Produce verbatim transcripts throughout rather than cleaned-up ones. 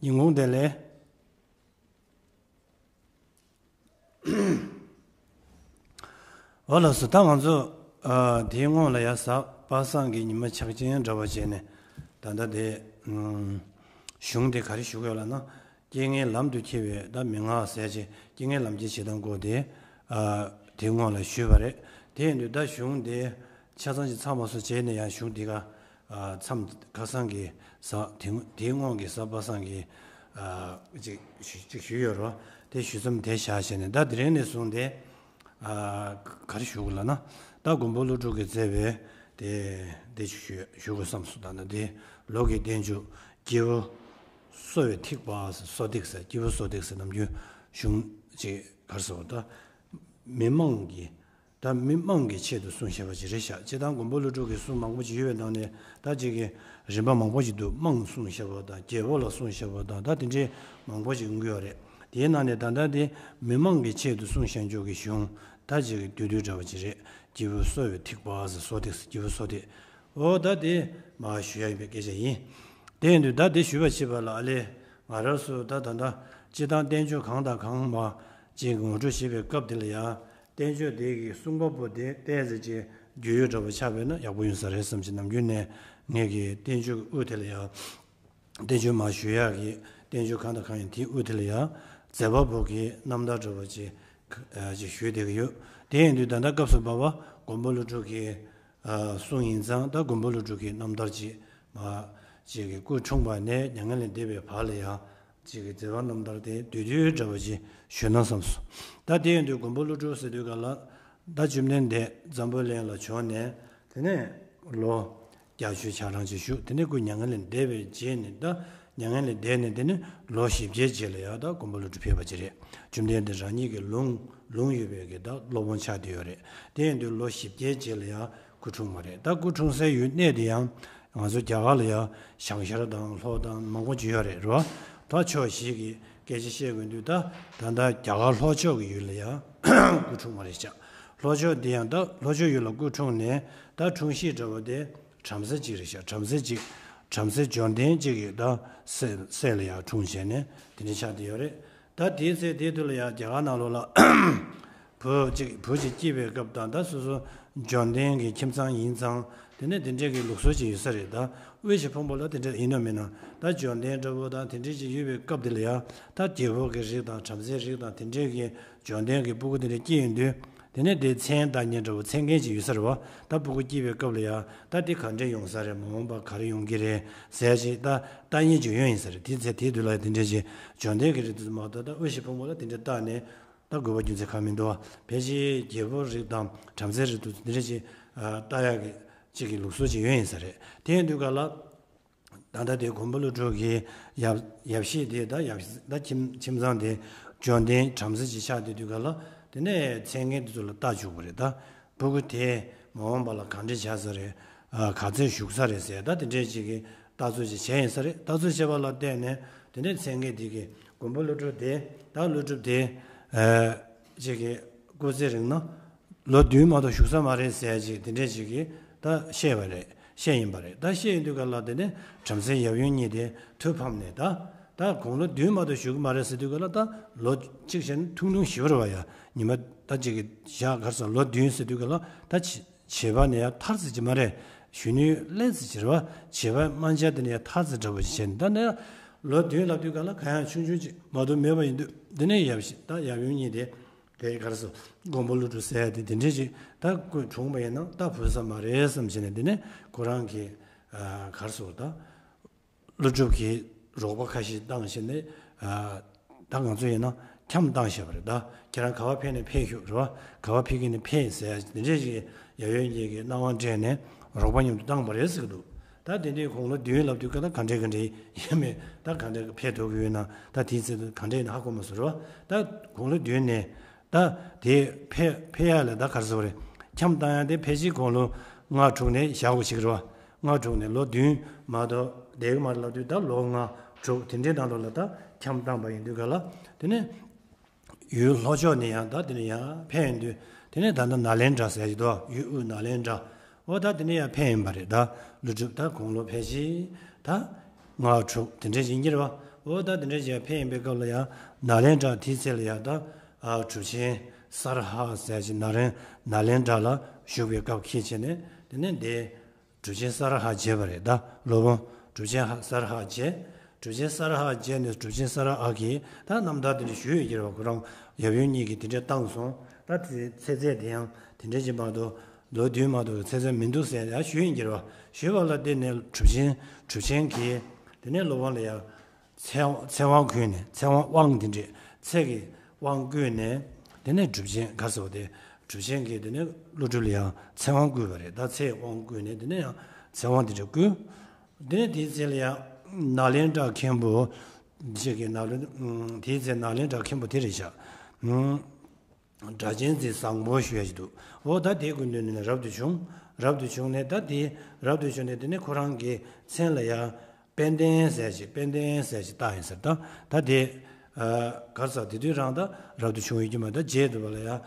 ཉིན་གུང་བདེ་ལེགས། འོ་ལགས་སོ། ད་ང་ཚོ་ཨ་དེའི་སྔོན་ལ་ཡ་གཟའ་པ་སངས་ཀྱི་ཉི་མ་ཕྱག་ཆེན་འདྲ་བ་བྱས་ནས། ད་ལྟ་དེ་ཨམ་གཞུང་དེ་ག་རེ་ཞུ་གི་ཡོད་ལབ་ན། རྐྱེན་ངན་ལམ་དུ་འཁྱེར་བའི་ད་མན་ངག་ཟེར་བྱས། རྐྱེན་ངན་ལམ་འཁྱེར་བྱེད་སྟངས་སྐོར་དེ་ཨ་དེའི་སྔོན་ལ་ཞུས་པ་རེད། དེ་ཡིན་དུས་ད་གཞུང་དེ་ཆ་ཚང་ཅིག་ཚང་མ་སོ་བྱས་ནས་ཡང་གཞུང་དེ་ག་ཨ་མཚམས་ཁ་སང་གི་གཟའ་དེ་དེའི་སྔོན་གྱི་གཟའ་པ་སངས་ཀྱི་ཨ་ཅིག་ཞུ་ཅིག་ཞུས་ཡོད་རེད། དེ་ཞུ་མཚམས་དེ་བཞག་བྱས་ནས། ད་དེ་རིང་ནས་བཟུང་སྟེ་ཨ་ག་རེ་ཞུ་དགོས་ལབ་ན། ད་མགོན་པོ་ཀླུ་སྒྲུབ་ཀྱིས་མཛད་པའི་དེ་དེ་ཞུ་ཞུ་དགོས་བསམ་སོང་། ད་ནི་དེ་ལོ་གི་བསྟན་བཅོས་སྐྱེས་བུ་གསོ་བའི་ཐིགས་པ། གསོ་ཐིགས་ཟེར། སྐྱེས་བུ་གསོ་ཐིགས་ཟེར། ནམ་རྒྱུན་གཞུང་ཅིག་ག་རེ་ཟེར་བ། ད་མི་དམངས་ཀྱི་ད་མི་དམངས་ཀྱི་ཆེད་དུ་གསུངས་བཞག་པ་ཅིག་རེད་ཤག་སྤྱིར་བཏང་མགོན་པོ་ཀླུ་སྒྲུབ་ཀྱི་གསུང་མང་པོ་ཅིག་ཡོད་པའི་ནང་ནས། ད་ཅིག་གི་རིམ་པ་མང་པོ་ཅིག་འདུག་དམངས་གསུངས་བཞག་པ་དང་། རྒྱལ་པོ་ལ་གསུངས་བཞག་པ་དང་། ད་དེ་འདྲའི་མང་པོ་ཅིག་ཡོང་གི་ཡོད་རེད། དེའི་ནང་ནས་ད་ལྟ་དེ་མི་དམངས་ཀྱི་ཆེད་དུ་གསུངས་བཞག་ཆོག་གི་གཞུང་ད་ཅིག་གི་བསྡུས་བསྡུས་འདྲ་བ་ཅིག་རེད། སྐྱེས་བུ་གསོ་བའི་ཐིགས་པ་ཟེར། གསོ་ཐིགས་ཟེར། སྐྱེས་བུ་གསོ་ཐིགས། འོ་ད་དེ་མར་ཞུ་ཡ་ཡིན་པའི་སྐད་ཆ་ཡིན། དེ་ཡིན་དུས་ད་དེ་ཞུས་པ་ཕྱིས་པ་ལ། ཨ་ལས་ང་རང་ཚོ་ད་ད་ལྟ་སྤྱིར་བཏང་བསྟན་བཅོས་གང་དང་གང་མ་ཅིག་ངོ་སྤྲོད་བྱེད་པའི་སྐབས་དེ་ལ་ཡང་། བསྟན་བཅོས་དེ་གི་གསུང་འབབ་པོ་དེ་ཏོག་ཙམ་ཅིག་རྒྱུས་ཡོད་འདྲ་པོ་ཆགས་པས་ན་ཡག་པོ་ཡོང་ས་རེད་བསམ་གྱི། ནམ་རྒྱུན་ནས་ངེད་ཀྱི་བསྟན་བཅོས་ཀྱི་དབུ་དེ་ལ་ཡང་། བསྟན་བཅོས་མར་ཞུ་ཡག་གི་བསྟན་བཅོས་གང་དང་གང་ཡིན་དེའི་དབུ་དེ་ལ་ཡང་མཛད་པ་པོ་གི་རྣམ་ཐར་འདྲ་པོ་ཅིག་ཨ་ཅིག་ཞུས་བསྡད་ཀྱི་ཡོད། དེ་ཡིན་དུས་ད་ལྟ་སྐབས་སུ་བབས་པ་མགོན་པོ་ཀླུ་སྒྲུབ་ཀྱི་ཨ་གསུང་ཡིན་ཙང་། ད་མགོན་པོ་ཀླུ་སྒྲུབ་ཀྱི་རྣམ་ཐར་ཅིག་མར་ཅིག་གི་སྐུ་འཁྲུངས་པ་ནས་མྱ་ངན་ལས་འདས་པའི་བར་ལ་ཡང་ཅིག་གི་མཛད་པ་རྣམ་ཐར་དེ་བསྡུས་བསྡུས་འདྲ་པོ་ཅིག་ཞུས་ན་བསམ་སོང་། ད་དེ་ཡིན་དུས་མགོན་པོ་ཀླུ་སྒྲུབ་ཟེར་དུས་ག་ལ། ད་བཅོམ་ལྡན་འདས་འཛམ་བུ་གླིང་ལ་བྱོན་ནས། དེ་ནས་ལོ་བརྒྱད་ཅུ་གྱ་གྲངས་ཅིག་བཞུགས། དེ་ནས་སྐུ་མྱ་ངན་ལས་འདས་པའི་རྗེས་ནས། ད་མྱ་ངན་ལས་འདས་ནས་དེ་ནས་ལོ་བཞི་བརྒྱའི་རྗེས་ལ་ཡང་ད་མགོན་པོ་ཀླུ་སྒྲུབ་ཕེབས་པ་ཅིག་རེད། བཅོམ་ལྡན་འདས་རང་ཉིད་ཀྱི་ལུང་ལུང་ཡོད་པའི་གི་ད་སློབ་དཔོན་ཆགས་བསྡད་ཡོད་རེད། དེ་ཡིན་དུས་ལོ་བཞི་བརྒྱའི་རྗེས་ལ་ཡང་སྐུ་འཁྲུངས་པ་རེད། ད་སྐུ་འཁྲུངས་སའི་ཡུལ་གནས་དེ་ཡང་ང་ཚོ་རྒྱ་གར་ལ་ཡང་བྱང་ཤར་དང་ལྷོ་དང་མང་པོ་ཅིག་ཡོད་རེད། རེད་བ། ད་ཕྱོགས་བཞི་གི་སྐད་ཆ་བཤད་དགོས་དུས། ད་ད་ལྟ་རྒྱ་གར་ལྷོ་ཕྱོགས་ཀྱི་ཡུལ་ལ་ཡང་སྐུ་འཁྲུངས་པ་རེད་ཤག་ལྷོ་ཕྱོགས་འདི་ཡང་ད་ལྷོ་ཕྱོགས་ཡུལ་ལ་སྐུ་འཁྲུངས་ནས། ད་འཁྲུངས་གཞིས་འདྲ་བོ་དེ་བྲམ་ཟེ་གཅིག་རེད་ཤག་བྲམ་ཟེ་གཅིག་བྲམ་ཟེ་འབྱོར་ལྡན་གཅིག་གི་ད་སྲས་སྲས་ལ་ཡང་འཁྲུངས་བྱས་ནས་དེ་འདྲ་ཆགས་བསྡད་ཡོད་རེད། ད་དེའི་ཚེ་དེའི་དུས་ལ་ཡང་རྒྱ་གར་ནང་ལོགས་ལ་བུ་གཅིག་བུ་གཅིག་སྐྱེས་པའི་སྐབས་དང་། ད་སོ་སོ་འབྱོར་ལྡན་གྱི་ཁྱིམ་ཚང་ཡིན་ཙང་། དེ་ནས་དེ་འདྲས་ཀྱི་ལུགས་སྲོལ་ཅིག་ཡོད་ས་རེད། ད་དབུལ་ཞིང་ཕོངས་པ་ལ་དེ་འདྲས་ཡིན་ནམ་མིན་ནམ། ད་འབྱོར་ལྡན་འདྲ་བོ་དང་དེ་འདྲས་ཅིག་ཡོད་པའི་སྐབས་དེ་ལ་ཡང་། ད་རྒྱལ་པོ་གི་རིགས་དང་བྲམ་ཟེའི་རིགས་དང་དེ་འདྲས་ཀྱི་འབྱོར་ལྡན་གྱི་སྤུ་གུ་དེ་འདྲས་སྐྱེས་ཡོང་དུས། དེ་ནས་དེ་མཚན་བཏགས་མཁན་འདྲ་བོ། མཚན་མཁན་ཅིག་ཡོད་ས་རེད་བ། ད་སྤུ་གུ་སྐྱེས་པའི་སྐབས་ལ་ཡང་། ད་དེ་ག་འདྲས་ཡོང་ས་རེད། མ་འོངས་པ་ག་རེ་ཡོང་གི་རེད་ཟེར་ཅིག་ད་བཏགས་མཁན་ཅིག་ཡོད་ཡིན་ས་རེད། དེ་ཚེ་དེའི་དུས་ལ་དེ་འདྲས་ཅིག་འབྱོར་ལྡན་གྱི་རིགས་དེ་ཚོ་མ་གཏོགས། ད་དབུལ་ཞིང་ཕོངས་པ་ལ་དེ་འདྲས་བཏགས་ནས། ད་དགོས་པ་རྒྱུ་མཚན་གང་མི་འདུག་བ། ཕལ་ཆེར་རྒྱལ་པོ་རིགས་དང་བྲམ་ཟེ་རིགས་དེ་ཚོ་དེ་འདྲས་ཅིག་ཨ་བཏགས་ཡག་གི་ཅིག་གི་ལུགས་སྲོལ་ཅིག་ཡོད་ཡིན་ས་རེད། དེ་ཡིན་དུས་ག་ལ། ད་ལྟ་དེ་མགོན་པོ་ཀླུ་སྒྲུབ་ཀྱི་ཡབ་ཡབ་གཞིས་དེ། ད་ཡབ་ད་ཁྱིམ་ཁྱིམ་ཚང་དེ་འབྱོར་ལྡན་བྲམ་ཟེ་ཅིག་ཆགས་བསྡད་དུས་ག་ལ། དེ་ནས་མཚན་མཁན་དེ་ཚོ་ལ་བལྟ་བཅུག་པ་རེད། ད་སྤུ་གུ་དེ་མ་འོངས་པ་ལ་ག་འདྲས་བྱ་ས་རེད། ཨ་ག་ཚོད་བཞུགས་ས་རེད་ཟེར། ད་དེ་འདྲས་ཅིག་གི་ལྟ་ཚུལ་ཅིག་བྱས་ཡིན་ས་རེད། ལྟ་ཚུལ་བྱས་པ་ལ་བལྟས་ནས། དེ་ནས་མཚན་མཁན་དེ་གིས་མགོན་པོ་ཀླུ་སྒྲུབ་དེ། ད་ཀླུ་སྒྲུབ་དེ་ཨ་ཅིག་གི་སྐུ་ཚེ་རིང་ན་ལོ་བདུན་མ་གཏོགས་བཞུགས་ས་མ་རེད་ཟེར་ཅིག་དེ་འདྲས་ཅིག་གིས་ད་བཤད་པ་རེད། བཤད་ཡིན་པ་རེད། ད་བཤད་ཡིན་དུས་ག་ལ། དེ་ནས་བྲམ་ཟེ་ཡབ་ཡུམ་གཉིས་དེ་ཐུགས་ཕམ་ནས། ད་ད་ཁོང་ལོ་བདུན་མ་གཏོགས་བཞུགས་ཀྱི་མ་རེད་ཟེར་དུས་ག་ལ། ད་ལོ་གཅིག་བྱས་ན་ཐུང་ཐུང་ཞེ་པོ་རེད་བ། ཡ་ཉི་མ་ད་ཅིག་གི་ཞག་གར་སོང་། ལོ་བདུན་ཟེར་དུས་ག་ལ། ད་བྱེ་བྱེ་བ་ནས་ཡ་ཐར་ཙམ་ཅིག་མ་རེད། གཞོན་ནུའི་ཀླད་ཙམ་ཅིག་རེད་བ། བྱེ་བ་དམན་ཆ་དེ་ནས་ཡ་ཐར་ཙམ་འདྲ་པོ་ཞིག་བྱས་ནས། ད་ནས་ལོ་བདུན་ལབ་དུས་ག་ལ་གང་ཡང་ཆུང་ཆུང་ཅིག་མ་གཏོགས་མེད་པ་ཡིན་དུས། དེ་ནས་ཡབ་གཞིས་ད་ཡབ་ཡུམ་གཉིས་དེ། དེ་གར་སོ་མགོན་པོ་ཀླུ་སྒྲུབ་ཟེར་ཡ་དེ་དེ་འདྲས་ཅིག་ད་སྐུ་འཁྲུངས་པ་ཡིན་ན་ད་བུད་ས་མ་རེད་བསམ་བྱས་ནས། དེ་ནས་ཁོ་རང་གིས་ཨ་གར་སོ་ད་ཀླུ་སྒྲུབ་ཀྱིས་རོགས་པ་ཁ་ཤས་བཏང་བྱས་ནས། ཨ་ད་ང་ཚོ་ཡིན་ན་འཁྱམས་བཏང་བཞག་པ་རེད། ད་ཁྱེད་རང་ག་པར་ཕེབས་ནས་ཕེབས་ཤོག་རེད་བ། ག་པར་ཕེབས་ཀྱི་ནས་ཕེབས་ཟེར་ཡ་དེ་འདྲས་ཅིག་ཡབ་ཡུམ་གཉིས་ཀྱིས་གནང་བ་སྤྲད་ནས་རོགས་པ་མཉམ་དུ་བཏང་པ་རེད་ཟེར་གྱི་འདུག་ད་དེ་འདྲའི་ཁོང་ལོ་བདུན་ལབ་དུས་ག་ལ་ག་འདྲས་ག་འདྲས་ཡིན་མིན། ད་ག་འདྲས་ཕེབས་ཐུབ་ཀྱི་ཡོད་ན། ད་དེའི་ཚེ་ག་འདྲས་ཡིན་ན་ཧ་གོ་མ་སོང་རེད་བ། ད་ཁོང་ལོ་བདུན་ནས་ད་དེ་ཕེབས་ཕེབས་ཡ་ལ་ད་ག་རེ་ཟེར་དགོས་རེད། འཁྱམས་བཏང་ཡ་དེ་ཕལ་ཆེར་ཁོང་ལོ་ལྔ་དྲུག་ནས་བཞག་དགོས་ཞིག་རེད་བ། ལྔ་དྲུག་ནས་ལོ་བདུན་མ་གཏོགས་བསྡད་ཀྱི་མ་རེད་ལབ་དུས། ད་ལོ་ལྔ་དྲུག་དེ་འདྲའི་ནང་ལོགས་ལ་ད་འཁྱམས་བཏང་པ་ཡིན་དུས་ག་ལ། དེ་ནས་ཡུལ་ལྷོ་ཕྱོགས་ནས་ཡང་ད་དེ་ནས་ཡང་ཕེབས་ཡོང་དུས། དེ་ནས་ད་ལྟ་ནཱ་ལེནྡྲ་ཟེར་གྱི་འདུག་ཡུལ་དབུས་ནཱ་ལེནྡྲ། འོ་ད་དེ་ནས་ཡང་ཕེབས་ཡིན་པ་རེད། ད་ཀླུ་སྒྲུབ་ད་ཁོང་ལོ་ཕལ་ཆེར་ད་ལྔ་དྲུག་དེ་འདྲས་ཅིག་ཡིན་གྱི་རེད་བ། འོ་ད་དེ་འདྲ་བྱས་ཕེབས་ཡིན་པའི་སྐབས་ལ་ཡང་ནཱ་ལེནྡྲ་དེའི་ཚེ་ལ་ཡང་ད་ཨ་གྲུབ་ཆེན་ས་ར་ཧ་ཟེར་ཞིག་ནཱ་ལེན་ནཱ་ལེནྡྲ་ལ་བཞུགས་པའི་སྐབས་ཁེལ་བྱས་ནས་དེ་ནས་འདི་གྲུབ་ཆེན་ས་ར་ཧ་མཇལ་བ་རེད། ད་སློབ་དཔོན་གྲུབ་ཆེན་ཧ་ས་ར་ཧ་མཇལ། གྲུབ་ཆེན་ས་ར་ཧ་མཇལ་ནས་གྲུབ་ཆེན་ས་ར་ཧ་གིས་ད་རྣམ་ཐར་དེ་འདྲ་ཞུས་ཡོད་ཀྱི་རེད་བ། ཁོ་རང་ཡབ་ཡུམ་གཉིས་ཀྱིས་དེ་འདྲ་བཏང་སོང་། ད་དེ་ཚེ་ཚད་དེ་ཡང་དེ་འདྲ་ཅིག་མ་གཏོགས་ལོ་བདུན་མ་གཏོགས་ཚེ་ཚད་མི་འདུག་ཟེར་ཡང་ཞུས་ཡིན་ཀྱི་རེད་བ། ཞུས་པ་ལ་བརྟེན་ནས་གྲུབ་ཆེན་གྲུབ་ཆེན་གྱིས་དེ་ནས་སློབ་དཔོན་ལ་ཡང་ཚེ་ཚེ་དབང་བསྐུར་ནས་ཚེ་དབང་དབང་དེ་འདྲས་ཚེ་གི་དབང་བསྐུར་ནས་དེ་ནས་གྲུབ་ཆེན་ག་ཟེར་བ་དེ་གྲུབ་ཆེན་གྱིས་དེ་ནས་ཀླུ་སྒྲུབ་ལ་ཡང་ཚེ་དབང་བསྐུར་བ་རེད། ད་ཚེ་དབང་བསྐུར་ནས་དེ་ནས་ཡང་ཚེ་དབང་དེ་འདྲས་བསྐུར། དེ་ནས་དེའི་ཚེ་ལ་ཡང་ནཱ་ལེནྡྲ་མཁན་པོ་ཅིག་གི་ནཱ་ལེན་དེའི་ཚེ་ནཱ་ལེནྡྲ་མཁན་པོ་དེ་རེད་ཤག་སྒྲ་གཅན་འཛིན་བཟང་པོ་ཞུ་ཡ་ཞིག་འདུག་འོ་ད་དེའི་སྐུ་མདུན་ནས་རབ་ཏུ་བྱུང་། རབ་ཏུ་བྱུང་ནས་ད་དེ་རབ་ཏུ་བྱུང་ནས་དེ་ནས་ཁོ་རང་གི་མཚན་ལ་ཡང་དཔལ་ལྡན་ཟེར་ཞིག་དཔལ་ལྡན་ཟེར་ཞིག་བཏགས་ཡིན་ཟེར། ད་ད་དེ་གར་ས་དེ་དུས་རང་ད་རབ་ཏུ་བྱུང་ཡོད་ཀྱི་མ། ད་རྗེས་འདུག་པ་ལ་ཡང་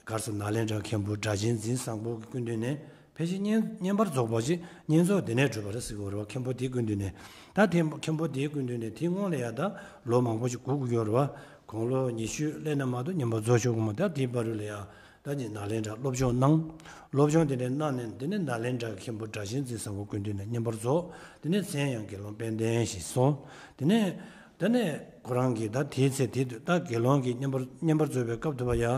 གར་ས་ནཱ་ལེནྡྲ་མཁན་པོ་སྒྲ་གཅན་འཛིན་བཟང་པོ་གི་སྐུ་མདུན་ནས་ཕལ་ཆེར་བསྙེན་བསྙེན་པར་རྫོགས་པ་ཅིག་བསྙེན་རྫོགས་དེ་ནས་གྲུབ་པ་རེད་ཟེར་གྱི་ཡོད་རེད་བ། མཁན་པོ་དེའི་སྐུ་མདུན་ནས། ད་དེ་མཁན་པོ་དེའི་སྐུ་མདུན་ནས་དེའི་སྔོན་ལ་ཡང་ད་ལོ་མང་པོ་ཅིག་སྒུག་དགོས་ཀྱི་ཡོད་རེད་བ། དགུང་ལོ་ཉི་ཤུ་སླེབས་ན་མ་གཏོགས་བསྙེན་པར་རྫོགས་ཆོག་གི་མ། ད་དེའི་བར་དུ་ལ་ཡང་ད་ནི་ནཱ་ལེནྡྲ་སློབ་སྦྱོང་གནང་། སློབ་སྦྱོང་དེ་འདྲ་གནང་ནས་དེ་ནས་ནཱ་ལེནྡྲ་གི་མཁན་པོ་སྒྲ་གཅན་འཛིན་བཟང་པོ་སྐུ་མདུན་ནས་བསྙེན་པར་རྫོགས། དེ་ནས་མཚན་ཡང་དགེ་སློང་དཔལ་ལྡན་ཞེས་གསུངས། དེ་ནས་དེ་ནས་ཁོ་རང་གིས་ད་དེའི་ཚེ་དེ་དུས་ད་དགེ་སློང་གི་བསྙེན་པར་བསྙེན་པར་རྫོགས་པའི་སྐབས་དུ་བ་ཡང་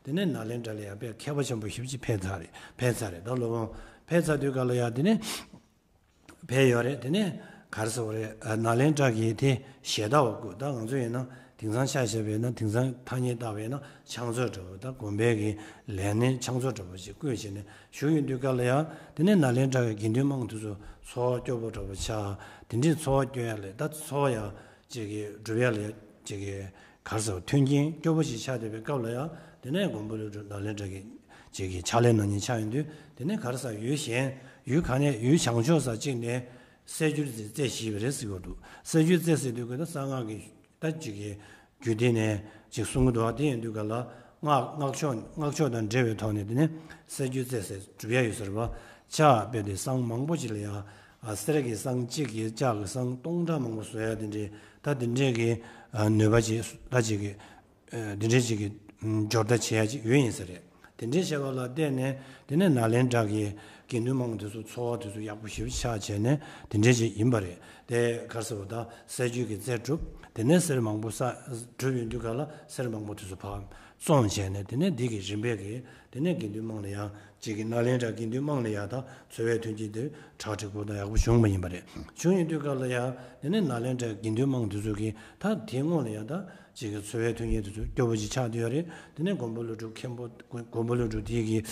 དེ་ནས་ནཱ་ལེནྡྲ་ལ་ཡང་དཔེ་མཁས་པ་ཆེན་པོ་ཞེ་པོ་ཅིག་ཕེབས་ཚར་རེད། ཕེབས་ཚར་རེད། ད་སློབ་དཔོན་ཕེབས་ཚར་དུས་ག་ལ་ཡང་དེ་ནས་ཕེབས་ཡོད་རེད། དེ་ནས་ག་རེ་ཟེར་བ་རེད། ཨ་ནཱ་ལེནྡྲ་གི་དེ་ཞལ་ཏ་བ་བསྐུར། ད་ང་ཚོ་ཡིན་ན་དེང་སང་ཆ་བཞག་པ་ཡིན་ན་དེང་སང་ཐ་སྙད་བཏགས་པ་ཡིན་ན་ཕྱག་མཛོད་འདྲ་པོ། ད་དགོན་པའི་གི་ལས་སྣེ་ཕྱག་མཛོད་འདྲ་པོ་ཞིག་བསྐོས་བྱས་ནས་བཞུགས་ཡོད་དུས་ག་ལ་ཡང་དེ་ནས་ནཱ་ལེནྡྲ་གི་དགེ་འདུན་དམངས་དེ་ཚོ་འཚོ་བ་སྐྱོ་པོ་འདྲ་པོ་ཆགས། དེ་འདྲའི་འཚོ་བ་སྐྱོ་ཡ་ལས་ད་འཚོ་བ་ཡང་ཅིག་གི་སྒྲུབ་ཡ་ལས་ཅིག་གི་ག་རེ་ཟེར་བ་མཐུན་རྐྱེན་སྐྱོ་པོ་ཞིག་ཆགས་བསྡད་པའི་སྐབས་ལ་ཡང་དེ་ནས་མགོན་པོ་ཀླུ་སྒྲུབ་ནཱ་ལེནྡྲ་གི་ཅིག་གི་ཕྱག་ལས་གནང་མཁན་ཆགས་ཡོང་དུས་དེ་ནས་ག་རེ་ཟེར་ཡུལ་གཞན་ཡུལ་ག་ནས་ཡུལ་བྱང་ཕྱོགས་ས་གཅིག་ནས་གསེར་འགྱུར་ཅིག་རྩེ་ཞིག་པ་རེད་ཟེར་གྱི་འདུག་གསེར་འགྱུར་རྩེ་ཟེར་དུས་ག་ད་གསང་སྔགས་ཀྱི་ད་ཅིག་གི་རྒྱུད་སྡེ་ནས་ཅིག་གསུང་གི་འདུག་ཨ་དེ་ཡིན་དུས་ག་ལ་སྔགས་སྔགས་ཕྱོགས་སྔགས་ཕྱོགས་དང་འབྲེལ་བའི་ཐོག་ནས་དེ་ནས་གསེར་འགྱུར་རྩེ་ཟེར་སྒྲུབ་ཡ་ཡོད་ཟེར་བ། ལྕགས་དཔེ་དེ་བསང་མང་པོ་ཅིག་ལ་ཡ། ཨ་གསེར་གྱི་བསང་གཅིག་གིས་ལྕགས་ཀྱི་བསང་སྟོང་ཕྲག་མང་པོ་བཟོ་ཡ་དེ་འདྲའི་ད་དེ་འདྲའི་གི་ཨ་ནུས་པ་ཅིག་ད་ཅིག་གི་ཨ་དེ་འདྲའི་ཅིག་གི་ཨ་སྦྱོར་རྟ་བྱེད་ཡ་ཅིག་ཡོད་ཡིན་ས་རེད། དེ་འདྲའི་བྱས་པ་ལ་བརྟེན་ནས་དེ་ནས་ནཱ་ལེནྡྲ་གི་དགེ་འདུན་དམངས་དེ་ཚོ་འཚོ་བ་དེ་ཚོ་ཡག་པོ་ཞེ་པོ་ཆགས་བྱས་ནས་དེ་འདྲའི་ཅིག་ཡིན་པ་རེད། དེ་ག་རེ་ཟེར་བ་ད་གསེར་འགྱུར་གྱི་རྩེ་གྲུབ། དེ་ནས་གསེར་མང་པོ་ས་གྲུབ་ཡོང་དུས་ག་ལ་གསེར་མང་པོ་དེ་ཚོ་ཕར་བཙོང་བྱས་ནས་དེ་ནས་འདི་གི་རིམ་པས་གི་དེ་ནས་དགེ་འདུན་དམངས་ལ་ཡང་གཅིག་གི་ནཱ་ལེནྡྲ་དགེ་འདུན་དམངས་ལ་ཡང་ད་འཚོ་བའི་མཐུན་རྐྱེན་དེ་གྲ་སྒྲིག་པོ་དང་ཡག་པོ་བྱུང་བ་ཡིན་པ་རེད། བྱུང་ཡོང་དུས་སྐབས་ལ་ཡང་དེ་ནས་ནཱ་ལེནྡྲ་དགེ་འདུན་དམངས་དེ་ཚོ་གིས་ད་དེའི་སྔོན་ལ་ཡང་ད་གཅིག་གི་འཚོ་བའི་མཐུན་རྐྱེན་དེ་ཚོ་སྐྱོ་པོ་ཅིག་ཆགས་བསྡད་ཡོད་རེད། དེ་ནས་མགོན་པོ་ཀླུ་སྒྲུབ་མཁན་པོ་མགོན་པོ་ཀླུ་སྒྲུབ་དེ་གིས་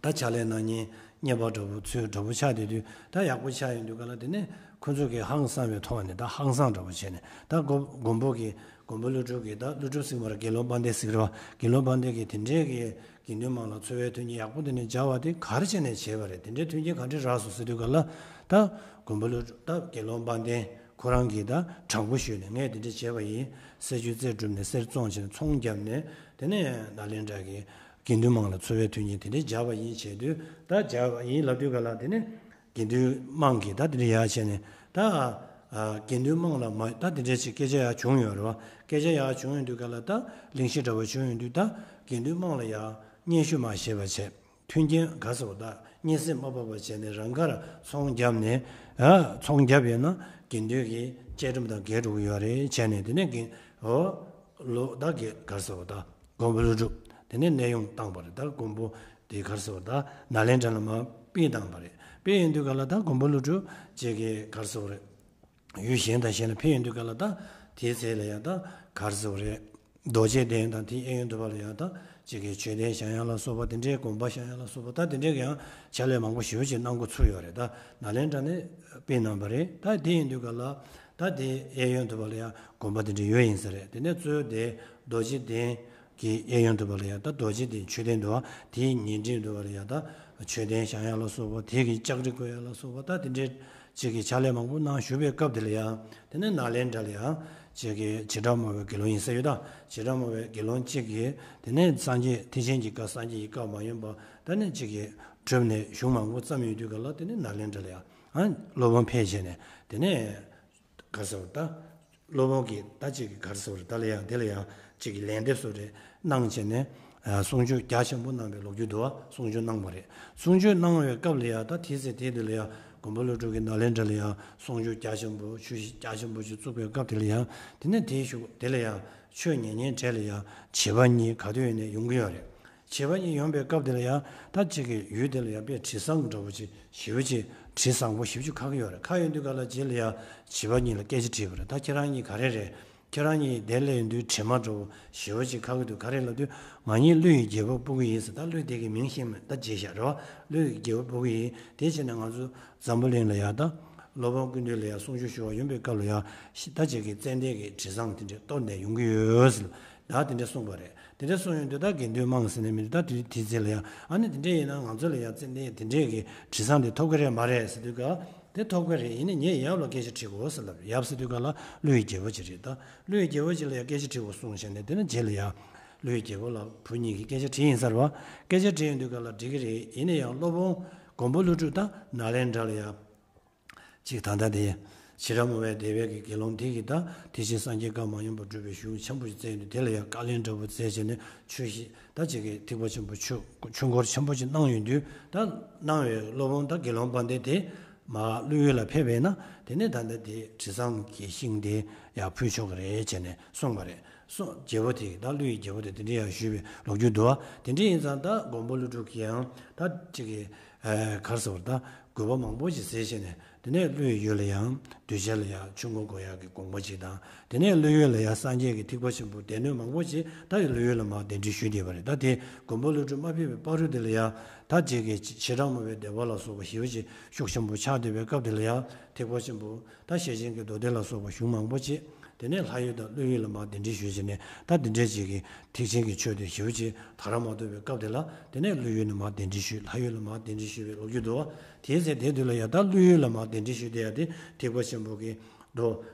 ད་ཕྱག་ལས་གནང་མཁན་གཉེར་པ་འདྲ་པོ་ཚོས་འདྲ་པོ་ཆགས་བསྡད་དུས་ད་ཡག་པོ་ཆགས་ཡོང་དུས་ག་ལ་དེ་ནས་ཁོ་ཚོ་གིས་ཧང་སངས་པའི་ཐོག་ནས་ད་ཧང་སངས་འདྲ་པོ་བྱས་ནས་ད་མགོ་མགོན་པོ་གིས་མགོན་པོ་ཀླུ་སྒྲུབ་ཀྱིས་ད་ཀླུ་སྒྲུབ་ཟེར་གྱི་མ་རེད། དགེ་སློང་དཔལ་ལྡན་ཟེར་གྱི་རེད་བ། དགེ་སློང་དཔལ་ལྡན་གྱིས་དེ་འདྲའི་གི་དགེ་འདུན་དམངས་ལ་འཚོ་བའི་མཐུན་རྐྱེན་ཡག་པོ་དེ་ནས་སྦྱར་བ་དེ་ག་རེ་བྱས་ནས་བྱས་པ་རེད། དེ་འདྲའི་མཐུན་རྐྱེན་ག་འདྲས་རག་སོང་ཟེར་དུས་ག་ལ་ད་མགོན་པོ་ཀླུ་སྒྲུབ་ད་དགེ་སློང་དཔལ་ལྡན་ཁོ་རང་གིས་ད་དྲང་པོ་ཞུས་ནས་ངས་དེ་འདྲ་བྱས་པ་ཡིན། གསེར་འགྱུར་རྩེ་བསྒྲུབས་ནས་གསེར་བཙོང་བྱས་ནས་ཚོང་བརྒྱབ་ནས་དེ་ནས་ནཱ་ལེནྡྲ་གི་དགེ་འདུན་དམངས་ལ་འཚོ་བའི་མཐུན་རྐྱེན་དེ་འདྲའི་སྦྱར་བ་ཡིན་བྱས་དུས་ད་སྦྱར་བ་ཡིན་ལབ་དུས་ག་ལ་དེ་ནས་དགེ་འདུན་དམངས་ཀྱིས་ད་དེ་འདྲ་ཡག་བྱས་ནས་ད་ཨ་དགེ་འདུན་དམངས་ལ་མ་ད་དེ་འདྲ་ཅིག་སྐད་ཆ་ཡག་བྱུང་ཡོད་རེད་བ། སྐད་ཆ་ཡག་བྱུང་ཡོང་དུས་ག་ལ་ད་གླེང་གཞི་འདྲ་བོ་བྱུང་ཡོང་དུས་ད་དགེ་འདུན་དམངས་ལ་ཡང་སྙན་ཞུ་མ་བྱས་པ་བྱས། མཐུན་རྐྱེན་ག་ཟེར་བ་ད་སྙན་སེང་མ་ཕབ་པ་བྱས་ནས་རང་དགར་ཚོང་བརྒྱབ་ནས་ཨ་ཚོང་བརྒྱབ་ཡོད་ན་དགེ་འདུན་གྱི་བཅས་ཁྲིམས་དང་འགལ་འགྲོ་གི་ཡོད་རེད་བྱས་ནས་དེ་ནས་དགེ་ཨོ་ལོ་ད་དགེ་ག་ཟེར་བ་ད་མགོན་པོ་ཀླུ་སྒྲུབ་དེ་ནས་གནས་དབྱུང་བཏང་པ་རེད། ད་མགོན་པོ་དེ་ག་ཟེར་བ་ད་ནཱ་ལེནྡྲ་ལ་མར་ཕུད་བཏང་པ་རེད། ཕུད་ཡོང་དུས་ག་ལ་ད་མགོན་པོ་ཀླུ་སྒྲུབ་ཅིག་གི་ག་ཟེར་བ་རེད། ཡུལ་གཞན་དང་གཞན་ལ་ཕེབས་ཡོང་དུས་ག་ལ་ད་དེའི་ཚེ་ལ་ཡང་ད་ག་རེ་ཟེར་བ་རེད། རྡོ་རྗེ་གདན་དང་དེའི་གཡས་གཡོན་དུ་བ་ལ་ཡང་ད་ཅིག་གི་མཆོད་རྟེན་བཞེངས་ཡ་ལ་སོགས་པ་དེ་འདྲའི་དགོན་པ་བཞེངས་ཡ་ལ་སོགས་པ་ད་དེ་འདྲའི་གི་ཡང་ཕྱག་ལས་མང་པོ་ཞེ་པོ་ཅིག་གནང་འགོ་ཚུགས་ཡོད་རེད། ད་ནཱ་ལེནྡྲ་ནས་ཕེབས་གནང་བ་རེད། ད་དེ་ཡིན་དུས་ག་ལ་ད་དེའི་གཡས་གཡོན་དུ་བ་ལ་ཡང་དགོན་པ་དེ་འདྲ་ཡོད་ཡིན་ས་རེད། དེ་ནས་གཙོས་དེ་རྡོ་རྗེ་གདན་གྱི་གཡས་གཡོན་དུ་བ་ལ་ཡང་ད་རྡོ་རྗེ་གདན་མཆོད་རྟེན་འདུག་བ། དེའི་ཉེ་འགྲམ་དུ་བ་ལ་ཡང་ད་མཆོད་རྟེན་བཞེངས་ཡ་ལ་སོགས་པ་དེ་གི་ལྕགས་རི་བརྐོ་ཡ་ལ་སོགས་པ་ད་དེ་འདྲའི་ཅིག་གི་ཕྱག་ལས་མང་པོ་གནང་བཞུགས་པའི་སྐབས་དེ་ལ་ཡང་དེ་ནས་ནཱ་ལེནྡྲ་ལ་ཡང་ཅིག་གི་བྱེ་བྲག་སྨྲ་བའི་དགེ་སློང་ཡིན་ས་ཡོད། ད་བྱེ་བྲག་སྨྲ་བའི་དགེ་སློང་གཅིག་གིས་དེ་ནས་སངས་རྒྱས་ཐེག་ཆེན་གྱི་བཀའ་སངས་རྒྱས་ཀྱི་བཀའ་མ་ཡིན་པ་ད་ནི་ཅིག་གི་གྲུབ་ནས་གཞུང་མང་པོ་བརྩམས་ཡོད་དུས་ག་ལ་དེ་ནས་ནཱ་ལེནྡྲ་ལ་ཡང་ཨ་སློབ་དཔོན་ཕེབས་བྱས་ནས་དེ་ནས་ ག་རེ་ཟེར་བ་ད། སློབ་དཔོན་གྱིས་ད་ཅིག་གི་ག་རེ་ཟེར་བ་རེད། ད་ལ་ཡང་དེ་ལ་ཡང་ཅིག་གི་ལན་འདེབས་སུ་རེ་གནང་བྱས་ནས། ཨ་གསུང་ཆོས་རྒྱ་ཆེན་པོ་གནང་བའི་ལོ་རྒྱུས་འདུག་བ། གསུང་ཆོས་གནང་བ་རེད། གསུང་ཆོས་གནང་བའི་སྐབས་ལ་ཡང་ད་དེའི་ཚེ་དེ་དུས་ལ་ཡང་མགོན་པོ་ཀླུ་སྒྲུབ་ཀྱིས་ནཱ་ལེནྡྲ་ལ་ཡང་གསུང་ཆོས་རྒྱ་ཆེན་པོ་ཆོས་གཞིས་རྒྱ་ཆེན་པོ་ཞིག་བཙུགས་པའི་སྐབས་དེ་ལ་ཡང་དེ་ནས་དེའི་གཞུག་དེ་ལ་ཡང་ཆོས་ཉན་མཁན་གྲས་ལ་ཡང་བྱིས་པ་གཉིས་ག་དུས་ཡིན་ནའི་ཡོང་གི་ཡོད་རེད། བྱིས་པ་གཉིས་ཡོང་པའི་སྐབས་དེ་ལ་ཡང་ད་ཅིག་གི་ཡུལ་དེ་ལ་ཡང་དཔེ་དྲི་བཟང་འདྲ་བོ་ཅིག་ཞེ་པོ་ཅིག་དྲི་བཟང་པོ་ཞེ་པོ་ཅིག་ཁ་གི་ཡོད་རེད། ཁ་ཡོང་དུས་ག་ལ་རྗེས་ལ་ཡང་བྱིས་པ་གཉིས་ལ་སྐད་ཆ་དྲིས་པ་རེད། ད་ཁྱེད་རང་གཉིས་ག་རེ་རེད། ཁྱེད་རང་གཉིས་དེ་ལས་ཡོང་དུས་དྲི་མ་འདྲ་བོ་ཞེ་པོ་ཅིག་ཁ་གི་འདུག་ག་རེ་ལབ་དུས་ང་གཉིས་ཀླུ་ཡི་རྒྱལ་པོ་སྤོ་གི་ཡིན་ཟེར། ད་ཀླུ་དེ་གི་མིང་ཤེས་མེད། ད་བརྗེད་བཞག་རེད་བ། ཀླུ་ཡི་རྒྱལ་པོ་སྤོ་གི་ཡིན། དེ་བྱས་ནས་ང་ཚོ་འཛམ་བུ་གླིང་ལ་ཡང་ད་སློབ་དཔོན་ཀུན་འདུས་ལ་ཡང་གསུང་ཆོས་ཞུ་བ་ཡོང་པའི་སྐབས་ལ་ཡང་ད་ཅིག་གི་ཙན་དན་གྱི་དྲི་བཟང་དེ་འདྲས་གཏོར་ནས་ཡོང་གི་ཡོད་ཟེར། ད་དེ་འདྲས་གསུངས་པ་རེད། དེ་འདྲས་གསུངས་ཡོང་དུས་ད་དགེ་འདུན་དམངས་ཟེར་ནས་མི་འདུག་ད་དུས་དེ་ཚེ་ལ་ཡང་ཨ་ནི་དེ་འདྲས་ཡིན་ན་ང་ཚོ་ལ་ཡང་ཙན་དན་དེ་འདྲས་ཀྱི་དྲི་བཟང་དེ་ཐོབ་ཀྱི་རེད་མ་རེད་ཟེར་དུས་ག་དེ་ཐོབ་ཀྱི་རེད། ཡིན་ནའི་ངས་ཡབ་ལ་སྐད་ཆ་དྲི་དགོས་ཟེར་ལབ། ཡབ་ཟེར་དུས་ག་ལ་ཀླུ་ཡི་རྒྱལ་པོ་ཅིག་རེད། ད་ཀླུ་ཡི་རྒྱལ་པོ་ཅིག་ལ་ཡང་སྐད་ཆ་དྲི་དགོས་གསུངས་བྱས་ནས་དེ་ནས་རྗེས་ལ་ཡང་ཀླུ་ཡི་རྒྱལ་པོ་ལ་བུ་གཉིས་ཀྱིས་སྐད་ཆ་དྲིས་ཡིན་ཟེར་བ། སྐད་ཆ་དྲིས་ཡོང་དུས་ག་ལ་འགྲིག་གི་རེད། ཡིན་ནའི་ཡང་སློབ་དཔོན་མགོན་པོ་ཀླུ་སྒྲུབ་ད་ནཱ་ལེནྡྲ་ལ་ཡང་ཅིག་ད་ལྟ་དེ་ཕྱི་རབས་མོ་བའི་སྡེ་པའི་གི་དགེ་སློང་དེ་གིས་ད་དེ་བཞིན་སངས་རྒྱས་བཀའ་མ་ཡིན་པ་སྒྲུབ་པའི་གཞུང་ཆེན་པོ་ཞིག་བཙལ་ཡོང་དུས་དེ་ལ་ཡང་བཀའ་ལན་འདྲ་བོ་བཙལ་བྱས་ནས་ཆོས་བཤད་ད་ཅིག་གི་ཐེག་པ་ཆེན་པོ་ཆོས་ཆོས་འཁོར་ཆེན་པོ་ཅིག་གནང་ཡོང་དུས། ད་གནང་བའི་སློབ་དཔོན་ད་དགེ་སློང་དཔལ་ལྡན་དེ་མར་ཀླུ་ཡུལ་ལ་ཕེབས་པས་ན་དེ་ནས་ད་ལྟ་དེ་དྲི་བཟང་གི་ཤིང་དེ་ཡར་ཕུལ་ཆོག་གི་རེད་བྱས་ནས་གསུངས་པ་རེད། སོ་རྒྱལ་པོ་དེ་ད་ཀླུ་ཡི་རྒྱལ་པོ་དེ་དེ་འདྲ་ཡང་ཞུས་པའི་ལོ་རྒྱུས་འདུག་བ། དེ་འདྲ་ཡིན་ཙང་ད་མགོན་པོ་ཀླུ་སྒྲུབ་ཀྱིས་ཡང་ད་ཅིག་གི་ག་རེ་ཟེར་བ་ད་དགོས་པ་མང་པོ་ཞིག་ཟེར་བྱས་ནས། དེ་ནས་ཀླུ་ཡི་ཡུལ་ལ་ཡང་གདུལ་བྱ་ལ་ཡང་ཆོས་འཁོར་བསྐོར་ཡག་གི་དགོངས་པ་ཅིག་དང་། དེ་ནས་ཀླུ་ཡུལ་ལ་ཡང་སངས་རྒྱས་ཀྱི་ཐེག་པ་ཆེན་པོའི་སྡེ་སྣོད་མང་པོ་ཅིག་ད་ཀླུ་ཡུལ་ལ་མར་གདན་འདྲེན་ཞུས་བསྡད་པ་རེད། ད་དེ་མགོན་པོ་ཀླུ་སྒྲུབ་མ་ཕེབས་པའི་བར་དུ་དེ་ལ་ཡང་ད་ཅིག་གི་ཕྱི་ཕྱི་རབས་མོ་བའི་སྡེ་པ་ལ་སོགས་པ་ཞེ་པོ་ཅིག་ཤུགས་ཆེན་པོ་ཆགས་བསྡད་པའི་སྐབས་དེ་ལ་ཡང་ཐེག་པ་ཆེན་པོ་ད་ཤེར་ཕྱིན་གྱི་མདོ་སྡེ་ལ་སོགས་པ་གཞུང་མང་པོ་ཅིག་དེ་ནས་ལྷ་ཡུལ་དང་ཀླུ་ཡུལ་ལ་མར་གདན་འདྲེན་ཞུས་བྱས་ནས་ད་དེ་འདྲའི་ཅིག་གི་ཐེག་ཆེན་གྱི་ཆོས་དེ་ཞེ་པོ་ཅིག་དར་མ་ཐུབ་པའི་སྐབས་དེ་ལ། དེ་ནས་ཀླུ་ཡུལ་ནས་མར་གདན་འདྲེན་ཞུས། ལྷ་ཡུལ་ལ་མར་གདན་འདྲེན་ཞུས་པའི་ལོ་རྒྱུས་འདུག་བ། དེའི་ཚེ་དེ་དུས་ལ་ཡང་ད་ཀླུ་ཡུལ་ལ་མར་གདན་འདྲེན་ཞུས་དེ་ཡང་དེ་ཐེག་པ་ཆེན་པོ་གི་མདོ་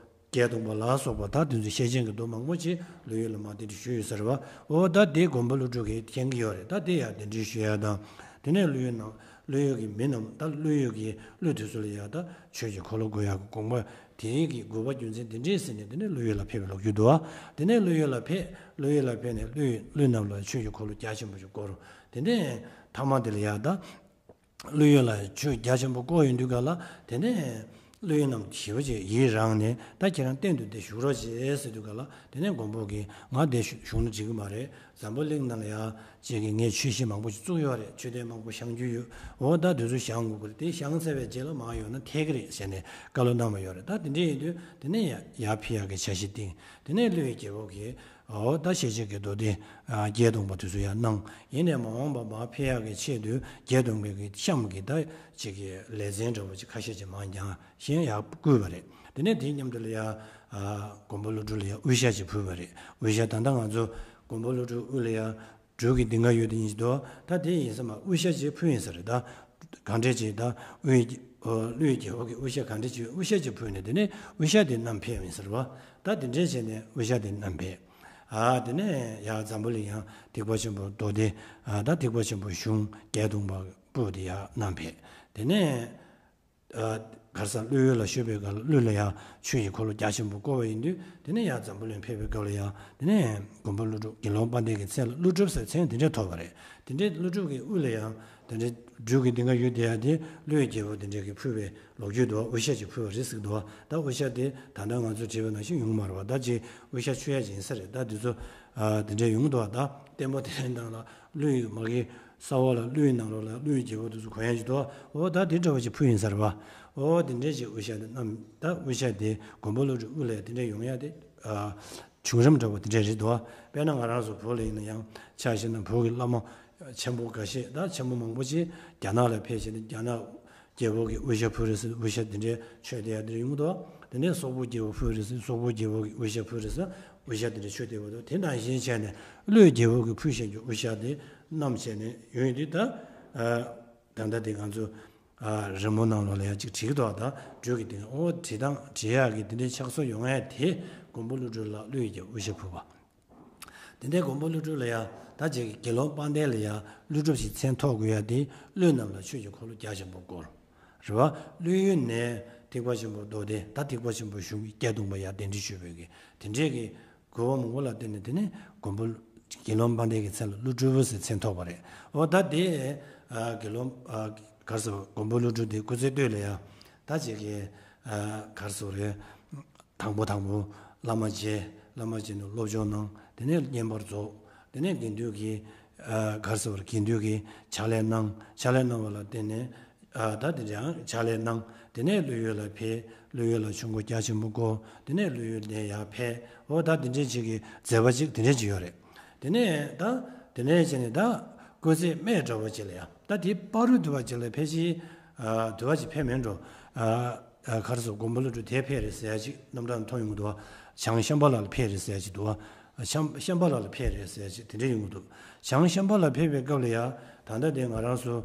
བརྒྱད་སྟོང་པ་ལ་སོགས་པ་ད་དེ་ཚོ་ཤེར་ཕྱིན་གྱི་མདོ་མང་པོ་ཅིག་ཀླུ་ཡུལ་ལ་མར་གདན་འདྲེན་ཞུས་ཡོད་ས་རེད་བ། འོ་ད་དེ་མགོན་པོ་ཀླུ་སྒྲུབ་ཀྱིས་མཁྱེན་གྱི་ཡོད་རེད། ད་དེ་ཡང་གདན་འདྲེན་ཞུ་ཡ་དང་། དེ་ནས་ཀླུ་ཡུལ་ནང་ཀླུ་ཡུལ་གྱི་མི་རྣམས་ད་ཀླུ་ཡུལ་གྱི་ཀླུ་དེ་ཚོ་ལ་ཡང་ད་ཆོས་ཀྱི་འཁོར་ལོ་བསྐོར་ཡག་གི་དགོངས་པ་དེའི་གི་དགོས་པ་རྒྱུ་མཚན་དེ་འདྲས་ཟེར་ནས་དེ་ནས་ཀླུ་ཡུལ་ལ་ཕེབས་པའི་ལོ་རྒྱུས་འདུག་བ། དེ་ནས་ཀླུ་ཡུལ་ལ་ཕེབས། ཀླུ་ཡུལ་ལ་ཕེབས་ནས་ཀླུ་ཡུལ་ཀླུ་རྣམས་ལ་ཆོས་ཀྱི་འཁོར་ལོ་རྒྱ་ཆེན་པོ་ཞིག་བསྐོར། དེ་ནས་མཐའ་མ་དེ་ལ་ཡང་ད་ཀླུ་ཡུལ་ལ་ཆོས་རྒྱ་ཆེན་པོ་བསྐོར་ཡོང་དུས་ག་ལ། དེ་ནས་ཀླུ་ཡུལ་རྣམས་ཞེ་པོ་ཅིག་ཡིད་རངས་ནས། ད་ཁྱེད་རང་གཏན་དུ་འདིར་བཞུགས་རོགས་བྱེད་ཟེར་དུས་ག་ལ། དེ་ནས་མགོན་པོ་གིས་ང་འདིར་བཞུགས་ན་འགྲིག་གི་མ་རེད། འཛམ་བུ་གླིང་ནང་ལ་ཡང་ཅིག་གི་ངས་ཆོས་གཞིས་མང་པོ་ཞིག་བཙུགས་ཡོད་རེད། མཆོད་རྟེན་མང་པོ་བཞེངས་རྒྱུ་ཡོད། འོ་ད་དེ་ཚོ་བཞེངས་དགོས་ཀྱི་རེད། དེ་བཞེངས་ཚར་བའི་རྗེས་ལ་མར་ཡོང་ན་འཐད་ཀྱི་རེད་ཟེར་ནས་བཀའ་སློབ་གནང་བ་ཡོད་རེད། ད་དེ་འདྲ་ཡིན་དུས་དེ་ནས་ཡར་ཡར་ཕེབས་ཡག་གི་འཆར་གཞི་བཏིང་། དེ་ནས་ཀླུ་ཡི་རྒྱལ་པོ་གིས་འོ་ད་ཤེར་ཕྱིན་གྱི་མདོ་སྡེ་བརྒྱད་སྟོང་པ་དེ་ཚོ་ཡང་གནང་། ཡིན་ནའི་མ་འོངས་པ་མར་ཕེབས་ཡག་གི་ཆེད་དུ་བརྒྱད་སྟོང་པའི་གི་གཤམ་གྱི་ད་ཅིག་གི་ལེ་ཚན་འདྲ་བོ་ཅིག་ཁ་ཤས་ཅིག་མར་བརྒྱངས་ཤིང་ཡར་བསྐུལ་བ་རེད། དེ་ནས་དེའི་མཉམ་དུ་ལ་ཡང་མགོན་པོ་ཀླུ་སྒྲུབ་ལ་ཡང་དབུ་ཞྭ་ཅིག་ཕུལ་བ་རེད། དབུ་ཞྭ་ད་ལྟ་ང་ཚོ་མགོན་པོ་ཀླུ་སྒྲུབ་དབུ་ལ་ཡང་སྦྲུལ་གྱི་ལྡིང་ག་ཡོད་དེ་ཡིན་ཞིག་འདུག་ད་དེ་ཡིན་ས་མ་དབུ་ཞྭ་ཅིག་ཕུལ་ཡིན་ས་རེད། ད་གང་འདྲས་ཅིག་ད་དབུས་ཀླུ་ཡི་རྒྱལ་པོ་གི་དབུ་ཞྭ་གང་འདྲས་ཅིག་དབུ་ཞྭ་ཅིག་ཕུལ་ནས་དེ་ནས་དབུ་ཞྭ་དེ་བསྣམས་ཕེབས་ཡིན་ས་རེད་བ། ད་དེ་འདྲས་བྱས་ནས་དབུ་ཞྭ་དེ་བསྣམས་ཕེབས། ཨ་དེ་ནས་ཡར་འཛམ་བུ་གླིང་ཡང་ཐེག་པ་ཆེན་པོ་མདོ་སྡེ། ཨ་ད་ཐེག་པ་ཆེན་པོ་གཞུང་བརྒྱད་སྟོང་པ་པོ་དེ་ཡར་བསྣམས་ཕེབས། དེ་ནས་ཨ་གར་ས་ཀླུ་ཡུལ་ལ་བཞུགས་པའི་སྐབས་ལ་ཀླུ་ལ་ཡང་ཆོས་ཀྱི་འཁོར་ལོ་རྒྱ་ཆེན་པོ་བསྐོར་བ་ཡིན་དུས། དེ་ནས་ཡང་འཛམ་བུ་གླིང་ཕེབས་པའི་སྐབས་ལ་ཡང་དེ་ནས་མགོན་པོ་ཀླུ་སྒྲུབ་དགེ་སློང་དཔལ་ལྡན་གྱི་མཚན་ལ་ཀླུ་སྒྲུབ་ཟེར་མཚན་དེ་འདྲས་ཐོབ་པ་རེད། དེ་འདྲའི་ཀླུ་སྒྲུབ་ཀྱི་དབུ་ལ་ཡང་དེ་འདྲའི་སྦྲུལ་གྱི་ལྡིང་ག་ཡོད་དེ་ཡང་དེ་ཀླུ་ཡི་རྒྱལ་པོ་དེ་འདྲས་ཀྱིས་ཕུལ་བའི་ལོ་རྒྱུས་འདུག་དབུ་ཞྭ་ཅིག་ཕུལ་བ་རེད་ཟེར་གྱི་འདུག་ད་དབུ་ཞྭ་དེ་ད་ལྟ་ང་ཚོས་བྲིས་པ་ནང་བཞིན་ཡོང་གི་མ་རེད་བ། ད་ཅིག་དབུ་ཞྭ་མཆོད་ཡ་ཅིག་ཡིན་ས་རེད། ད་དེ་ཚོ་ཨ་དེ་འདྲས་ཡོང་གི་འདུག་ད་ལྟད་མོ་དེ་འདྲའི་ནང་ལ་ཀླུ་ཡི་མ་གི་ས་འོག་ལ་ཀླུའི་ནང་ལོགས་ལ་ཀླུའི་རྒྱལ་པོ་དེ་ཚོ་གོན་ཡ་ཅིག་འདུག་འོ་ད་དེ་འདྲ་བ་ཅིག་ཕུལ་ཡིན་ས་རེད་བ། འོ་དེ་འདྲས་ཅིག་དབུ་ཞྭ་དེ་བསྣམས། ད་དབུ་ཞྭ་དེ་མགོན་པོ་ཀླུ་སྒྲུབ་དབུ་ལ་དེ་འདྲས་ཡོང་ཡ་དེ་ཨ་བྱུང་རིམ་འདྲ་བོ་དེ་འདྲས་རེད་འདུག་དཔེར་ན་ང་རང་ཚོ་བོད་ལ་ཡིན་ན་ཡང་ཆ་བཞག་ན་བོད་ཀྱི་བླ་མ་ཆེན་པོ་འགའ་ཤས་ད་ཆེན་པོ་མང་པོ་ཅིག་རྒྱ་ནག་ལ་ཕེབས་བྱས་ནས་རྒྱ་ནག་རྒྱལ་པོ་གི་དབུ་ཞྭ་ཕུལ་རེད་ཟེར། དབུ་ཞྭ་དེ་འདྲའི་མཆོད་དེ་ཡ་དེ་འདྲ་ཡོང་གི་འདུག་དེ་ནས་སོག་པོ་རྒྱལ་པོ་ཕུལ་རེད་ཟེར། སོག་པོ་རྒྱལ་པོ་གི་དབུ་ཞྭ་ཕུལ་རེད་ཟེར། དབུ་ཞྭ་དེ་འདྲ་མཆོད་དེ་ཡོང་གི་འདུག་དེ་ནང་བཞིན་བྱས་ནས་ཀླུའི་རྒྱལ་པོ་གི་ཕུལ་བཞིན་གྱི་དབུ་ཞྭ་དེ་བསྣམས་བྱས་ནས་ཡོང་ཡོད་དུས། ད་ཨ་ད་ལྟ་དེ་ང་ཚོ་ཨ་རི་མོ་ནང་ལོགས་ལ་ཡང་ཅིག་བྲིས་ཀྱི་འདུག་ད་སྦྲུལ་གྱི་སྡིང་ག་འོ་བྲིས་སྟངས་བྲིས་ཡག་གི་དེ་འདྲའི་ཕྱག་སྲོལ་ཡོང་ཡ་དེ་མགོན་པོ་ཀླུ་སྒྲུབ་ལ་ཀླུ་ཡི་རྒྱལ་པོ་དབུ་ཞྭ་ཕུལ་བ། དེ་འདྲའི་མགོན་པོ་ཀླུ་སྒྲུབ་ལ་ཡང་ད་ཅིག་དགེ་སློང་དཔལ་ལྡན་ལ་ཡང་ཀླུ་སྒྲུབ་ཞེས་མཚན་ཐོགས་དགོས་ཡ་དེ་ཀླུ་རྣམས་ལ་ཆོས་ཀྱི་འཁོར་ལོ་རྒྱ་ཆེན་པོ་བསྐོར། རེད་བ། ཀླུ་ཡུལ་ནས་ ཐེག་པ་ཆེན་པོ་མདོ་སྡེ། ད་ཐེག་པ་ཆེན་པོ་གཞུང་གི་བརྒྱད་སྟོང་པ་ཡར་གདན་འདྲེན་ཞུས་པའི་གི་དེ་འདྲའི་གི་གོ་བ་མང་པོ་ལ་བརྟེན་ནས། དེ་ནས་མགོན་པོ་དགེ་སློང་དཔལ་ལྡན་གྱི་མཚན་ལ་ཀླུ་སྒྲུབ་ཟེར་མཚན་ཐོགས་པ་རེད། འོ་ད་དེ་ཨ་དགེ་སློང་ཨ་ག་རེ་ཟེར་བ། མགོན་པོ་ཀླུ་སྒྲུབ་དེ་སྐུ་ཚེ་སྟོད་ལ་ཡ་ད་ཅིག་གི་ཨ་ག་རེ་ཟེར་བ་རེད། དང་པོ་དང་པོ་བླ་མ་མཇལ། བླ་མ་མཇལ་ནས་སློབ་སྦྱོང་གནང་། དེ་ནས་བསྙེན་པར་རྫོགས། དེ་ནས་དགེ་འདུན་གྱི་ཨ་ག་རེ་ཟེར་བ་རེད། དགེ་འདུན་གྱི་ཕྱག་ལས་གནང་། ཕྱག་ལས་གནང་བ་ལ་བརྟེན་ནས་ཨ་ད་དེ་འདྲའི་ཕྱག་ལས་གནང་། དེ་ནས་ཀླུ་ཡུལ་ལ་ཕེབས། ཀླུ་ཡུལ་ལ་ཆོས་འཁོར་རྒྱ་ཆེན་པོ་བསྐོར། དེ་ནས་ཀླུ་ཡུལ་ནས་ཡར་ཕེབས། འོ་ད་དེ་འདྲའི་ཅིག་གི་མཛད་པ་ཅིག་དེ་འདྲའི་ཅིག་ཡོད་རེད། དེ་ནས་ད་དེ་ནས་བྱས་ནས་ད་སྐུ་ཚེ་སྨད་འདྲ་བོ་ཅིག་ལ་ཡ། ད་དེའི་བར་དུ་བ་ཅིག་ལ་ཕལ་ཆེར་ཨ་དུ་བ་ཅིག་ཕེབས་མེད་འགྲོ། ཨ་ཨ་ག་རེ་ཟེར། མགོན་པོ་ཀླུ་སྒྲུབ་དེ་ཕེབས་རེད་ཟེར་ཡ་ཅིག་རྣམ་གྲངས་མཐོང་ཡོང་གི་འདུག་བ། བྱང་ཤམ་བྷ་ལ་ལ་ཕེབས་རེད་ཟེར་ཡ་ཅིག་འདུག་བ། བྱང་ཤམ་བྷ་ལ་ལ་ཕེབས་རེད་ཟེར་ཡ་ཅིག་དེ་འདྲ་ཡོང་གི་འདུག། བྱང་ཤམ་བྷ་ལ་ཕེབས་པའི་སྐབས་ལ་ཡ། ད་ལྟ་དེ་ང་རང་ཚོ་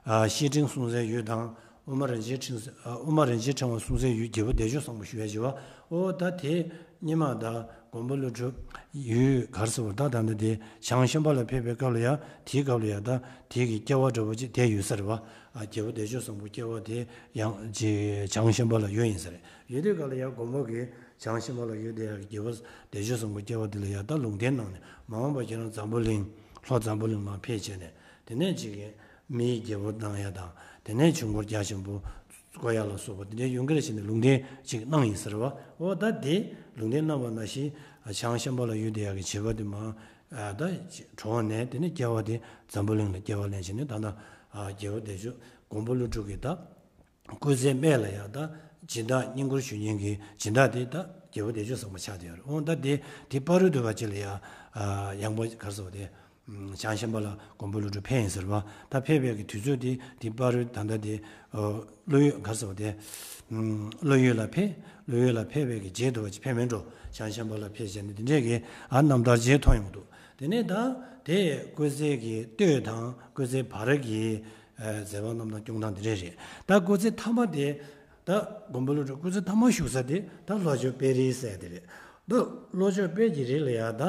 ཨ་བཤེས་སྤྲིང་གསུང་སའི་ཡུལ་དང་། དབུ་མ་རིན་ཆེན་ཕྲེང་། ཨ་དབུ་མ་རིན་ཆེན་ཕྲེང་བ་གསུང་སའི་ཡུལ། རྒྱལ་པོ་བདེ་མཆོག་བཟང་པོ་ཞུ་ཡ་ཅིག་བ། འོ་ད་དེ་སྔོན་མ་ད་མགོན་པོ་ཀླུ་སྒྲུབ་ཡུལ་ག་རེ་ཟེར་བ། ད་ད་ལྟ་དེ་བྱང་ཤམ་བྷ་ལ་ཕེབས་པའི་སྐབས་ལ་ཡ། དེའི་སྐབས་ལ་ཡ་ད་དེ་གི་སྐྱེ་བ་འདྲ་བོ་ཅིག་དེ་ཡོད་ས་རེད་བ། ཨ་རྒྱལ་པོ་བདེ་མཆོག་བཟང་པོ་སྐྱེ་བ་དེ་ཡང་ཅིག་བྱང་ཤམ་བྷ་ལ་ཡོད་ཡིན་ས་རེད། ཡོད་དུས་སྐབས་ལ་ཡ་མགོན་པོ་གིས་བྱང་ཤམ་བྷ་ལ་ཡོད་དེ་ཡ་གི་རྒྱལ་པོ་བདེ་མཆོག་བཟང་པོ་སྐྱེ་བ་དེ་ལ་ཡ་ད་ལུང་བསྟན་གནང་ནས། མ་འོངས་པ་ཁྱེད་རང་འཛམ་བུ་གླིང་། ལྷོ་འཛམ་བུ་གླིང་མར་ཕེབས་བྱས་ནས། དེ་ནས་ཅིག་གི་མིའི་རྒྱལ་པོ་གནང་ཡ་དང་། དེ་ནས་ཆོས་འཁོར་རྒྱ་ཆེན་པོ་བསྐོར་ཡ་ལ་སོགས་པ་དེ་འདྲའི་ཡོང་གི་རེད་ཟེར་ནས་ལུང་བསྟན་ཅིག་གནང་ཡིན་ཟེར་བ། འོ་ད་དེ་ལུང་བསྟན་གནང་བ་ནང་བཞིན་བྱང་ཤམ་བྷ་ལ་ཡོད་དེ་ཡ་གི་བྱེད་པ་དེ་མར་ཨ་ད་གྲོངས་ནས། དེ་ནས་སྐྱེ་བ་དེ་འཛམ་བུ་གླིང་ལ་སྐྱེ་བ་ལེན་བྱས་ནས། ད་ལྟ་ཨ་རྒྱལ་པོ་བདེ་མཆོག་མགོན་པོ་ཀླུ་སྒྲུབ་ཀྱི་ད་སྐུ་ཚེ་སྨད་ལ་ཡ་ད་སྦྱིན་བདག་བསྙེན་བཀུར་ཞུ་མཁན་གྱི་སྦྱིན་བདག་དེ་ད་རྒྱལ་པོ་བདེ་མཆོག་བཟང་པོ་ཆགས་བསྡད་ཡོད་རེད། འོ་ད་དེ་དེ་བར་དུ་བ་ཅིག་ལ་ཡ་ཨ་ཡང་པ་ག་རེ་ཟེར་བ་དེ། བྱང་ཤམ་བྷ་ལ་མགོན་པོ་ཀླུ་སྒྲུབ་ཕེབས་ཡིན་ཟེར་བ། ད་ཕེབས་པའི་གི་དུས་ཚོད་དེ་དེ་བར་དུ་ད་ལྟ་དེ་ཨ་ཀླུ་ཡུལ་ག་རེ་ཟེར་བ་དེ། ཀླུ་ཡུལ་ལ་ཕེབས། ཀླུ་ཡུལ་ལ་ཕེབས་པའི་གི་རྗེས་དུ་བ་ཅིག་ཕེབས་མེད་འགྲོ། བྱང་ཤམ་བྷ་ལ་ཕེབས་བྱས་ནས་དེ་འདྲས་གི་ཨ་རྣམ་ཐར་ཅིག་མཐོང་ཡོང་འདུག། དེ་ནས་ད་དེ་སྐུ་ཚེ་གི་སྟོད་དང་སྐུ་ཚེ་བར་གྱི་ཨ་མཛད་པ་རྣམ་ཐར་སྐྱོང་སྟངས་དེ་འདྲས་རེད། ད་སྐུ་ཚེ་མཐའ་མ་དེ། ད་མགོན་པོ་ཀླུ་སྒྲུབ་སྐུ་ཚེ་མཐའ་མ་བཞུགས་ས་དེ་ད་ལྷོ་ཕྱོགས་དཔལ་རིའི་སྲས་དེ་རེད། ད་ལྷོ་ཕྱོགས་དཔལ་གྱི་རི་ལ་ཡ་ད་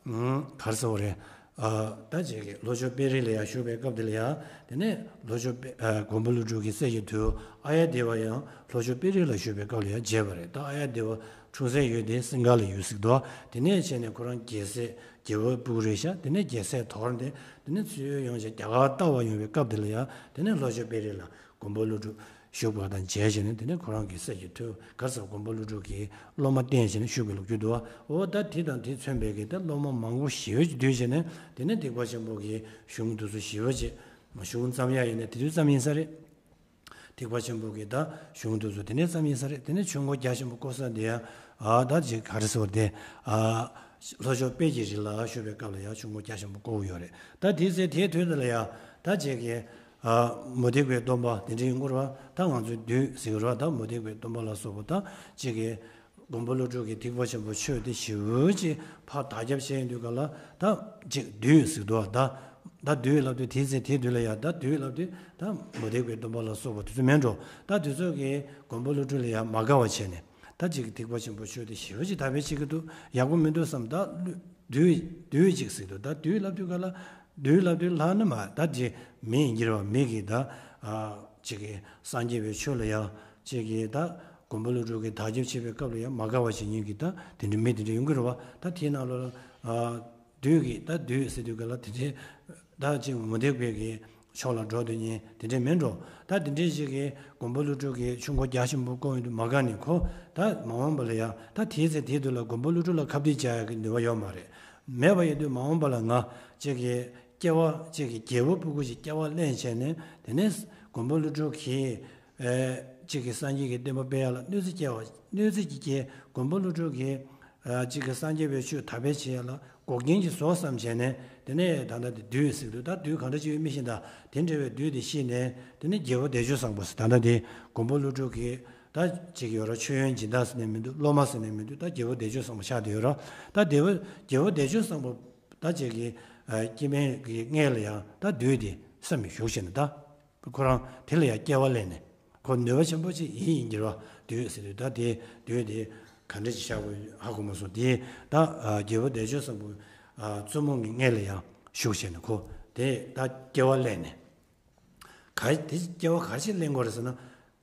ཨུམ་ག་རེ་ཟེར་བ་རེད། ཨ་ད་ཅིག་གི་ལྷོ་ཕྱོགས་དཔལ་རི་ལ་ཡ་བཞུགས་པའི་སྐབས་དེ་ལ་ཡ། དེ་ནས་ལྷོ་ཕྱོགས་དཔལ་ཨ་མགོན་པོ་ཀླུ་སྒྲུབ་ཀྱི་སྲས་ཀྱི་དུས་ཨཱརྱ་དེ་བ་ཡང་ལྷོ་ཕྱོགས་དཔལ་རི་ལ་བཞུགས་པའི་སྐབས་ལ་ཡ་མཇལ་བ་རེད། ད་ཨཱརྱ་དེ་བ་འཁྲུངས་སའི་ཡུལ་དེ་སིང་ག་ལ་ཡོད་ཟེར་འདུག། དེ་ནས་བྱས་ནས་ཁོ་རང་རྒྱལ་སྲས་རྒྱལ་པོ་སྤུ་གུ་རེད་ཤག། དེ་ནས་རྒྱལ་སྲས་དོར་ནས་དེ་ནས་ཚུར་ཡོང་བྱས་རྒྱ་གར་ལྟ་བར་ཡོང་བའི་སྐབས་དེ་ལ་ཡ། དེ་ནས་ལྷོ་ཕྱོགས་དཔལ་རི་ལ་མགོན་པོ་ཀླུ་སྒྲུབ་བཞུགས་པ་དང་མཇལ་བྱས་ནས། དེ་ནས་ཁོ་རང་གི་སྲས་ཀྱི་ཐུ་ག་རེ་ཟེར་མགོན་པོ་ཀླུ་སྒྲུབ་ཀྱི་སློབ་མ་བསྟེན་བྱས་ནས་བཞུགས་པའི་ལོ་རྒྱུས་འདུག་བ། འོ་ད་དེ་དང་དེ་མཚོན་པའི་གི་ད་སློབ་མ་མང་པོ་ཞེ་པོ་ཅིག་འདུས་བྱས་ནས། དེ་ནས་ཐེག་པ་ཆེན་པོ་གི་གཞུང་དེ་ཚོ་ཞེ་པོ་ཅིག་མ་གཞུང་བརྩམས་ཡ་ཡིན་ན་དེ་དུས་ཙམ་ཡིན་ས་རེད། ཐེག་པ་ཆེན་པོ་གི་ད་གཞུང་དེ་ཚོ་དེ་ནས་ཙམ་ཡིན་ས་རེད། དེ་ནས་ཆོས་འཁོར་རྒྱ་ཆེན་པོ་བསྐོར་ས་དེ་ཡ། ཨ་ད་ཅིག་ག་རེ་ཟེར་བ་དེ། ཨ་ལྷོ་ཕྱོགས་དཔལ་གྱི་རི་ལ་བཞུགས་པའི་སྐབས་ལ་ཡ་ཆོས་འཁོར་རྒྱ་ཆེན་པོ་བསྐོར་ཡོད་རེད། ད་དེའི་ཚེ་དེའི་དུས་དེ་ལ་ཡ་ད་ཅིག་གི་ཨ་མུ་སྟེགས་པའི་སྟོན་པ་དེ་འདྲ་ཡོང་གི་རེད་བ། ད་ང་ཚོས་བདུད་ཟེར་གི་རེད་བ། ད་མུ་སྟེགས་པའི་སྟོན་པ་ལ་སོགས་པ་ད་ཅིག་གི་མགོན་པོ་ཀླུ་སྒྲུབ་ཀྱི་ཐེག་པ་ཆེན་པོ་ཆོས་དེ་ཞེ་པོ་ཅིག་ཕར་དར་ཁྱབ་བྱས་ཡོང་དུས་སྐབས་ལ་ད་ཅིག་བདུད་ཟེར་གི་འདུག་བ། ད་ད་བདུད་ལབ་དུས་དེའི་ཚེ་དེའི་དུས་ལ་ཡ་ད་བདུད་ལབ་དུས་ད་མུ་སྟེགས་པའི་སྟོན་པ་ལ་སོགས་པ་དེ་ཚོ་མིན་འགྲོ། ད་དེ་ཚོ་གིས་མགོན་པོ་ཀླུ་སྒྲུབ་ལ་ཡ་མ་དགའ་བ་བྱས་ནས། ད་ཅིག་གི་ཐེག་པ་ཆེན་པོ་ཆོས་དེ་ཞེ་པོ་ཅིག་དར་སྤེལ་བྱེད་ཀྱི་འདུག། ཡག་པོ་མི་འདུག་བསམ། ད་བདུད་བདུད་ཅིག་ཟེར་གི་འདུག། ད་བདུད་ལབ་དུས་སྐབས་ལ། བདུད་ལབ་དུས་ལྷག་ན་མ་ད་ཅིག་མི་ཡིན་གྱི་རེད་བ། མི་གིས་ད་ཨ་ཅིག་གི་སངས་རྒྱས་པའི་ཆོས་ལ་ཡ། ཅིག་གིས་ད་མགོན་པོ་ཀླུ་སྒྲུབ་ཀྱི་དར་ཁྱབ་བྱེད་པའི་སྐབས་ལ་ཡ་མ་དགའ་བ་བྱེད་མཁན་གྱི་ད་དེ་འདྲའི་མི་དེ་འདྲ་ཡོང་གི་རེད་བ། ད་དེའི་ནང་ལོགས་ལ་ཨ་བདུད་ཀྱིས། ད་བདུད་ཟེར་དུས་སྐབས་ལ་དེ་འདྲའི་ད་ཅིག་མུ་སྟེགས་པའི་གི་ཕྱོགས་ལ་འགྲོ་སྡོད་མཁན་དེ་འདྲ་མིན་འགྲོ། ད་དེ་འདྲའི་ཞིག་གིས་མགོན་པོ་ཀླུ་སྒྲུབ་ཀྱི་ཆོས་འཁོར་རྒྱ་ཆེན་པོ་བསྐོར་ཡོང་དུས་མ་དགའ་ནས། ཁོ་ད་མ་འོངས་པ་ལ་ཡ་ད་དེའི་ཚེ་དེའི་དུས་ལ་མགོན་པོ་ཀླུ་སྒྲུབ་ལ་ཁ་གཏད་བཅག་ཡག་གི་ནུས་པ་ཡོད་མ་རེད། མེད་པ་ཡིན་དུས་མ་འོངས་པ་ལ་ང་ཅིག་གི་སྐྱེ་བ་ཅིག་གི་རྒྱལ་པོ་སྤུ་གུ་ཞིག་སྐྱེ་བ་ལེན་བྱས་ནས། དེ་ནས་མགོན་པོ་ཀླུ་སྒྲུབ་ཀྱིས་ཨེ་ཅིག་གི་སངས་རྒྱས་ཀྱི་བསྟན་པ་སྤེལ་ཡག་ལ་གནོད་འཚེ་སྐྱེལ་བ། གནོད་འཚེ་ཅིག་སྐྱེལ། མགོན་པོ་ཀླུ་སྒྲུབ་ཀྱིས་ཨ་ཅིག་གི་སངས་རྒྱས་པའི་ཆོས་དར་སྤེལ་བྱེད་ཡག་ལ་འགོག་རྐྱེན་ཅིག་བཟོ་བསམ་བྱས་ནས། དེ་ནས་ད་ལྟ་དེ་བདུད་ཟེར་གི་འདུག། ད་བདུད་ག་འདྲ་ཅིག་ཡོད་མི་ཤེས། ད་དེ་འདྲ་བའི་བདུད་དེ་ཤི་ནས། དེ་ནས་རྒྱལ་པོ་བདེ་མཆོག་བཟང་པོ་ཟེར། ད་ལྟ་དེ་མགོན་པོ་ཀླུ་སྒྲུབ་ཀྱིས་ད་ཅིག་ཡོད་ར། མཆོད་ཡོན་སྦྱིན་བདག་ཟེར་ནས་མི་འདུག། སློབ་མ་ཟེར་ནས་མི་འདུག། ད་རྒྱལ་པོ་བདེ་མཆོག་བཟང་པོ་ཆགས་བསྡད་ཡོད་ར། ད་རྒྱལ་པོ་རྒྱལ་པོ་བདེ་མཆོག་བཟང་པོ་ད་ཅིག་གི་ཨ་སྐྱེ་དམན་གྱི་མངལ་ལ་ཡང་ད་བདུད་དེ་བསམ་ནས་བཞུགས་བྱས་ནས། ད་ཁོ་རང་དེ་ལ་ཡང་སྐྱེ་བ་ལེན་ནས། ཁོ་ནུས་པ་ཆེན་པོ་ཅིག་ཡིན་ཡིན་གྱི་ར། བདུད་ཟེར་དུས་ད་དེ་བདུད་དེ་ག་འདྲ་ཅིག་བཞག་དགོས་ཧ་གོ་མ་སོང་། དེ་ད་ཨ་རྒྱལ་པོ་བདེ་མཆོག་བཟང་པོ་ཨ་བཙུན་མོ་གི་མངལ་ལ་ཡང་བཞུགས་བྱས་ནས། ཁོ་དེ་ད་སྐྱེ་བ་ལེན་ནས། ག་དེ་སྐྱེ་བ་ག་ཅིག་ལེན་དགོས་རེད་ཟེར་ན།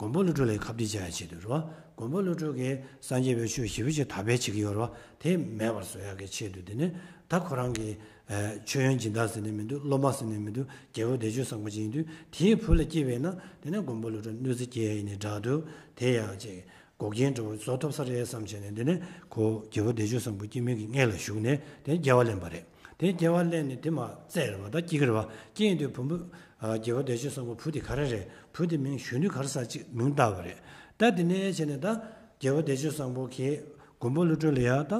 མགོན་པོ་ཀླུ་སྒྲུབ་ལ་ཁ་གཏད་བཅག་ཡ་ཆེད་དུ་རེད་བ། མགོན་པོ་ཀླུ་སྒྲུབ་ཀྱིས་སངས་རྒྱས་པའི་ཆོས་ཞེ་པོ་ཅིག་དར་སྤེལ་བྱེད་ཀྱི་ཡོད་རེད་བ། དེ་མེད་པར་བཟོ་ཡ་གི་ཆེད་དུ། དེ་ནས་ད་ཁོ་རང་གི་ཨ་མཆོད་ཡོན་སྦྱིན་བདག་ཟེར་ནས་མི་འདུག་སློབ་མ་ཟེར་ནས་མི་འདུག་རྒྱལ་པོ་བདེ་སྤྱོད་བཟང་པོ་ཅིག་ཡིན་དུས། དེའི་བུ་ལ་སྐྱེས་པས་ན། དེ་ནས་མགོན་པོ་ཀླུ་སྒྲུབ་གནོད་འཚེ་སྐྱེལ་ཡ་ཡིན་ནའི་འདྲ་འདུག་དེ་ཡང་ཅིག་འགོག་རྐྱེན་འདྲ་བོ་བཟོ་ཐུབ་ས་རེད་བསམ་བྱས་ནས། དེ་ནས་ཁོ་རྒྱལ་པོ་བདེ་སྤྱོད་བཟང་པོ་སྐྱེ་དམན་གྱི་མངལ་ལ་ཞུགས་ནས། དེ་སྐྱེ་བ་ལེན་པ་རེད། དེ་སྐྱེ་བ་ལེན་ནས་དེ་མར་བཙས་རེད་བ། ད་སྐྱེ་གི་རེད་བ། སྐྱེས་ཡིན་དུས་བུ་མོ། ཨ། རྒྱལ་པོ་བདེ་སྤྱོད་བཟང་པོ་བུ་དེ་ག་རེ་རེད། བུ་དེ་མིང་གཞོན་དུས་ག་རེ་ཟེར་ཅིག་མིང་བཏགས་པ་རེད། ད་དེ་ནས་བྱས་ནས་ད་རྒྱལ་པོ་བདེ་སྤྱོད་བཟང་པོ་གིས་མགོན་པོ་ཀླུ་སྒྲུབ་ལ་ཡ་ད་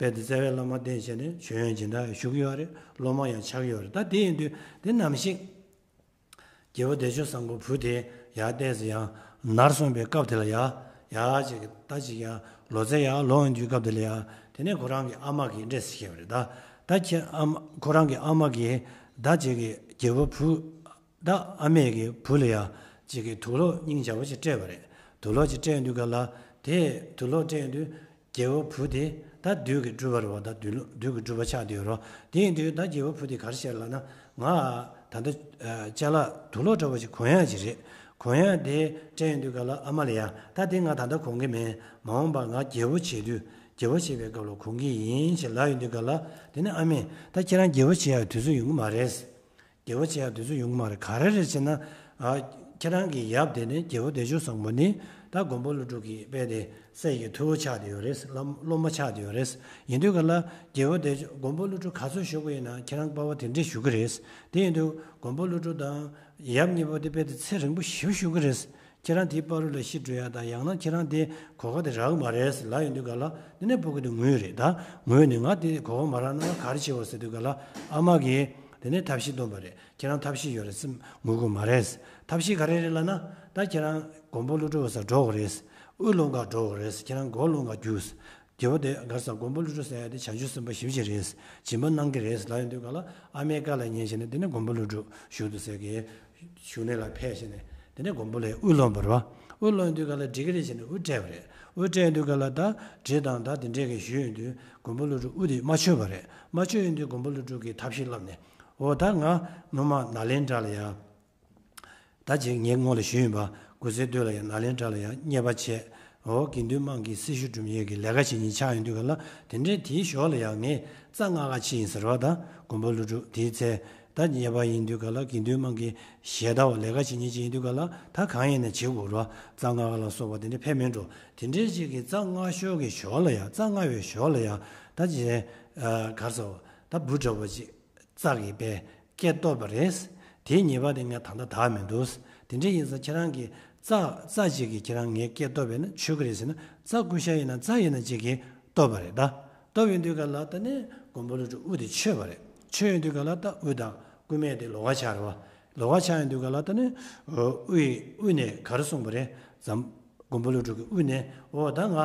རྦད་དེ་བརྩེ་བའི་བླ་མ་བསྟེན་བྱས་ནས་མཆོད་ཡོན་སྦྱིན་བདག་ཞུ་གི་ཡོད་རེད། སློབ་མ་ཡང་ཆགས་ཀྱི་ཡོད་རེད། ད་དེ་ཡིན་དུས་དེ་ནམ་ཞིག་རྒྱལ་པོ་བདེ་སྤྱོད་བཟང་པོ་བུ་དེ་ཡར་ཏོག་ཙམ་ཡང་ནར་སོན་པའི་སྐབས་དེ་ལ་ཡ། ཡ་ཅིག་ད་ཅིག་ཡང་ལོ་ཚད་ཡར་ལོངས་ཡོང་དུས་སྐབས་དེ་ལ་ཡ། དེ་ནས་ཁོ་རང་གི་ཨ་མ་གིས་འདྲི་ཟེར་བཤད་པ་རེད། ད་ད་ཁྱེད་ཨ་མ། ཁོ་རང་གི་ཨ་མ་གིས་ད་ཅིག་གི་རྒྱལ་པོ་བུ། ད་ཨ་མས་གི་བུ་ལ་ཡ་ཅིག་གི་དུག་སློག་སྙིང་རྗེ་པོ་ཅིག་སྤྲད་པ་རེད། དུག་སློག་ཅིག་སྤྲད་ཡོང་དུས་ག་ལ། དེ་དུག་སློག་སྤྲད་ཡོང་དུས། རྒྱལ་པོ་བུ་དེ་ད་བདུད་ཀྱི་སྤྲུལ་པ་རེད་བ། ད་བདུད་བདུད་ཀྱི་སྤྲུལ་པ་ཆགས་བསྡད་ཡོད་རེད། དེ་ཡིན་དུས་ད་རྒྱལ་པོ་བུ་དེ་ག་རེ་བཤད་ལབ་ན། ང་ད་ལྟ་ཨ་ཅ་ལག་དུག་སློག་འདྲ་བོ་ཞིག་གོན་ཡག་ཅིག་རེད། གོན་ཡག་དེ་སྤྲད་ཡོང་དུས་ག་ལ་ཨ་མ་ལ་ཡ། ད་དེ་ང་ད་ལྟ་གོན་གི་མིན། མ་འོངས་པ་ང་རྒྱལ་པོ་བྱེད་དུས། རྒྱལ་པོ་བྱེད་པའི་སྐབས་ལ་གོན་གི་ཡིན་ཞེས་ལབ་ཡོང་དུས་ག་ལ། དེ་ནས་ཨ་མས། ད་ཁྱེད་རང་རྒྱལ་པོ་བྱེད་ཡག་དུས་ཚོད་ཡོང་གི་མ་རེད། རྒྱལ་པོ་བྱེད་ཡག་དུས་ཚོད་ཡོང་གི་མ་རེད། ག་རེ་རེད་ཟེར་ན། ཨ། ཁྱེད་རང་གི་ཡབ་དེ་ནི་རྒྱལ་པོ་བདེ་སྤྱོད་བཟང་པོ་ནི་ད་མགོན་པོ་ཀླུ་སྒྲུབ་ཀྱི་དཔེ་དེ་སྲས་ཀྱི་ཐུ་བོ་ཆགས་བསྡད་ཡོད་རེད། སློབ་སློབ་མ་ཆགས་བསྡད་ཡོད་རེད། ཡིན་དུས་ག་ལ་རྒྱལ་པོ་བདེ་སྤྱོད། མགོན་པོ་ཀླུ་སྒྲུབ་ག་ཚོད་ཞུ་དགོས་ཡིན་ན་ཁྱེད་རང་པ་ཕ་དེ་འདྲས་ཞུ་གི་རེད། དེ་ཡིན་དུས་མགོན་པོ་ཀླུ་སྒྲུབ་དང་ཡབ་གཉིས་པོ་དེ་དཔེ་དེ་ཚེ་རིང་པོ་ཞེ་པོ་ཞུ་གི་རེད། ཁྱེད་རང་དེའི་བར་དུ་ལ་ཤི་འགྲོ་ཡ་དང་། ཡང་ན་ཁྱེད་རང་དེ་གོ་སྐབས་དེ་རག་གི་མ་རེད་ལབ་ཡོང་དུས་ག་ལ། དེ་ནས་སྤུ་གུ་དེ་ངུས་རེད། ད་ངུས་ནས་ང་དེ་གོ་སྐབས་མ་རག་ན་ང་ག་རེ་བྱེད་དགོས་ཟེར་དུས་ག་ལ། ཨ་མ་གིས་དེ་ནས་ཐབས་ཤེས་བཏོན་པ་རེད། ཁྱེད་རང་ཐབས་ཤེས་ཡོད་རེད་སེམས་ངུ་དགོས་མ་རེད། ཐབས་ཤེས་ག་རེ་རེད་ལབ་ན། ད་ཁྱེད་རང་མགོན་པོ་ཀླུ་སྒྲུབ་སར་འགྲོ་དགོས་རེད། དབུ་སློང་གར་འགྲོ་དགོས་རེད། ཁྱེད་རང་མགོ་སློང་གར་རྒྱུགས། རྒྱལ་པོ་དེ་གར་ས་མགོན་པོ་ཀླུ་སྒྲུབ་ཟེར་ཡ་དེ་བྱང་ཆུབ་སེམས་དཔའ་ཞེ་པོ་ཅིག་རེད། སྦྱིན་པ་གནང་གི་རེད་ལབ་ཡོང་དུས་ག་ལ། ཨ་མའི་བཀའ་ལ་ཉན་བྱས་ནས། དེ་ནས་མགོན་པོ་ཀླུ་སྒྲུབ་བཞུགས་འདུག་ཟེར་གི་བཞུགས་གནས་ལ་ཕེབས་བྱས་ནས། དེ་ནས་མགོན་པོ་ལ་དབུ་སློང་བ་རེད་བ། དབུ་སློང་དུས་ག་ལ་འགྲིག་གི་རེད་བྱས་ནས་དབུ་སྤྲད་པ་རེད། དབུ་སྤྲད་དུས་ག་ལ་ད་འབྲས་དང་ད་དེ་འདྲས་ཀྱི་ཞུས་ཡོང་དུས་མགོན་པོ་ཀླུ་སྒྲུབ་དབུ་དེ་མ་ཆོད་པ་རེད། མ་ཆོད་ཡོང་དུས་མགོན་པོ་ཀླུ་སྒྲུབ་ཀྱིས་ཐབས་ཤེས་བསླབས་ནས། འོ་ད་ང་སྔོན་མ་ནཱ་ལེནྡྲ་ལ་ཡ། ད་ཅིག་ངའི་སྔོན་ལ་ཞུས་ཡིན་པ། སྐུ་ཚེ་སྟོད་ལ་ཡ་ནཱ་ལེནྡྲ་ལ་ཡ་མཉེས་པ་བྱས། འོ་དགེ་འདུན་དམངས་ཀྱི་སྲི་ཞུ་སྒྲུབ་མཁན་གྱི་ལས་ཀ་བྱེད་མཁན་ཆགས་ཡོང་དུས་ག་ལ། དེ་འདྲའི་དེའི་ཞོར་ལ་ཡ་ངས་རྩྭ་བརྔ་ག་ཕྱིན་ཡིན་ཟེར་བ། ད་མགོན་པོ་ཀླུ་སྒྲུབ་དེའི་ཚེ། ད་མཉེས་པ་ཡིན་དུས་ག་ལ་དགེ་འདུན་དམངས་ཀྱི་ཞལ་ལྟ་བ་ལས་ཀ་བྱེད་མཁན་ཅིག་ཡིན་དུས་ག་ལ། ད་གང་ཡིན་ན་བྱེད་དགོས་རེད་བ། རྩྭ་བརྔ་ག་ལ་སོགས་པ་དེ་འདྲ་ཕེབས་མིན་འགྲོ། དེ་འདྲའི་ཅིག་གི་རྩྭ་བརྔ་ཞོར་གྱི་ཞོར་ལ་ཡ། རྩྭ་བརྔ་བའི་ཞོར་ལ་ཡ། ད་ཅིག་ཨ་གར་སོ། ད་འབུ་འདྲ་བོ་ཅིག་རྩྭ་གི་པའི་སྐེ་བཏོགས་པ་རེད། དེའི་ཉེས་པ་དེ་ངས་ད་ལྟ་དག་མི་འདུག་དེ་འདྲ་ཡིན་ཙང་ཁྱེད་རང་གིས་རྩྭ་རྩྭ་གཅིག་གིས་ཁྱེད་རང་ངའི་སྐེ་བཏོགས་པས་ན་ཆོག་གི་རེད་ཟེར་ན། རྩྭ་ཀུ་ཤ་ཡིན་ན་རྩྭ་ཡིན་ན་གཅིག་གིས་བཏོགས་པ་རེད། ད་བཏོགས་ཡོང་དུས་ག་ལ་ད་ནི་མགོན་པོ་ཀླུ་སྒྲུབ་དབུ་དེ་ཆོད་པ་རེད། ཆོད་ཡོང་དུས་ག་ལ་ད་དབུ་དང་སྐུ་སྨད་དེ་ལོགས་ཀ་ཆགས་རེད་བ། ལོགས་ཀ་ཆགས་ཡོང་དུས་ག་ལ་ད་ནི་དབུ་ཡི་དབུ་ནས་ག་རེ་གསུངས་པ་རེད། འཛམ། མགོན་པོ་ཀླུ་སྒྲུབ་ཀྱི་དབུ་ནས། འོ་ད་ང་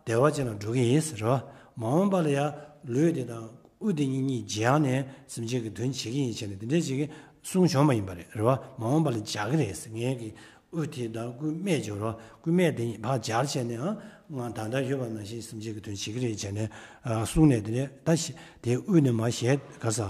བདེ་བ་ཅན་ལ་འགྲོ་གི་ཡིན་ཟེར་བ། མ་འོངས་པ་ལ་ཡ་ལུས་འདི་དང་དབུ་འདི་གཉིས་གཉིས་སྦྱར་ནས་སེམས་ཅན་གྱི་དོན་བྱེད་ཀྱི་ཡིན་བྱས་ནས་དེ་འདྲའི་ཅིག་གི་གསུང་བྱུང་བ་ཡིན་པ་རེད། རེད་བ། མ་འོངས་པ་ལ་སྦྱར་གི་རེད་ཟེར། ངས་ཀྱི་དབུ་དེ་དང་སྐུ་སྨད་སྦྱོར་བ། སྐུ་སྨད་དེ་ཕར་སྦྱར་བྱས་ནས། ཨ། ང་ད་ལྟ་ཡོད་པ་ནང་བཞིན་སེམས་ཅན་གྱི་དོན་བྱེད་ཀྱི་རེད་བྱས་ནས། ཨ། གསུངས་ནས་དེ་ནས་ད་ཞེ་དེ་དབུ་ནས་མར་ཞལ་ག་ས།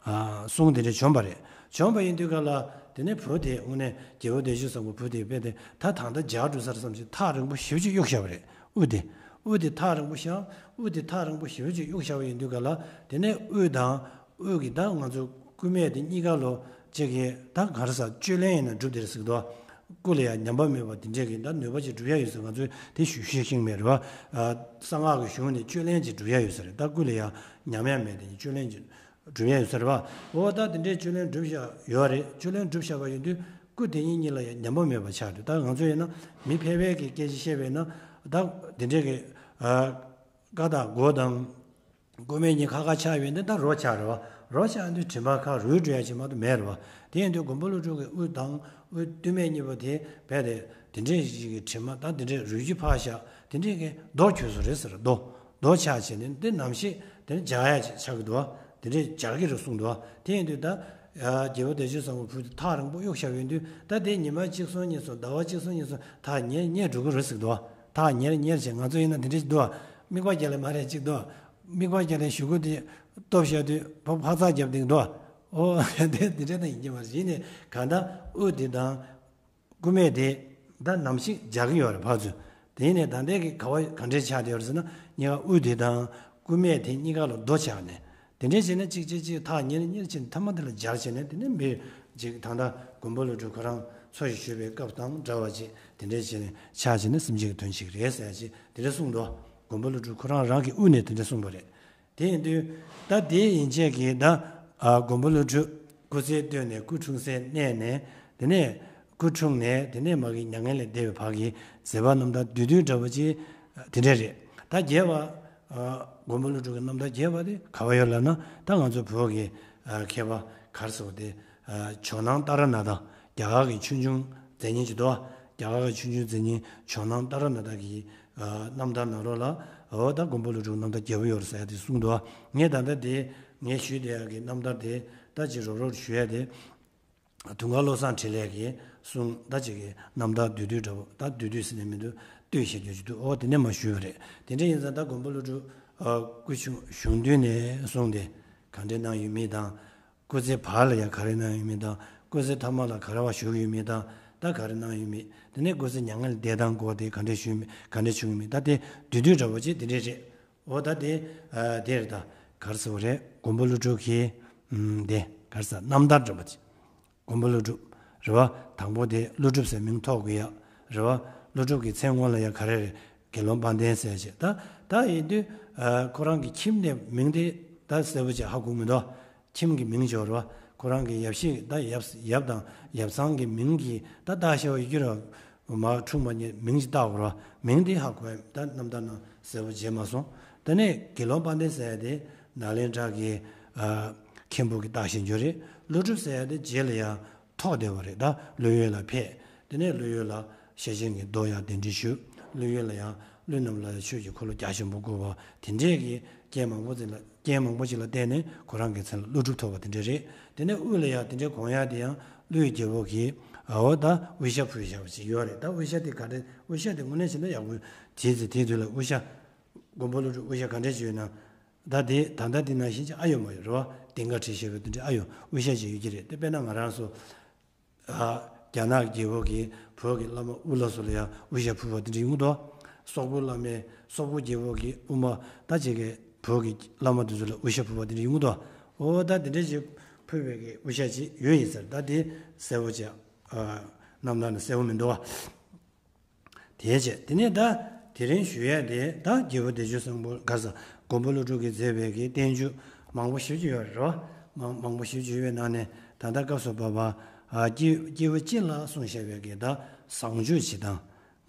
ཨ། གསུང་དེ་འདྲ་བྱུང་བ་རེད། བྱུང་བ་ཡིན་དུས་ག་ལ། དེ་ནས་བུ་དེ་དངོས་གནས་རྒྱལ་པོ་བདེ་སྤྱོད་བཟང་པོ་བུ་དེ་དཔེ་དེ་ད་ད་ལྟ་སྦྱར་འགྲོ་ས་རེད་བསམ་བྱས་ཐག་རིང་པོ་ཞེ་པོ་ཅིག་གཡུགས་བཞག་པ་རེད། དབུ་དེ། དབུ་དེ་ཐག་རིང་པོ་བཞག་དབུ་དེ་ཐག་རིང་པོ་ཞེ་པོ་ཅིག་གཡུགས་བཞག་པ་ཡིན་དུས་ག་ལ། དེ་ནས་དབུ་དང་དབུ་གི་ད་ང་ཚོ་སྐུ་སྨད་དེ་གཉིས་ཀ་ལོ་གཅིག་གི་ད་ག་རེ་ཟ། སྤྱོད་ལེན་ཡིན་ན་འགྲུབ་དེ་རེད་ཟེར་གི་འདུག་སྐུ་ལ་ཡང་ཉམས་པ་མེད་པ་དེ་འདྲས་ཀྱི་ད་ནུས་པ་ཅིག་སྒྲུབ་ཡ་ཡོད་ཟེར། ང་ཚོས་དེ་ཞུ་ཤེས་ཤིང་མེད་རེད་བ། ཨ། གསང་སྔགས་ཀྱི་གཞུང་ནས་སྤྱོད་ལེན་ཅིག་སྒྲུབ་ཡ་ཡོད་ཟེར། ད་སྐུ་ལ་ཡང་ཉམས་ཡ་མེད་དེ་སྤྱོད་ལེན་ཅིག་སྒྲུབ་ཡ་ཡོད་ས་རེད་བ། འོ་ད་དེ་འདྲའི་སྤྱོད་ལེན་སྒྲུབ་བཞག་ཡོད་རེད། སྤྱོད་ལེན་སྒྲུབ་བཞག་པ་ཡིན་དུས་སྐུ་དེ་གཉིས་གཉིས་ལ་ཡང་ཉམས་པ་མེད་པ་ཆགས་འདུག་ད་ང་ཚོ་ཡིན་ན་མི་ཕལ་པའི་གི་སྐད་ཆ་བཤད་པས་ན། ད་དེ་འདྲའི་གི། ཨ། ཀ་དང་གོ་དང་། སྐུ་སྨད་གཉིས་ཁ་ཁ་ཆགས་ཡོད་ན་ད་རོ་ཆགས་རེད་བ། རོ་ཆགས་དུས་དྲི་མ་ཁ་རུལ་འགྲོ་ཡ་ཅིག་མ་གཏོགས་མེད་རེད་བ། དེ་ཡིན་དུས་མགོན་པོ་ཀླུ་སྒྲུབ་ཀྱི་དབུ་དང་དབུ་སྟོད་སྨད་གཉིས་པོ་དེ་རྦད་དེ་དེ་འདྲའི་ཞིག་གི་དྲི་མ་དང་དེ་འདྲའི་རུལ་གྱིས་ཕར་བཞག་དེ་འདྲའི་གི་རྡོ་ཁྱོད་སུ་རེད་ཟེར། རྡོ། རྡོ་ཆགས་བྱས་ནས་འདི་ནམ་ཞིག་དེ་ནི་སྦྱར་ཡ་ཅིག་ཆགས་ཀྱི་འདུག་བ། དེ་འདྲའི་སྦྱར་གྱི་རེད་གསུངས་འདུག་བ། དེ་ཡིན་དུས་ད། ཨ། རྒྱལ་པོ་བདེ་སྤྱོད་བཟང་པོ་བུ་དེ་ཐག་རིང་པོ་གཡུགས་བཞག་ཡོད་དུས། ད་དེ་ཉི་མ་གཅིག་སོང་གཉིས་སོང་། ཟླ་བ་གཅིག་སོང་གཉིས་སོང་། ཐག་ཉེ་ཉེ་འགྲོ་གི་རེད་ཟེར་འདུག་བ། ཐག་ཉེ་ཉེ་བྱས། ང་ཚོ་ཡིན་ན་དེ་འདྲ་ཞིག་འདུག་བ། མིག་པ་རྒྱག་ལེ་མ་རེད་ཅིག་འདུག་བ། མིག་པ་རྒྱག་ལེ་གཞུག་གུ་དེ་སྟོབས་བཞག་དུས་ཕ་ཕ་ཚག་རྒྱབ་སྟེང་འདུག་བ། ཨོ། དེ་དེ་འདྲ་ད་ཡིན་གྱི་མ་རེད། ཡིན་ནའི་གང་ལྟར་དབུ་དེ་དང་། སྐུ་སྨད་དེ། ད་ནམ་ཞིག་སྦྱར་གྱི་ཡོད་རེད་ཕར་ཚུར། དེ་ནས་ད་ལྟའི་གི་ག་བ་ག་འདྲས་ཆགས་བསྡད་ཡོད་རེད་ཟེར་ན། གཉིས་ཀ་དབུས་དེ་དང་སྐུད་མེད་དེ་གཉིས་ཀ་ལ་རྡོ་ཆགས་ནས། དེ་འདྲས་བྱས་ན་གཅིག་གཅིག་གཅིག་ཐག་ཉེ་རུ་ཉེ་རུ་ཕྱིན་ནས་མཐའ་མ་དེ་ལ་སྦྱར་བྱས་ནས། དེ་ནས་མི་ཅིག་ད་ལྟ་མགོན་པོ་ཀླུ་སྒྲུབ་ཁོ་རང་འཚོ་ཞིང་བཞུགས་པའི་སྐབས་དང་འདྲ་བ་ཅིག་དེ་འདྲས་བྱས་ནས་ཆགས་བྱས་ནས་སེམས་ཅན་གྱི་དོན་བྱེད་ཀྱི་རེད་ཟེར་ཅིག་དེ་འདྲས་གསུངས་འདུག། མགོན་པོ་ཀླུ་སྒྲུབ་ཁོ་རང་རང་གི་དབུས་ནས་དེ་འདྲས་གསུངས་པ་རེད། དེ་ཡིན་དུས་ད་དེ་ཡན་ཆད་ཀྱིས་ད་ཨ་མགོན་པོ་ཀླུ་སྒྲུབ་སྐུ་ཚེ་སྟོད་ནས་སྐུ་འཁྲུངས་སའི་གནས་ནས། དེ་ནས་སྐུ་འཁྲུངས་ནས་དེ་ནས་མ་གི་མྱ་ངན་ལས་འདས་པའི་བར་གྱི་མཛད་པ་རྣམ་ཐར་བསྡུས་བསྡུས་འདྲ་པོ་ཅིག་དེ་འདྲས་རེད། ད་རྒྱས་པ་ཨ་མགོན་པོ་ཀླུ་སྒྲུབ་ཀྱི་རྣམ་ཐར་རྒྱས་པ་དེ་ག་བ་ཡོད་ལབ་ན། ད་ང་ཚོ་བོད་ཀྱི་ཨ་མཁས་པ་ག་རེ་ཟེར་བ་དེ། ཨ་ཇོ་ནང་ཏཱ་ར་ནཱ་ཐ། རྒྱ་གར་གྱི་ཆོས་འབྱུང་མཛད་མཁན་ཅིག་འདུག། རྒྱ་གར་གྱི་ཆོས་འབྱུང་མཛད་མཁན་ཇོ་ནང་ཏཱ་ར་ནཱ་ཐ་གི་ཨ་རྣམ་ཐར་ནང་ལོགས་ལ། འོ་ད་མགོན་པོ་ཀླུ་སྒྲུབ་རྣམ་ཐར་རྒྱས་པོ་ཡོད་རེད་ཟེར་ཡ་དེ་གསུངས་འདུག། ངས་ད་ལྟ་དེ་ངས་ཞུས་བསྡད་ཡ་གི་རྣམ་ཐར་དེ་ད་ཅིག་རོབ་རོབ་ཞུ་ཡ་དེ། དུང་དཀར་བློ་བཟང་འཕྲིན་ལས་ཀྱིས་གསུངས། ད་ཅིག་གི་རྣམ་ཐར་བསྡུས་བསྡུས་འདྲ་པོ། ད་བསྡུས་བསྡུས་ཟེར་ནས་མི་འདུག། བསྡུས་བཤད་རྒྱུ་ཅིག་འདུག། འོ་དེ་ནས་མར་ཞུས་པ་རེད། དེ་འདྲ་ཡིན་ཙང་ད་མགོན་པོ་ཀླུ་སྒྲུབ་ཨ་སྐུ་ཆུང་གཞུང་དུས་ནས་བཟུང་སྟེ་ག་འདྲའི་གནང་ཡོད་མེད་དང་། སྐུ་ཚེ་བར་ལ་ཡང་ག་རེ་གནང་ཡོད་མེད་དང་། སྐུ་ཚེ་ཐ་མ་ལ་ག་རེ་བ་བཞུགས་ཡོད་མེད་དང་། ད་ག་རེ་གནང་ཡོད་མེད། དེ་ནས་སྐུ་ཚེ་མྱ་ངན་ལས་འདས་སྟངས་སྐོར་དེ་ག་འདྲས་བྱུང་ཡོད་མེད། ག་འདྲས་བྱུང་ཡོད་མེད། ད་དེ་བསྡུས་བསྡུས་འདྲ་པོ་ཅིག་དེ་འདྲས་རེད། འོ་ད་དེ་ཨ་དེ་རེད། ད་ག་རེ་ཟེར་བ་རེད། མགོན་པོ་ཀླུ་སྒྲུབ་ཀྱི་ཨམ་དེ་ག་རེ་ཟེར། རྣམ་ཐར་འདྲ་པོ་ཅིག། མགོན་པོ་ཀླུ་སྒྲུབ་རེད་བ། དང་པོ་དེ་ཀླུ་སྒྲུབ་ཟེར་མིང་ཐོགས་དགོས་ཡ་རེད་བ། ཀླུ་སྒྲུབ་ཀྱི་མཚན་དངོས་ལ་ཡ་ག་རེ་རེད། དགེ་སློང་དཔལ་ལྡན་ཟེར་བྱས། ད་ད་ཡིན་དུས་ཨ་ཁོ་རང་གི་ཁྱིམ་ནས་མིང་དེ་ད་གསལ་པོ་ཅིག་ཧ་གོ་མི་འདུག། ཁྱིམ་གྱི་མིང་ཅིག་ཡོད་རེད་བ། ཁོ་རང་གི་ཡབ་གཞིས་ད་ཡབ་ཡབ་དང་ཡབ་ཚང་གི་མིང་གི་ད་བཏགས་བཞག་པ་ཡོད་ཀྱི་རེད། མ་འཁྲུངས་པ་ཉིད་མིང་ཅིག་བཏགས་དགོས་རེད་བ། མིང་དེ་ཧ་གོ་ཡ་ད་རྣམ་ཐར་ནང་གསལ་པོ་བྱས་མ་སོང་། དེ་ནས་དགེ་སློང་དཔལ་ལྡན་ཟེར་ཡ་དེ་ནཱ་ལེནྡྲ་གི་ཨ་མཁན་པོ་གི་བཏགས་བཞག་རྒྱུ་རེད། ཀླུ་སྒྲུབ་ཟེར་ཡ་དེ་རྗེས་ལ་ཡང་ཐོགས་བསྡད་པ་རེད། ད་ཀླུ་ཡུལ་ལ་ཕེབས། དེ་ནས་ཀླུ་ཡུལ་ལ་ཤེར་ཕྱིན་གྱི་མདོ་ཡང་གདན་འདྲེན་ཞུས། ཀླུ་ཡུལ་ལ་ཡང་ཀླུ་རྣམས་ལ་ཡང་ཆོས་ཀྱི་འཁོར་ལོ་རྒྱ་ཆེན་པོ་བསྐོར་བ་དེ་འདྲས་ཀྱི་རྐྱེན་མང་པོ་ཅིག་ལ་རྐྱེན་མང་པོ་ཅིག་ལ་བརྟེན་ནས་ཁོ་རང་གི་མཚན་ལ་ཀླུ་སྒྲུབ་ཐོབ་པ་དེ་འདྲས་རེད། དེ་ནས་དབུས་ལ་ཡང་དེ་འདྲའི་དགོངས་ཡ་དེ་ཡང་ཀླུའི་རྒྱལ་པོ་གིས་འོ་ད་དབུ་ཞྭ་ཕུལ་བཞག་པ་ཅིག་ཡོད་རེད། ད་དབུ་ཞྭ་དེ་ག་འདྲ། དབུ་ཞྭ་དེ་དངོས་གནས་བྱས་ན་ཡག་པོ་བྱས་ཚེ་དེ་དུས་ལ་དབུ་ཞྭ་མགོན་པོ་ཀླུ་སྒྲུབ་དབུ་ཞྭ་ག་འདྲས་ཅིག་ཡོད་ན། ད་དེ་ད་ལྟ་དེ་ནང་བཞིན་ཅིག་ཨ་ཡོད་མ་ཡོད་རེད་བ། ལྡིང་ཁ་བྲིས་བཞག་པའི་དེ་འདྲའི་ཨ་ཡོད་དབུ་ཞྭ་ཅིག་ཡོད་ཀྱི་རེད། དེ་དཔེར་ན་ང་རང་ཚོ་ཨ་རྒྱ་ནག་རྒྱལ་པོ་གིས་བོད་ཀྱི་བླ་མ་དབུ་བླ་ཚོ་ལ་ཡང་དབུ་ཞྭ་ཕུལ་བ་དེ་འདྲ་ཡོང་གི་འདུག། སོག་པོའི་བླ་མས་སོག་པོ་རྒྱལ་པོ་གི་དབུ་མ་ད་ཅིག་གིས་བོད་ཀྱི་བླ་མ་དེ་ཚོ་ལ་དབུ་ཞྭ་ཕུལ་བ་དེ་འདྲ་ཡོང་གི་འདུག། འོ་ད་དེ་འདྲ་ཞིག་ཕུལ་བའི་གི་དབུ་ཞྭ་ཅིག་ཡོད་ཡིན་ཟེར། ད་དེ་གསལ་པོ་ཅིག་ཨ་རྣམ་ཐར་ནང་གསལ་པོ་མི་འདུག་བ། དེའི་རྗེས་དེ་ནས་ད་དེ་རིང་ཞུ་ཡས་དེ་ད་རྒྱལ་པོ་བདེ་སྤྱོད་སེང་པོ་ག་ས་མགོན་པོ་ཀླུ་སྒྲུབ་ཀྱིས་མཛད་པའི་གི་བསྟན་བཅོས་མང་པོ་ཞེ་པོ་ཅིག་ཡོད་རེད་བ། མང་མང་པོ་ཞེ་པོ་ཅིག་ཡོད་པའི་ནང་ནས་ད་ལྟ་སྐབས་སུ་བབ་པ་ཨ་སྐྱེས་སྐྱེས་བུ་སྤྱི་ལ་གསུངས་བཞག་པའི་གི་ད་བཟང་སྤྱོད་བྱེད་སྟངས།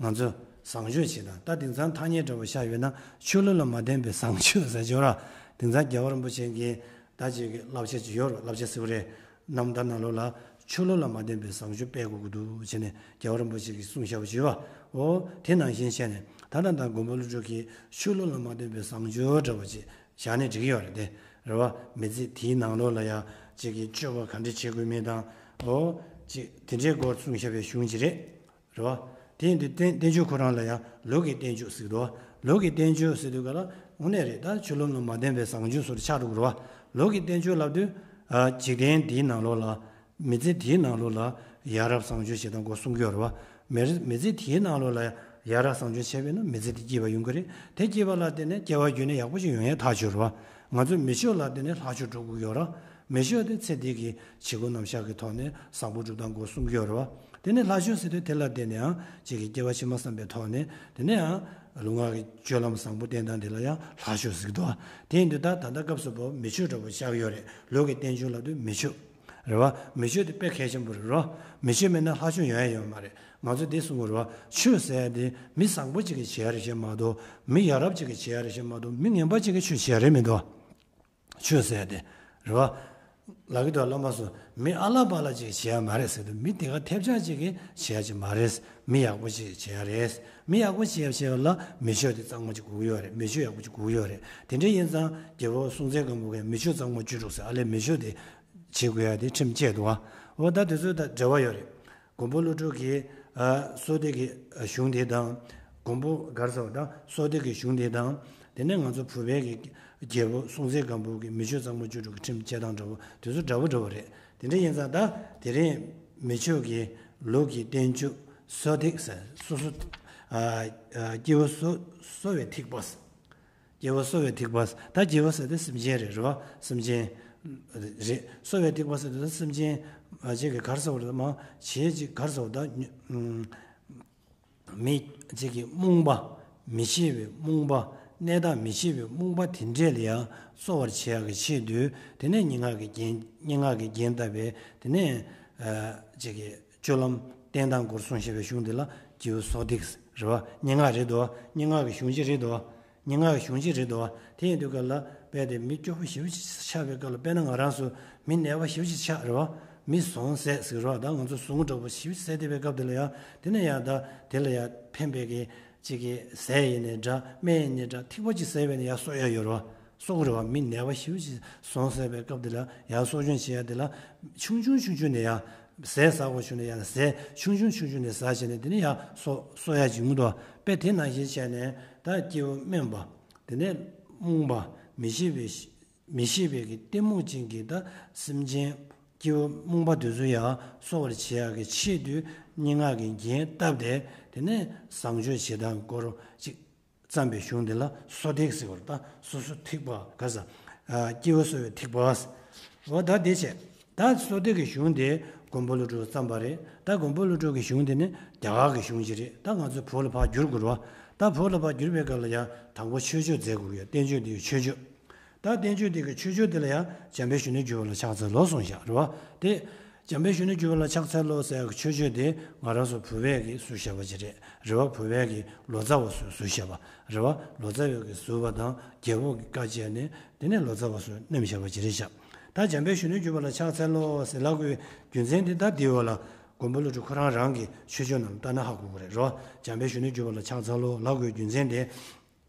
ང་ཚོ་བཟང་སྤྱོད་བྱེད་སྟངས་ད་དེང་སང་ཐ་སྙད་འདྲ་པོ་ཤར་ཡོད་ན་ཆོས་ལུགས་ལ་མ་བརྟེན་པའི་བཟང་སྤྱོད་ཟེར་གྱི་ཡོད་ར། དེང་སང་རྒྱལ་བ་རིན་པོ་ཆེ་གིས་ད་ཅིག་གི་བསླབ་བྱ་ཅིག་ཡོད་རེད། བསླབ་བྱ་ཟེར་བ་རེད། རྣམ་ཐར་ནང་ལོགས་ལ་ཆོས་ལུགས་ལ་མ་བརྟེན་པའི་བཟང་སྤྱོད་སྤེལ་དགོས་ཀྱི་འདུག་བྱས་ནས་རྒྱལ་བ་རིན་པོ་ཆེ་གིས་གསུངས་བཞག་པ་ཞིག་ཡོད་པ། འོ་དེ་ནང་བཞིན་བྱས་ནས་ད་ལྟ་ད་མགོན་པོ་ཀླུ་སྒྲུབ་ཀྱིས་ཆོས་ལུགས་ལ་མ་བརྟེན་པའི་བཟང་སྤྱོད་འདྲ་པོ་ཅིག་བཞག་ནས་འགྲིག་གི་ཡོད་རེད་དེ། རེད་བ། མི་ཚེ་དེའི་ནང་ལོགས་ལ་ཡང་ཅིག་གི་སྤྱོད་པ་ག་འདྲ་བྱེད་དགོས་མིན་དང་། འོ་ཅིག་དེ་འདྲའི་སྐོར་གསུངས་བཞག་པའི་གཞུང་ཅིག་རེད། རེད་བ། དེ་ཡིན་དུས་བསྟན་བསྟན་བཅོས་ཁོ་རང་ལ་ཡང་ལུགས་ཀྱི་བསྟན་བཅོས་ཟེར་གྱི་འདུག་བ། ལུགས་ཀྱི་བསྟན་བཅོས་ཟེར་དུས་ག་ལ་དངོས་གནས་རེད། ད་ཆོས་ལུགས་ལ་མ་བརྟེན་པའི་བཟང་སྤྱོད་སོགས་ཆགས་འགྲོ་གི་རེད་བ། ལུགས་ཀྱི་བསྟན་བཅོས་ལབ་དུས་ཨ་འཇིག་རྟེན་འདིའི་ནང་ལོགས་ལ་མི་ཚེ་འདིའི་ནང་ལོགས་ལ་ཡ་རབས་བཟང་སྤྱོད་བྱེད་སྟངས་སྐོར་གསུང་གི་ཡོད་རེད་བ། མི་རེ་མི་ཚེ་འདིའི་ནང་ལོགས་ལ་ཡ་རབས་བཟང་སྤྱོད་བྱས་པས་ན་མི་ཚེ་འདི་སྐྱིད་པ་ཡོང་གི་རེད། དེ་སྐྱིད་པ་ལ་བརྟེན་ནས་སྐྱེ་བ་རྒྱུན་ནས་ཡག་པོ་ཞིག་ཡོང་ཡས་ཐག་ཆོད་རེད་བ། ང་ཚོས་མི་ཆོས་ལ་བརྟེན་ནས་ལྷག་ཆོས་སྒྲུབ་དགོས་ཀྱི་ཡོད་རེད། མི་ཆོས་དེ་ཚེ་འདི་གི་བྱེད་སྒོ་རྣམ་གཞག་གི་ཐོག་ནས་བཟང་པོ་སྒྲུབ་སྟངས་སྐོར་གསུང་གི་ཡོད་རེད་བ། དེ་ནས་ལྷག་ཆོས་ཟེར་དུས་དེ་ལ་བརྟེན་ནས་ཡང་གཅིག་གི་སྐྱེ་བ་ཕྱི་མ་བསམ་པའི་ཐོག་ནས་དེ་ནས་ཡང་ལུས་ངག་གི་སྤྱོད་ལམ་བཟང་པོ་བསྟེན་སྟངས་དེ་ལ་ཡང་ལྷག་ཆོས་ཟེར་གྱི་འདུག་བ། དེ་ཡིན་དུས་ད་ད་ལྟ་སྐབས་སུ་བབ་མི་ཆོས་འདྲ་པོ་ཆགས་ཀྱི་ཡོད་རེད། ལུགས་ཀྱི་བསྟན་བཅོས་ལབ་དུས་མི་ཆོས་རེད་བ། མི་ཆོས་དེ་དཔེ་གལ་ཆེན་པོ་རེད་རོ། མི་ཆོས་མེད་ན་ལྷག་ཆོས་ཡོང་ཡ་ཡོད་མ་རེད། ང་ཚོས་འདི་གསུང་གི་རེད་བ། ཆོས་ཟེར་ཡ་དེ་མི་བཟང་པོ་ཅིག་གིས་བྱེད་ཡ་རེད་ཤག་མ་གཏོགས། མི་ཡ་རབས་ཅིག་གིས་བྱེད་ཡ་རེད་ཤག་མ་གཏོགས། མི་ངན་པ་ཅིག་གིས་ཆོས་བྱེད་ཡ་རེད་མི་འདུག། ཆོས་ཟེར་ཡ་དེ་རེད་བ། ལབ་ཀྱི་འདུག་བླ་མ་ཚོ། མི་ཨ་ལ་པ་ལ་ཅིག་གིས་བྱེད་ཡ་མ་རེད་ཟེར་དུས། མི་དེ་ག་ཐེབས་ཆག་ཅིག་གིས་བྱེད་ཡ་ཅིག་མ་རེད། མི་ཡག་པོ་ཅིག་བྱེད་ཡ་རེད། མི་ཡག་པོ་བྱེད་ཡ་བྱེད་པ་ལ་མི་ཆོས་དེ་གཙང་མ་ཅིག་དགོས་ཀྱི་ཡོད་རེད། མི་ཆོས་ཡག་པོ་ཅིག་དགོས་ཀྱི་ཡོད་རེད། དེ་འདྲ་ཡིན་ཙང་རྒྱལ་པོ་སྲོང་བཙན་སྒམ་པོ་གིས་མི་ཆོས་གཙང་མ་བཅོས་དྲུག་ཟེར། ཨ་ལས་མི་ཆོས་དེ་བྱེད་དགོས་ཡ་དེ་ཁྲིམས་བཅས་འདུག་བ། འོ་ད་དེ་ཚོ་ད་འབྲེལ་བ་ཡོད་རེད། མགོན་པོ་ཀླུ་སྒྲུབ་ཀྱི་ཨ་བསོད་བདེ་གི་གཞུང་དེ་དང་། མགོན་པོ་ག་རེ་ཟེར་བ་དང་བསོད་བདེ་གི་གཞུང་དེ་དང་། དེ་ནས་ང་ཚོ་བོད་པའི་གི་རྒྱལ་པོ་སྲོང་བཙན་སྒམ་པོ་གི་མི་ཆོས་གཙང་མ་བཅོས་དྲུག་གི་ཁྲིམས་བཅས་སྟངས་འདྲ་པོ་དེ་ཚོ་འདྲ་པོ་འདྲ་པོ་རེད། དེ་འདྲ་ཡིན་ཙང་ད་དེ་རིང་མི་ཆོས་ཀྱི་ལུགས་ཀྱི་བསྟན་བཅོས་ གསོ་ཐིགས་ཟེར། གསོ་གསོ། ཨ། ཨ། སྐྱེ་བོ་གསོ་གསོ་བའི་ཐིགས་པ། སྐྱེ་བོ་གསོ་བའི་ཐིགས་པ། ད་སྐྱེ་བོ་ཟེར་དེ་སེམས་ཅན་རེད། རེད་བ། སེམས་ཅན་རེད། གསོ་བའི་ཐིགས་པ་ཟེར་དུས་ད་སེམས་ཅན་ཅིག་གི་ག་རེ་ཟེར་བ་རེད། མ་བྱེད་ཅིག་ག་རེ་ཟེར་བ། ད་མི་ཅིག་གི་རྨོངས་པ། མི་ཤེས་པའི་རྨོངས་པ། གནས་དག་མི་ཤེས་པའི་རྨོངས་པ་དེ་འདྲས་ལ་ཡང་གསོ་བར་བྱེད་ཡག་གི་ཆེད་དུ། དེ་ནས་སྙན་ངག་གི་རྒྱན། སྙན་ངག་གི་རྒྱན་བཏབ་པས། དེ་ནས་ཅིག་གི་སྤྱོད་ལམ་བསྟེན་སྟངས་སྐོར་གསུངས་བཞག་པའི་གཞུང་འདི་ལ་སྐྱེ་བོ་གསོ་ཐིགས་རེད་བ། སྙན་ངག་རེད་དོ། སྙན་ངག་གི་གཞུང་ཅིག་རེད་དོ། སྙན་ངག་གི་གཞུང་ཅིག་རེད་དོ། དེ་ཡིན་དུས་སྐབས་ལ་དཔེ་དེ་མི་སྐྱོ་པོ་ཞེ་པོ་ཅིག་ཆགས་པའི་སྐབས་ལ། དཔེར་ན་ང་རང་ཚོ་མི་ནད་པ་ཞེ་པོ་ཅིག་ཆགས་རེད་བ། མི་ཟུངས་ཟད་ཟེར་རོ། ད་ང་ཚོ་ཟུངས་འདྲ་པོ་ཞེ་པོ་ཟད་བསྡད་པའི་སྐབས་དེ་ལ་ཡང་། དེ་ནས་ཡང་ད་དེ་ལ་ཡང་ཕན་པའི་གི་ཅིག་གི་ཟས་ཡིན་ནའི་འདྲ། སྨན་ཡིན་ནའི་འདྲ། ཐིགས་པ་ཅིག་ཟས་པས་ནས་ཡང་གསོ་ཡག་ཡོད་རེད་བ། གསོ་གི་རེད་བ། མི་ནད་པ་ཞེ་པོ་ཅིག་ཟུངས་ཟད་པའི་སྐབས་དེ་ལ་ཡང་གསོ་སྐྱོང་བྱེད་ཡག་དེ་ལ། ཆུང་ཆུང་ཆུང་ཆུང་ནས་ཡང་ཟས་ཟ་དགོས་བྱུང་ན་ཡང་ཟས་ཆུང་ཆུང་ཆུང་ཆུང་ནས་ཟ་བྱས་ནས། དེ་ནས་ཡང་གསོ་གསོ་ཡག་ཅིག་ཡོང་གི་འདུག་བ། དཔེ་དེ་ནང་བཞིན་བྱས་ནས་ད་སྐྱེ་བོ་དམན་པ། དེ་ནས་རྨོངས་པ། མི་ཤེས་པའི་མི་ཤེས་པའི་གི་གཏི་མུག་ཅན་གྱི་ད་སེམས་ཅན། སྐྱེ་བོ་རྨོངས་པ་དེ་ཚོ་ཡང་གསོ་བར་བྱེད་ཡག་གི་ཆེད་དུ་སྙན་ངག་གི་རྒྱན་བཏབ་སྟེ། དེ་ནས་བཟང་སྤྱོད་བྱེད་སྟངས་སྐོར་ཅིག་བརྩམས་པའི་གཞུང་འདི་ལ་གསོ་ཐིགས་ཟེར་བ་རེད། ད་གསོ་གསོ་ཐིགས་པ་ག་ས། ཨ། སྐྱེ་བོ་གསོ་བའི་ཐིགས་པ། འོ་ད་དེ་བྱས། ད་གསོ་ཐིགས་ཀྱི་གཞུང་དེ་མགོན་པོ་ཀླུ་སྒྲུབ་བརྩམས་པ་རེད། ད་མགོན་པོ་ཀླུ་སྒྲུབ་ཀྱི་གཞུང་དེ་ནི་རྒྱ་གར་གྱི་གཞུང་ཅིག་རེད། ད་ང་ཚོས་བོད་ལ་ཕར་བསྒྱུར་དགོས་རེད་བ། ད་བོད་ལ་ཕར་བསྒྱུར་བའི་སྐབས་ལ་ཡང་དང་པོ་མཆོད་བརྗོད་མཛད་དགོས་ཀྱི་ཡོད། བསྟན་བཅོས་འདི་ཡི་མཆོད་བརྗོད། ད་བསྟན་བཅོས་འདི་གི་མཆོད་བརྗོད་འདི་ལ་ཡང་འཇམ་དཔལ་གཞོན་ནུར་གྱུར་པ་ལ་ཕྱག་འཚལ་ལོ་གསུངས་བཞག་རེད་བ། དེ་འཇམ་དཔལ་གཞོན་ནུར་གྱུར་པ་ལ་ཕྱག་འཚལ་ལོ་ཟེར་ཡག་གི་མཆོད་བརྗོད་དེ་ང་རང་ཚོ་བོད་པས་ཀྱིས་བཟོས་བཞག་པ་ཅིག་རེད། རེད་བ། བོད་པས་ཀྱིས་ལོ་ཙཱ་བ་ཚོས་བཟོས་བཞག་པ་རེད་བ། ལོ་ཙཱ་བས་ཀྱིས་བཟོས་པ་དང་། རྒྱལ་པོ་གིས་བཀའ་བཅད་ནས། དེ་ནས་ལོ་ཙཱ་བ་ཚོས་བསྣམས་བཞག་པ་ཅིག་རེད་བཞག། ད་འཇམ་དཔལ་གཞོན་ནུར་གྱུར་པ་ལ་ཕྱག་འཚལ་ལོ་ཟེར་ལབ་དགོས་རྒྱུ་མཚན་དེ། ད་འདིའི་འོག་ལ་མགོན་པོ་ཀླུ་སྒྲུབ་ཁོ་རང་རང་གི་མཆོད་བརྗོད་ནང་ལ་ལྟ་ན་ཧ་གོ་གི་རེད། རེད་བ། འཇམ་དཔལ་གཞོན་ནུར་གྱུར་པ་ལ་ཕྱག་འཚལ་ལོ་ལབ་དགོས་རྒྱུ་མཚན་དེ།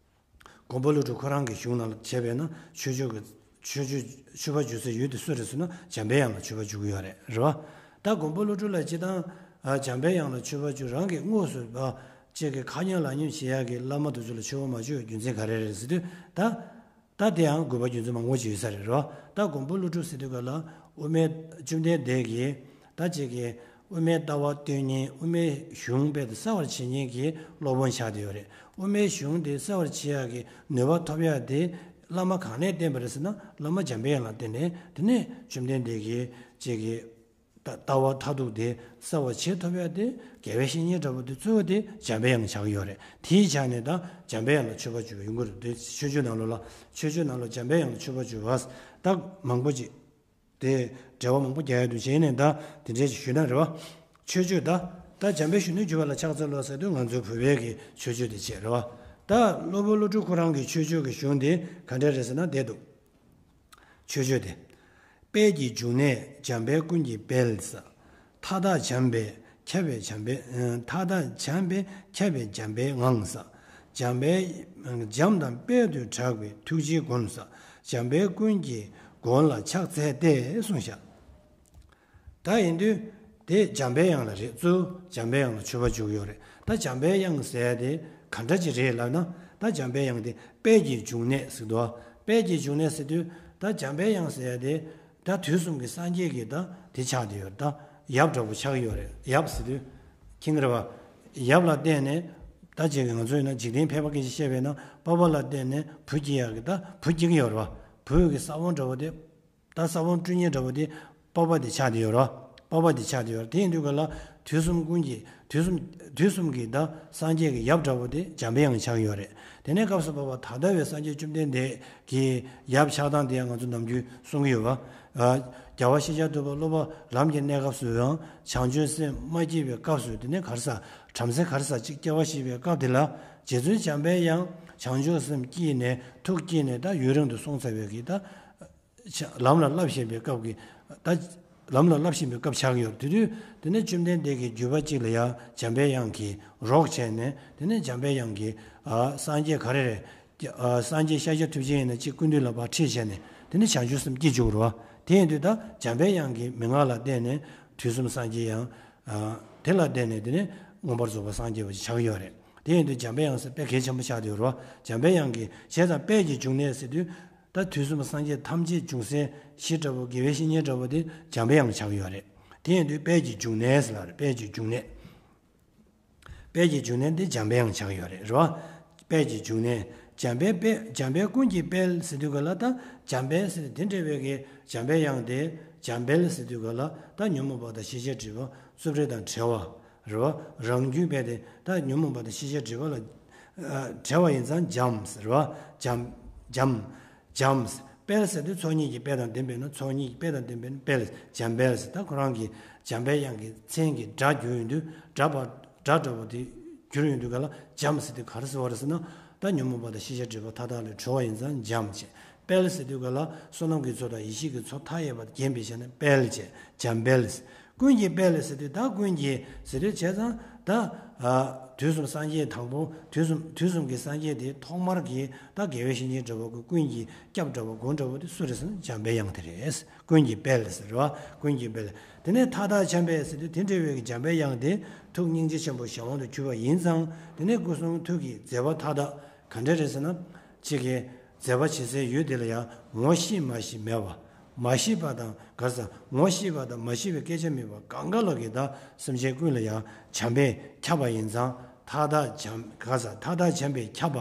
མགོན་པོ་ཀླུ་སྒྲུབ་ཁོ་རང་གི་གཞུང་ནང་ལ་བྱས་པས་ན། མཆོད་བརྗོད་ཀྱི་མཆོད་བརྗོད། མཆོད་པ་བརྗོད་སའི་ཡུལ་དེ་སུ་རེད་ཟེར་ན། འཇམ་པའི་དབྱངས་ལ་མཆོད་པ་བརྗོད་ཀྱི་ཡོད་རེད། རེད་བ། ད་མགོན་པོ་ཀླུ་སྒྲུབ་ལ་སྤྱིར་བཏང་། ཨ། འཇམ་པའི་དབྱངས་ལ་མཆོད་པ་བརྗོད། རང་གིས་དངོས་སུ་ཅིག་གི་ཁ་ཉོན་ལག་ཉོན་བྱེད་ཡག་གི་བླ་མ་དེ་ཚོ་ལ་མཆོད་པ་མ་བརྗོད་རྒྱུ་མཚན་ག་རེ་རེད་ཟེར་དུས། ད་ད་དེ་ཡང་དགོས་པ་རྒྱུ་མཚན་མང་པོ་ཅིག་ཡོད་ས་རེད། རེད་བ། ད་མགོན་པོ་ཀླུ་སྒྲུབ་ཟེར་དུས་སྐབས་ལ་དབུ་མའི། བཅོམ་ལྡན་འདས་ཀྱིས་ད་ཅིག་གི་དབུ་མའི་ལྟ་བ་སྟོན་མཁན། དབུ་མའི་གཞུང་དཔེ་དེ་གསལ་བར་བྱེད་མཁན་གྱི་སློབ་དཔོན་ཆགས་བསྡད་ཡོད་རེད། དབུ་མའི་གཞུང་དེ་གསལ་བར་བྱེད་ཡག་གི་ནུས་པ་ཐོབ་ཡག་དེ་བླ་མ་གང་ནས་བསྟན་པ་རེད་ཟེར་ན། བླ་མ་འཇམ་པའི་དབྱངས་ལ་བརྟེན་ནས། དེ་ནས་བཅོམ་ལྡན་འདས་ཀྱིས་ཅིག་གི་ལྟ་ལྟ་བ་མཐར་ཐུག་དེ་གསལ་བར་བྱེད་ཐུབ་ཡག་དེ། དགེ་བའི་བཤེས་གཉེན་འདྲ་པོ་དེ་གཙོ་བོ་དེ་འཇམ་པའི་དབྱངས་ཆགས་ཀྱི་ཡོད་རེད། དེའི་ཆ་ནས་ད་འཇམ་པའི་དབྱངས་ལ་མཆོད་པ་བརྗོད་པ་ཡོང་གི་རེད། དེ་མཆོད་བརྗོད་ནང་ལོགས་ལ། མཆོད་བརྗོད་ནང་ལོགས་འཇམ་པའི་དབྱངས་ལ་མཆོད་པ་བརྗོད་པ་ད་མང་པོ་ཅིག་དེ་འགྲེལ་བ་མང་པོ་རྒྱག་ཡག་འདུག་བྱས་ནས། ད་དེ་འདྲས་ཞིག་ཞུས་ན། རེད་བ། མཆོད་བརྗོད། ད་ད་འཇམ་དཔལ་གཞོན་ནུར་གྱུར་པ་ལ་ཕྱག་འཚལ་ལོ་ཟེར་དུས་ང་ཚོའི་བོད་པའི་གི་མཆོད་བརྗོད་དེ་བྱས། རེད་བ། ད་སློབ་དཔོན་ཀླུ་སྒྲུབ་ཁོ་རང་གི་མཆོད་བརྗོད་ཀྱི་གཞུང་དེ་ག་འདྲས་རེད་ཟེར་ན། བསྡད་འདུག་མཆོད་བརྗོད་དེ། དཔལ་གྱི་འབྱུང་གནས་འཇམ་དཔལ་ཀུན་གྱི་དཔལ་ཟེར། མཐའ་དག་འཇམ་པས་ཁྱབ་པའི་འཇམ་དཔལ། མཐའ་དག་འཇམ་པས་ཁྱབ་པའི་འཇམ་པའི་ངང་ཟེར། འཇམ་པའི། འཇམ་དང་དཔལ་དུ་གྲགས་པའི་ཐུགས་རྗེའི་མགོན་ཟེར། འཇམ་དཔལ་ཀུན་གྱི་མགོན་ལ་ཕྱག་འཚལ་ཏེ་གསུངས་བཞག། ད་ཡིན་དུས་དེ་འཇམ་པའི་དབྱངས་ལ་རེད། གཙོ་བོ་འཇམ་པའི་དབྱངས་ལ་མཆོད་པ་བརྗོད་ཀྱི་ཡོད་རེད། ད་འཇམ་པའི་དབྱངས་ཟེར་ཡ་དེ་ག་འདྲ་ཅིག་རེད་ལབ་ན། ད་འཇམ་པའི་དབྱངས་དེ་དཔལ་གྱི་འབྱུང་གནས་ཟེར་འདུག། དཔལ་གྱི་འབྱུང་གནས་ཟེར་དུས། ད་འཇམ་པའི་དབྱངས་ཟེར་ཡ་དེ་ད་དུས་གསུམ་གྱི་སངས་རྒྱས་ཀྱི་ད་དེ་ཆགས་བསྡད་ཡོད་རེད། ད་ཡབ་འདྲ་པོ་ཆགས་ཀྱི་ཡོད་རེད། ཡབ་ཟེར་དུས་མཁྱེན་གྱི་རེད་བ། ཡབ་ལ་བརྟེན་ནས། ད་ཅིག་གི་ང་ཚོ་ཡིན་ན་འཇིག་རྟེན་ཕལ་པ་སྐད་ཆ་བཤད་པས་ན། པ་ཕ་ལ་བརྟེན་ནས་བུ་སྐྱེ་ཡག་གི་ད་བུ་སྐྱེ་གི་ཡོད་རེད་བ། བུ་གི་ས་བོན་འདྲ་པོ་དེ། ད་ས་བོན་བསྐྲུན་མཁན་འདྲ་པོ་དེ་པ་ཕ་དེ་ཆགས་བསྡད་ཡོད་རེད་བ། པ་ཕ་དེ་ཆགས་བསྡད་ཡོད་རེད། དེ་ཡིན་དུས་སྐབས་ལ་དུས་གསུམ་ཀུན་གྱི། དུས་གསུམ། དུས་གསུམ་གྱི་ད་སངས་རྒྱས་ཀྱི་ཡབ་འདྲ་པོ་དེ་འཇམ་པའི་དབྱངས་ཆགས་ཡོད་རེད། དེ་ནས་སྐབས་སུ་བབ་པ་ད་ལྟ་བའི་སངས་རྒྱས་བཅོམ་ལྡན་འདས་ཀྱི་ཡབ་ཆགས་སྟངས་དེ་ཡང་ང་ཚོ་ནམ་རྒྱུན་གསུང་གི་ཡོད་པ། ཨ། རྒྱལ་བ་ཤཱཀྱ་ཐུབ་པ་སློབ་པ་ལམ་གྱི་གནས་སྐབས་སུ་ཡང་བྱང་ཆུབ་སེམས་མ་སྐྱེས་པའི་སྐབས་སུ། དེ་ནས་ག་རེ་ཟ། བྲམ་ཟེ་ག་རེ་ཟ་ཅིག་སྐྱེ་བ་བཞེས་པའི་སྐབས་དེ་ལ། རྗེ་བཙུན་འཇམ་པའི་དབྱངས་བྱང་ཆུབ་སེམས་བསྐྱེད་ནས། ཐུགས་བསྐྱེད་ནས། ད་ཡུན་རིང་དུ་སོང་ཚར་བའི་གི་ད་ལམ་ལ་བསླབ་བཞིན་པའི་སྐབས་ཀྱི། ད་ལམ་ལ་བསླབ་བཞིན་པའི་སྐབས་ཆགས་ཀྱི་ཡོད་རེད། དེ་དུས་དེ་ནས་བཅོམ་ལྡན་འདས་ཀྱིས་བརྒྱུད་པ་གཅིག་ལ་ཡང་འཇམ་པའི་དབྱངས་ཀྱིས་རོགས་བྱས་ནས། དེ་ནས་འཇམ་པའི་དབྱངས་ཀྱིས། ཨ། སངས་རྒྱས་ག་རེ་རེད། ཨ། སངས་རྒྱས་ཤཱཀྱ་ཐུབ་ཆེན་ཡིན་ན་གཅིག་སྐུ་མདུན་ལ་ཕར་ཁྲིད་བྱས་ནས། དེ་ནས་བྱང་ཆུབ་སེམས་སྐྱེ་བཅུག་རོ། དེ་ཡིན་དུས་ད་འཇམ་པའི་དབྱངས་ཀྱི་མན་ངག་ལ་བརྟེན་ནས་དུས་གསུམ་སངས་རྒྱས་ཡང་། ཨ། དེ་ལ་བརྟེན་ནས་དེ་ནས་མངོན་པར་རྫོགས་པར་སངས་རྒྱས་པ་ཞིག་ཆགས་ཀྱི་ཡོད་རེད། དེ་ཡིན་དུས་འཇམ་པའི་དབྱངས་ཟེར་དཔེ་གལ་ཆེན་པོ་ཆགས་བསྡད་ཡོད་རོ། འཇམ་པའི་དབྱངས་ཀྱི། བྱས་ཙང་དཔལ་གྱི་འབྱུང་གནས་ཟེར་དུས། ད་དུས་གསུམ་སངས་རྒྱས་ཐམས་ཅད་འབྱུང་སའི་གཞི་འདྲ་པོ། དགེ་བའི་བཤེས་གཉེན་འདྲ་པོ་དེ་འཇམ་པའི་དབྱངས་ཆགས་ཀྱི་ཡོད་རེད། དེ་ཡིན་དུས་དཔལ་གྱི་འབྱུང་གནས་ཟེར་ལབ་རེད། དཔལ་གྱི་འབྱུང་གནས། དཔལ་གྱི་འབྱུང་གནས་འདི་འཇམ་པའི་དབྱངས་ཆགས་ཡོད་རེད། རེད་བ། དཔལ་གྱི་འབྱུང་གནས། འཇམ་དཔལ་དཔལ། འཇམ་དཔལ་ཀུན་གྱི་དཔལ་ཟེར་དུས་ག་ལ་ད་འཇམ་དཔལ་ཟེར་དེ་འདྲ་བའི་གི་འཇམ་པའི་དབྱངས་དེ་འཇམ་དཔལ་ཟེར་དུས་ག་ལ་ད་ཉོན་མོངས་པ་དང་ཤེས་བྱའི་སྒྲིབ་པ་རྩུབ་རིགས་དང་བྲལ་བ། རེད་བ། རང་རྒྱུད་དཔལ་དེ་ད་ཉོན་མོངས་པ་དང་ཤེས་བྱའི་སྒྲིབ་པ་ལ་ཨ་བྲལ་བ་ཡིན་ཙང་འཇམ་ཟེར་བ། འཇམ། འཇམ། འཇམ། དཔལ་ཟེར་དུས་ཚོགས་གཉིས་ཀྱི་དཔལ་དང་ལྡན་པས་ན། ཚོགས་གཉིས་ཀྱི་དཔལ་དང་ལྡན་པས་ན་དཔལ། འཇམ་དཔལ་ཟེར། ད་ཁོ་རང་གི་འཇམ་པའི་དབྱངས་ཀྱི་མཚན་གྱི་སྒྲ་བསྒྱུར་ཡོང་དུས་སྒྲ་པ་སྒྲ་འདྲ་བོ་དེ་བསྒྱུར་ཡོང་དུས་ག་ལ་འཇམ་ཟེར་དུས་ག་རེ་ཟེར་བ་རེད་ཟེར་ན། ད་ཉོན་མོངས་པ་དང་ཤེས་བྱའི་སྒྲིབ་པ་མཐའ་དག་ལས་གྲོལ་བ་ཡིན་ཙང་འཇམ་བྱས། དཔལ་ཟེར་དུས་ག་ལ་བསོད་ནམས་ཀྱི་ཚོགས་དང་ཡེ་ཤེས་ཀྱི་ཚོགས་མཐའ་ཡས་པ་བརྒྱན་པའི་ཆ་ནས་དཔལ་བྱས། འཇམ་དཔལ། ཀུན་གྱི་དཔལ་ཟེར་དུས་ད་ཀུན་གྱི་ཟེར་དུས་བྱས་ཙང་ད་ཨ་དུས་གསུམ་སངས་རྒྱས་དང་པོ། དུས་གསུམ་དུས་གསུམ་གྱི་སངས་རྒྱས་དེ་ཐོག་མར་གྱི་ད་དགེ་བའི་བཤེས་གཉེན་འདྲ་བོ་གི་ཀུན་གྱི་སྐྱབས་འདྲ་བོ་མགོན་འདྲ་བོ་དེ་སུ་རེད་ཟེར་ན་འཇམ་པའི་དབྱངས་དེ་རེད། ཀུན་གྱི་དཔལ་ཟེར་བ། ཀུན་གྱི་དཔལ། དེ་ནས་མཐའ་དག་འཇམ་པའི་ཟེར་དུས་དེ་འདྲ་བའི་གི་འཇམ་པའི་དབྱངས་དེ་ཐུགས་སྙིང་རྗེ་ཆེན་པོ་གཞན་དབང་དུ་གྱུར་པ་ཡིན་ཙང་དེ་ནས་སྐུ་གསུང་ཐུགས་ཀྱི་མཛད་པ་མཐའ་དག་ག་འདྲ་རེད་ཟེར་ན། གཅིག་གིས་མཛད་པ་བྱེད་སའི་ཡུལ་དེ་ལ་ཡང་ངོ་ཤེས་མ་ཤེས་མེད་པ། མ་ཤེས་པ་དང་ག་རེ་ཟེར། ངོ་ཤེས་པ་དང་མ་ཤེས་པའི་སྐད་ཆ་མེད་པ། གང་ག་ལ་གི་ད་སེམས་ཅན་ཀུན་ལ་ཡང་བྱམས་པས་ཁྱབ་པ་ཡིན་ཙང་མཐའ་དག་བྱམས་ག་རེ་ཟེར། མཐའ་དག་བྱམས་པས་ཁྱབ་པ་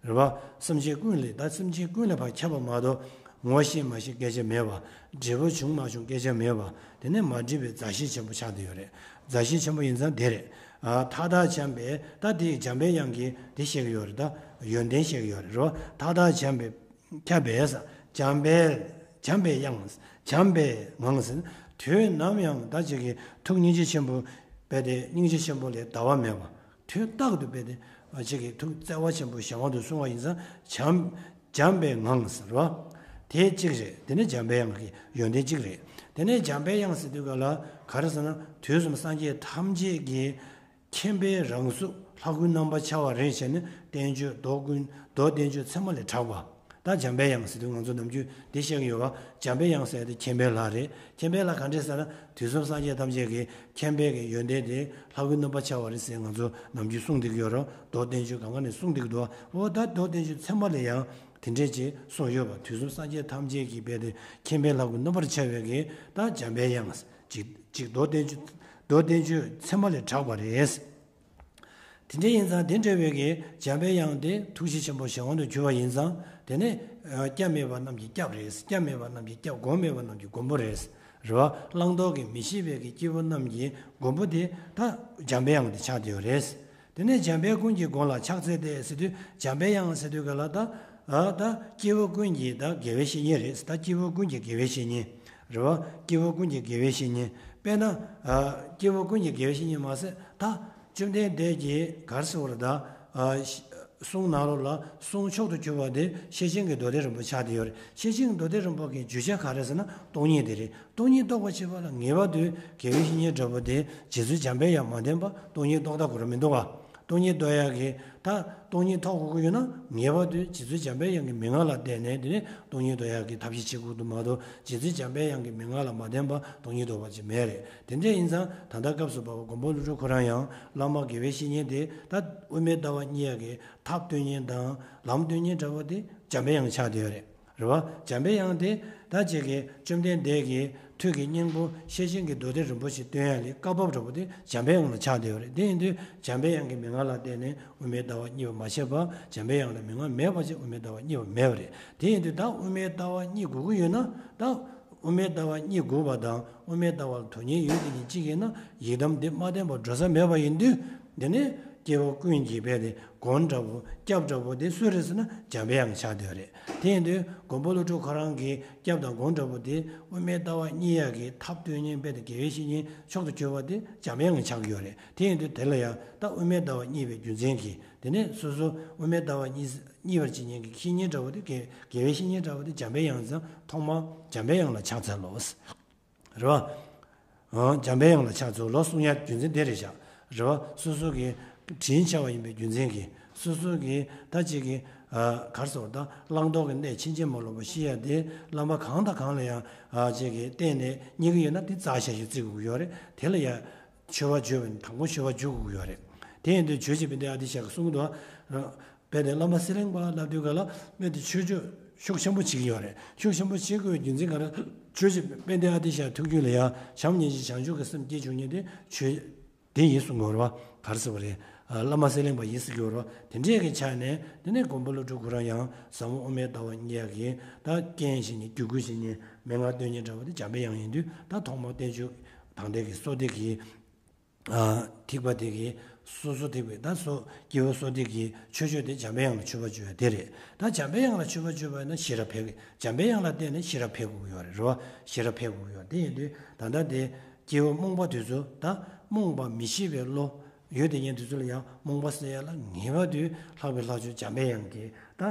རེད་བ། སེམས་ཅན་ཀུན་ལ་ད་སེམས་ཅན་ཀུན་ལ་ཕར་ཁྱབ་པ་མ་གཏོགས་ངོ་ཤེས་མ་ཤེས་སྐད་ཆ་མེད་པ། འབྲས་བུ་བྱུང་མ་བྱུང་སྐད་ཆ་མེད་པ། དེ་ནས་མ་འདྲིས་པའི་མཛའ་བཤེས་ཆེན་པོ་ཆགས་བསྡད་ཡོད་རེད། མཛའ་བཤེས་ཆེན་པོ་ཡིན་ཙང་དེ་རེད། ཨ་མཐའ་དག་འཇམ་པའི་ད་དེ་འཇམ་པའི་དབྱངས་ཀྱི་དེ་བཤད་ཀྱི་ཡོད་རེད། ད་ཡོན་ཏན་བཤད་ཀྱི་ཡོད་རེད་རོ། མཐའ་དག་འཇམ་པའི་ཁྱབ་པས་འཇམ་པའི་འཇམ་པའི་དབྱངས། འཇམ་པའི་ངང་ཟེར། དུས་ནམ་ཡང་ད་ཅིག་གི་ཐུགས་སྙིང་རྗེ་ཆེན་པོ་དཔེ་དེ་སྙིང་རྗེ་ཆེན་པོ་ལས་འདའ་བ་མེད་པ། དུས་རྟག་ཏུ་དཔེ་དེ་ཅིག་གི་ཐུགས་བརྩེ་བ་ཆེན་པོ་གཞན་དབང་དུ་སོང་བ་ཡིན་ཙང་འཇམ་འཇམ་པའི་ངང་ཟེར་བ། དེ་གཅིག་རེད། དེ་ནི་འཇམ་པའི་དབྱངས་ཀྱི་ཡོན་ཏན་གཅིག་རེད། དེ་ནས་འཇམ་པའི་དབྱངས་ཟེར་དུས་ག་ལ་ག་རེ་ཟེར་ན། དུས་གསུམ་སངས་རྒྱས་ཐམས་ཅད་ཀྱི་མཁྱེན་པའི་རང་གཟུགས་ལྷ་སྐུའི་རྣམ་པར་འཆར་བ་རེད་བྱས་ནས་བསྟན་བཅོས་མདོ་ཀུན་མདོ་བསྟན་བཅོས་ཚད་མ་ལས་གྲགས་པ། ད་འཇམ་པའི་དབྱངས་ཟེར་དུས་ང་ཚོ་ནམ་རྒྱུན་འདི་བཤད་ཀྱི་ཡོད་པ། འཇམ་པའི་དབྱངས་ཟེར་དེ་མཁྱེན་པའི་ལྷ་རེད། མཁྱེན་པའི་ལྷ་ག་འདྲས་ཟེར་ན། དུས་གསུམ་སངས་རྒྱས་ཐམས་ཅད་ཀྱི་མཁྱེན་པའི་གི་ཡོན་ཏན་དེ་ལྷ་སྐུའི་རྣམ་པར་འཆར་བ་རེད་ཟེར་ང་ཚོ་ནམ་རྒྱུན་གསུངས་བསྡད་ཀྱི་ཡོད་རེད། མདོ་བསྟན་བཅོས་གང་ག་ནས་གསུངས་བསྡད་ཀྱི་འདུག་འོ་ད་མདོ་བསྟན་བཅོས་ཚད་མ་ལ་ཡང་དེ་འདྲས་ཅིག་གསུངས་ཡོད་པ། དུས་གསུམ་སངས་རྒྱས་ཐམས་ཅད་ཀྱི་དཔེ་དེ་མཁྱེན་པའི་ལྷ་སྐུའི་རྣམ་པར་འཆར་བའི་གི་ད་འཇམ་པའི་དབྱངས་ཅིག་ཅིག་མདོ་བསྟན་བཅོས་མདོ་བསྟན་བཅོས་ཚད་མ་ལས་གྲགས་པ་རེད། དེ་འདྲ་ཡིན་ཙང་དེ་འདྲ་བའི་གི་འཇམ་པའི་དབྱངས་དེ་ཐུགས་རྗེ་ཆེན་པོ་གཞན་དབང་དུ་གྱུར་པ་ཡིན་ཙང་། དེ་ནི་ཨ་སྐྱབས་མེད་པ་རྣམས་ཀྱི་སྐྱབས་རེད། སྐྱབས་མེད་པ་རྣམས་ཀྱི་སྐྱབས། མགོན་མེད་པ་རྣམས་ཀྱི་མགོན་པོ་རེད། རེད་བ། བླང་དོར་གྱི་མི་ཤེས་པའི་གི་སྐྱེ་བོ་རྣམས་ཀྱི་མགོན་པོ་དེ་ད་འཇམ་པའི་དབྱངས་དེ་ཆགས་བསྡད་ཡོད་རེད། དེ་ནས་འཇམ་དཔལ་ཀུན་གྱི་མགོན་ལ་ཕྱག་འཚལ་ཏེ་ཟེར་དུས་འཇམ་པའི་དབྱངས་ཟེར་དུས་ག་ལ་ད་ཨ་ད་སྐྱེ་བོ་ཀུན་གྱི་ད་དགེ་བའི་བཤེས་གཉེན་རེད། ད་སྐྱེ་བོ་ཀུན་གྱི་དགེ་བའི་བཤེས་གཉེན་རེད་བ། སྐྱེ་བོ་ཀུན་གྱི་དགེ་བའི་བཤེས་གཉེན། དཔེར་ན་ཨ་སྐྱེ་བོ་ཀུན་གྱི་དགེ་བའི་བཤེས་གཉེན་མ་ཟད་ད་བཅོམ་ལྡན་འདས་ཀྱིས་ག་རེ་ཟེར་བ་རེད། ད་ཨ་གསུང་ནང་ལོགས་ལ་གསུང་མཆོག་ཏུ་གྱུར་པ་དེ་ཤེར་ཕྱིན་གྱི་མདོ་སྡེ་རིམ་པ་ཆགས་བསྡད་ཡོད་རེད། ཤེར་ཕྱིན་གྱི་མདོ་སྡེ་རིམ་པ་གི་བརྗོད་བྱ་ག་རེ་ཟེར་ན་སྟོང་ཉིད་དེ་རེད། སྟོང་ཉིད་རྟོགས་པར་བྱེད་པ་ལ་ངེས་པར་དུ་དགེ་བའི་བཤེས་གཉེན་འདྲ་པོ་དེ་རྗེ་བཙུན་འཇམ་པའི་དབྱངས་མ་བསྟེན་པ་སྟོང་ཉིད་རྟོགས་ཐབས་ཁོ་རང་མི་འདུག་ག་སྟོང་ཉིད་རྟོགས་ཡག་གི་ད་སྟོང་ཉིད་ཐོབ་དགོས་ཀྱི་ཡོད་ན་ངེས་པར་དུ་རྗེ་བཙུན་འཇམ་པའི་དབྱངས་ཀྱི་མན་ངག་ལ་བརྟེན་ནས་དེ་ནས་སྟོང་ཉིད་རྟོགས་ཡག་གི་ཐབས་ཤེས་བྱེད་དགོས་འདུག་མ་གཏོགས་རྗེ་བཙུན་འཇམ་པའི་དབྱངས་ཀྱི་མན་ངག་ལ་མ་བརྟེན་པ་སྟོང་ཉིད་རྟོགས་པ་ཅིག་མེད་རེད། དེ་འདྲ་ཡིན་ཙང་ད་ལྟ་སྐབས་སུ་བབ་པ་མགོན་པོ་ཀླུ་སྒྲུབ་ཁོ་རང་ཡང་བླ་མ་དགེ་བའི་བཤེས་གཉེན་དེ་ད་དབུ་མའི་ལྟ་བ་རྙེད་ཡག་གི་ཐབས་སྟོན་མཁན་དང་ལམ་སྟོན་མཁན་འདྲ་པོ་དེ་འཇམ་པའི་དབྱངས་ཆགས་བསྡད་ཡོད་རེད། རེད་བ། འཇམ་པའི་དབྱངས་དེ་ད་ཅིག་གི་བཅོམ་ལྡན་འདས་ཀྱི་ཐུགས་ཀྱི་སྙིང་པོ་ཤེར་ཕྱིན་གྱི་མདོ་སྡེ་རིམ་པ་ཞིག་སྟོན་ཡག་ལས་བཀའ་བབས་འདྲ་པོ་དེ་འཇམ་པའི་དབྱངས་ལ་ཆགས་བསྡད་ཡོད་རེད། དེ་ཡིན་དུས་འཇམ་པའི་དབྱངས་ཀྱི་མན་ངག་ལ་བརྟེན་ནས་དབུ་མའི་ལྟ་བ་རྙེད་པ་མ་ཆགས་པ། འཇམ་པའི་དབྱངས་ལ་མན་ངག་མེད་པ་ཅིག་དབུ་མའི་ལྟ་བ་རྙེད་པ་མེད་པ་རེད། དེ་ཡིན་དུས་ད་དབུ་མའི་ལྟ་བ་རྙེད་དགོས་ཀྱི་ཡོད་ན་ད་དབུ་མའི་ལྟ་བ་རྙེད་དགོས་པ་དང་དབུ་མའི་ལྟ་བ་ལ་དོན་གཉེར་ཡོད་མཁན་གཅིག་ཡིན་ན་ཡི་དམ་འདི་མ་བསྟེན་པར་འགྲོ་ས་མེད་པ་ཡིན་དུས། དེ་ནས་སྐྱེ་བོ་ཀུན་གྱི་དཔེ་དེ་མགོན་འདྲ་པོ་སྐྱབས་འདྲ་པོ་དེ་སུ་རེད་ཟེར་ན་འཇམ་པའི་དབྱངས་ཆགས་བསྡད་རེད། དེ་ཡིན་དུས་མགོན་པོ་ཀླུ་སྒྲུབ་ཁོ་རང་གི་སྐྱབས་དང་མགོན་འདྲ་པོ་དེ་དབུ་མའི་ལྟ་བ་རྙེད་ཡག་གི་ཐབས་སྟོན་མཁན་དཔེ་དེ་དགེ་བའི་བཤེས་གཉེན་མཆོག་ཏུ་གྱུར་པ་དེ་འཇམ་པའི་དབྱངས་ཆགས་ཀྱི་ཡོད་རེད། དེ་ཡིན་དུས་དེ་ལ་ཡང་ད་དབུ་མའི་ལྟ་བ་རྙེད་པའི་རྒྱུ་མཚན་གྱིས་དེ་ནས་སོ་སོ་དབུ་མའི་ལྟ་བ་རྙེད་རྙེད་པར་བྱེད་མཁན་གྱི་བཤེས་གཉེན་འདྲ་པོ་དེ་དགེ་དགེ་བའི་བཤེས་གཉེན་འདྲ་པོ་དེ་འཇམ་པའི་དབྱངས་ཙང་ཐོག་མར་འཇམ་པའི་དབྱངས་ལ་ཕྱག་འཚལ་ལོ། རེད་བ། འོ། འཇམ་པའི་དབྱངས་ལ་ཕྱག་འཚལ་ལོ་གསུང་ཡག་རྒྱུ་མཚན་དེ་རེད་ཤག་རེད་བ། སོ་སོ་གི་དྲིན་ཆེ་བ་ཡིན་པའི་རྒྱུ་མཚན་གྱིས་སོ་སོ་གི་ད་ཅིག་གི་ཨ་ག་རེ་ཟེར་ད་བླང་དོར་གྱི་གནས་ཕྱིན་ཅི་མ་ལོག་པ་ཤེས་ཡག་དེ་བླ་མ་གང་དང་གང་ལ་ཡང་ཨ་ཅིག་གི་བསྟེན་ནས་རྙེད་ཀྱི་ཡོད་ན་དེ་རྩ་ཆེ་ཤོས་བརྩི་དགོས་ཀྱི་ཡོད་རེད། དེ་ལ་ཡང་མཆོད་པ་བརྗོད་པ་ནི་དང་པོ་མཆོད་པ་བརྗོད་དགོས་ཀྱི་ཡོད་རེད། དེ་ཡིན་དུས་ཇོ་བོ་རྗེ་དཔལ་ལྡན་ཨ་ཏི་ཤ་གིས་གསུངས་འདུག་རེད་བ། དཔེ་དེ་བླ་མ་ཚེ་རིང་པ་ལབ་དུས་ག་ལ་དཔེ་དེ་ཆོས་སྤྱོད་ཤུགས་ཆེན་པོ་བྱེད་ཀྱི་ཡོད་རེད། ཤུགས་ཆེན་པོ་བྱེད་དགོས་པའི་རྒྱུ་མཚན་ག་རེ། ཆོས་ཀྱི་དཔལ་ལྡན་ཨ་ཏི་ཤ་ཐུགས་རྒྱུད་ལ་ཡང་བྱམས་སྙིང་རྗེ་བྱང་ཆུབ་ཀྱི་སེམས་སྐྱེ་བཅུག་མཁན་དེ་ཆོས་ དེ་ཡིན་གསུང་གི་ཡོད་རེད་བ། ག་རེ་ཟེར་བ་རེད། ཨ། བླ་མ་སེང་བློན་པ་ཡིན་ཟེར་གྱི་ཡོད་རེད་བ། དེ་འདྲས་ཀྱི་ཆ་ནས་དེ་ནས་མགོན་པོ་ཀླུ་སྒྲུབ་ཁོ་རང་ཡང་ཟབ་མོ་དབུ་མའི་ལྟ་བ་གཉེར་ཡག་གི་ད་རྐྱེན་བྱེད་མཁན། བརྒྱུད་སྐུལ་བྱེད་མཁན། མན་ངག་སྟོན་མཁན་འདྲ་བོ་དེ་འཇམ་པའི་དབྱངས་ཡིན་དུས། ད་ཐོག་མར་བསྟན་བཅོས་དང་ལྡན་གྱི་གསོལ་འདེབས་ཀྱི། ཨ། ཐེག་པ་དེ་གི་སོ་སོ་ཐེག་པའི། ད་སོ། སྐྱེས་བུ་གསོལ་འདེབས་ཀྱི་མཆོད་བརྗོད་དེ་འཇམ་པའི་དབྱངས་ལ་མཆོད་པ་བརྗོད་ཡ་དེ་རེད། ད་འཇམ་པའི་དབྱངས་ལ་མཆོད་པ་བརྗོད་པ་ཡིན་ན་ཤེས་རབ་འཕེལ་གི། འཇམ་པའི་དབྱངས་ལ་བརྟེན་ནས་ཤེས་རབ་འཕེལ་དགོས་ཀྱི་ཡོད་རེད། རེད་བ། ཤེས་རབ་འཕེལ་དགོས་ཀྱི་ཡོད་རེད། དེ་ཡིན་དུས་ད་ལྟ་དེ་སྐྱེས་བུ་རྨོངས་པ་དེ་ཚོ། ད་རྨོངས་པ་མི་ཤེས་པའི་བློ་ཡོད་དེ་ཉན་དུས་ཚོད་ལ་ཡང་རྨོངས་པ་སེལ་ཡ་ལ་ངེས་པར་དུ་ལྷག་པའི་ལྷག་ཆོས་འཇམ་པའི་དབྱངས་ཀྱི་ད་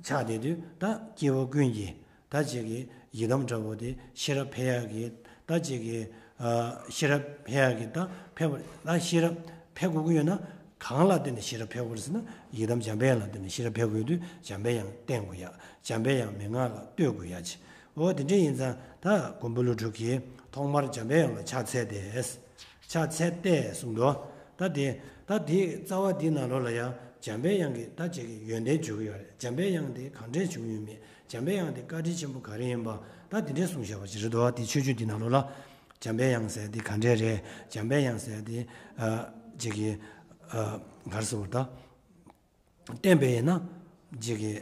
ཕྱག་དེ་དུས། ད་སྐྱེ་བོ་ཀུན་གྱི་ད་ཅིག་གི་ཡི་དམ་འདྲ་བོ་དེ་ཤེས་རབ་འཕེལ་ཡག་གི་ད་ཅིག་གི། ཨ། ཤེས་རབ་འཕེལ་ཡག་གི་ད་འཕེལ་བ། ད་ཤེས་རབ་འཕེལ་དགོས་ཀྱི་ཡོད་ན་གང་ལ་བརྟེན་ནས་ཤེས་རབ་འཕེལ་དགོས་རེད་ཟེར་ན། ཡི་དམ་འཇམ་པའི་དབྱངས་ལ་བརྟེན་ནས་ཤེས་རབ་འཕེལ་དགོས་དུས། འཇམ་པའི་དབྱངས་བསྟེན་དགོས་ཡག་འཇམ་པའི་དབྱངས་མན་ངག་ལ་ལྟོས་དགོས་ཡག་ཅིག་འོ། དེ་འདྲ་ཡིན་ཙང་ད་མགོན་པོ་ཀླུ་སྒྲུབ་ཀྱིས་ཐོག་མར་འཇམ་པའི་དབྱངས་ལ་ཕྱག་འཚལ་ཏེ། ཕྱག་འཚལ་ཏེ་གསུངས་འདུག་ད་དེ། ད་དེའི་རྩ་བ་འདིའི་ནང་ལོགས་ལ་ཡང་འཇམ་པའི་དབྱངས་ཀྱི་ད་ཅིག་གི་ཡོན་ཏན་བརྗོད་ཀྱི་ཡོད་རེད། འཇམ་པའི་དབྱངས་དེ་གང་འདྲས་བྱུང་ཡོད་མེད། འཇམ་པའི་དབྱངས་དེ་བཀའ་དྲིན་ཆེན་པོ་ག་རེ་ཡིན་པ། ད་དེ་འདྲས་གསུངས་བཞག་པ་ཅིག་རེད་འདུག་ད་དེ་མཆོད་བརྗོད་འདིའི་ནང་ལོགས་ལ། འཇམ་པའི་དབྱངས་ཟེར་དེ་ག་འདྲས་རེད། འཇམ་པའི་དབྱངས་ཟེར་དེ། ཨ། ཅིག་གི། ཨ། ག་རེ་ཟེར་བ་ད། བསྟེན་པས་ཡིན་ན་ཅིག་གི།